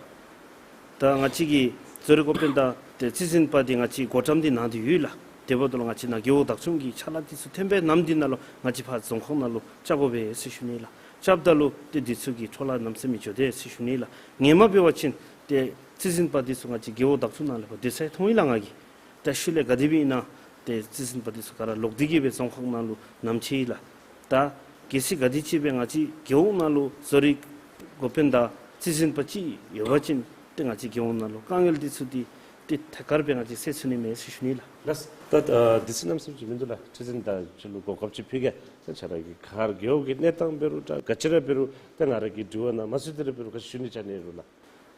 ད་ང་བཅས་ཀྱི་བཟོ་རིག་འགོ་དཔོན་དང་ཏེ་རྩིས་འཛིན་པ་འདི་ང་བཅས་འགོ་འདྲེན་འདི་གནང་སྟེ་ཡོད་ལགས། དེ་འབདཝ་ད་ལུ་ང་བཅས་ནཱ་རྒེད་འོག་བདག་སྐྱོང་གི་ཕྱག་ལཱ་འདི་ཚུ་ཐོན་པའི་ནམ་འདི་ནང་ལུ་ང་བཅས་ཕར་རྫོང་ཁག་ནང་ལུ་རྐྱབ་དགོ་པས་ཟེར་ཞུ་ནི་ལགས། རྐྱབ་ད་ལུ་ཏེ་འདི་ཚུ་གི་འཕྲོ་བརླག་གནམ་མེད་ས་མེད་འགྱོ་དེས་ཟེར་ཞུ་ནི་ལགས། ངོ་མ་འབད་བ་ཅིན་ཏེ་རྩིས་འཛིན་པ་འདི་ཚུ་ང་བཅས་རྒེད་འོག་བདག་སྐྱོང་ནང་ལས་ཕར་སྡོད་ས་མཐོང་ཡི་ལགས་ང་གིས། ད་ཤུལ་ལས་ག་དེ་སྦེ་ཨིན་ན་ཏེ་རྩིས་འཛིན་པ་འདི་ཚུ་ག་ར་ལོག་སྟེ་གི་སྦེ་རྫོང་ཁག་ནང་ལུ་ནམ་ཆེ་ཡི་ལགས། ད་གལ་སྲིད་ག་དེམ་ཅིག་སྦེ་ང་བཅས་རྒེད་འོག་ནང་ལུ་བཟོ་རིག་འགོ་དཔོན་དང་རྩིས་འཛིན་པ་ཅིག་ཡོད་པ་ཅིན་ཏེ་ང་བཅས་རྒེད་འོག་ནང་ལུ་དཀའ་ངལ་འདི་ཚུ་འདི་ཏེ་ཐད་ཀར་སྦེ་ང་བཅས་སེལ་ཚུགས་ནི་མས་ཟེར་ཞུ་ནི་ལགས། ལགས། ད་ཨ་དུས་ཚོད་གནམ་མེད་ས་མེད་ཅིག་མིན་འདུག་ལགས། ཁྲི་འཛིན་དང་ཁྱོད་ལུ་གོ་སྐབས་ཅིག་ཕུལ་གེ། ད་ཁྱོད་ར་གི་མཁར་རྒེད་འོག་གི་གནས་སྟངས་འབད་རུང་ད་ག་ཅི་ར་འབད་རུང་ད་ང་ར་གི་དྲི་བ་ནང་མ་ཚུད་དེ་ར་འབད་རུང་ག་ཅི་ཞུ་ནི་ཅིག་ཨ་ནི་རུང་ལགས།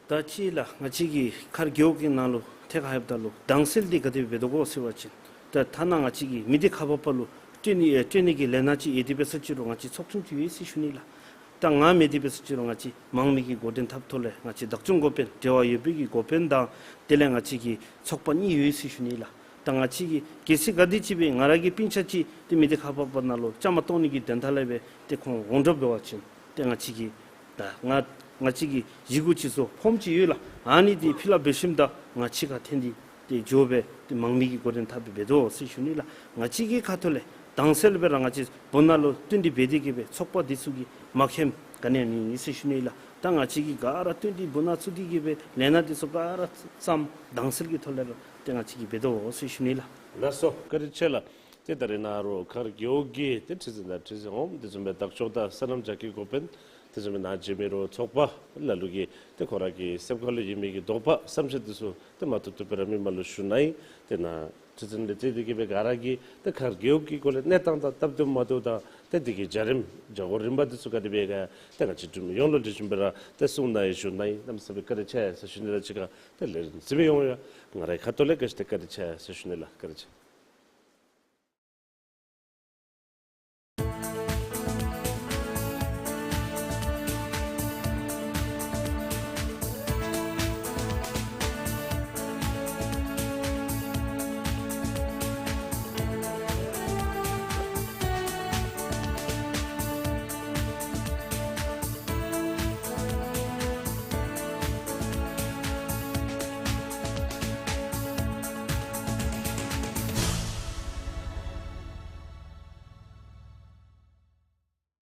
ད་ཅི་ལགས་ང་བཅས་ཀྱི་མཁར་རྒེད་འོག་གི་ནང་ལུ་ཐད་ཁར་ལྷོདཔ་ད་ལུ་དྭངས་གསལ་འདི་ག་དེ་སྦེ་འབད་དོ་གོ་ཟེར་བ་ཅིན་ད་ཐ་ན་ང་བཅས་ཀྱི་མི་སྡེ་ཁག་པ་པ་ལུ་སྤྲོད་ནི་ཨེ་སྤྲོད་ནི་གི་ལས་སྣ་ཅིག་ཡོད་དེ་འབད་ས་ཅིག་རུང་ང་བཅས་ཚོགས་ཆུང་ཅིག་ཡོད་ཟེར་ཞུ་ནི་ལགས། ད་ང་མེད་དེ་འབད་ས་ཅིག་རུང་ང་བཅས་མང་མི་གི་འགོ་འདྲེན་འཐབ་ཐོག་ལས་ང་བཅས་བདག་སྐྱོང་འགོ་དཔོན་འབྲེལ་བ་ཡོད་པའི་གི་འགོ་དཔོན་དང་དེ་ལས་ང་བཅས་ཀྱི་ཚོགས་པ་གཉིས་ཡོད་ཟེར་ཞུ་ནི་ལགས། ད་ ད་ང་བཅས་ཀྱིས་གལ་སྲིད་ག་དེམ་ཅིག་སྦེ་ང་ར་གི་སྤུན་ཆ་ཅིག་ཏེ་མི་སྡེ་ཁག་ཁ་བར་ན་ལུ་བཅའ་མར་གཏོགས་ནི་གི་དོན་དག་ལས་སྦེ་ཏེ་ཁོང་འོང་གྲབས་འབད་བ་ཅིན་ཏེ་ང་བཅས་ཀྱིས་ད་ང་ང་བཅས་ཀྱིས་བཞེས་སྒོ་ཅིག་བཟོ་ཕོརམ་ཅིག་ཡོད་ལགས། ཨ་ནི་འདི་ཕྱི་ལས་འབག་ཞིནམ་ད་ང་བཅས་ཁར་ཐོན་ཏེ་ཏེ་འགྱོ་སྦེ་ཏེ་མང་མོས་ཀྱི་གོ་རིམ་ཐོག་སྦེ་འབད་དོ་ཟེར་ཞུ་ནི་ལགས། ང་བཅས་ཀྱི་ཁ་ཐུག་ལས་དྭངས་གསལ་སྦེ་ར་ང་བཅས་སྦུག་ན་ལུ་བསྟུན་ཏེ་འབད་དེ་གིས་སྦེ་ཚོགས་པ་འདི་ཚུ་གིས་མ་མཁྱེནམ་ག་ནི་ཡང་མེད་ཟེར་ཞུ་ནི་ལགས། ད་ང་བཅས་ཀྱིས་ག་ར་བསྟུན་ཏེ་སྦུག་ན་ཚུད་དེ་གིས་སྦེ་ལས་སྣ་འདི་ཚུ་ག་ར་བརྩམ་དྭངས་གསལ་གྱི་ཐོག་ལས་ར་ཏེ་ང་བཅས་ཀྱིས་འབད་དོ་ཟེར་ཞུ་ནི་ལགས། ལགས་སོ། བཀའ་དྲིན་ཆེ་ལགས། ཏེ་ད་རེས་ནཱ་རོགས་མཁར་རྒེད་འོག་གི་ཏེ་ཁྲི་འཛིན་དང་ཁྲི་འཛིན་འོགམ་དེ་བཟུམ་སྦེ་བདག་སྐྱོང་དང་སོ་ནམ་རྒྱ་སྐྱེད་འགོ་དཔོན་དེ་བཟུམ་སྦེ་ནཱ་བྱོན་མི་རོགས་ཚོགས་པ་ལ་ལུ་གིས་ཏེ་ཁོང་ར་གི་སེམས་ཁ་ལུ་ཡོད་མི་གི་དོགས་པ་བསམ་འཆར་དེ་ཚུ་ཏེ་མ་ཐུབ་ཐུབ་སྦེ་ར་མི་མང་ལུ་ཞུ་གནང་ཡི། ཏེ་ནཱ་ཁྲི་འཛིན་ལས་བརྟེན་ཏེ་གིས་སྦེ་ག་ར་གིས་ཏེ་མཁར་རྒེད་འོག་གི་སྐོར་ལས་གནས་སྟངས་དང་སྟབས་བདེ་མ་བདེཝ་དང་ཏེ་འདི་གི་བྱ་རིམ་བྱ་སྒོ་རིམ་པ་དེ་ཚུ་ག་དེ་སྦེ་ག་ཏེ་ང་བཅས་འབྲུག་མི་ཡོངས་ལུ་ལེགས་ཤོམ་སྦེ་ར་ཏེ་གསུང་གནང་ཡི་ཞུ་གནང་ཡི། གནམ་མེད་ས་མེད་བཀའ་དྲིན་ཆེ་ཟེར་ཞུ་ནི་ལགས། གཅིག་ཁར་ཏེ་ལས་རིམ་གཟིགས་མི་ཡོངས་ཡང་ང་རའི་ཁ་ཐུག་ལས་ག་ཅི་ཏེ་བཀའ་དྲིན་ཆེ་ཟེར་ཞུ་ནི་ལགས། བཀའ་དྲིན་ཆེ།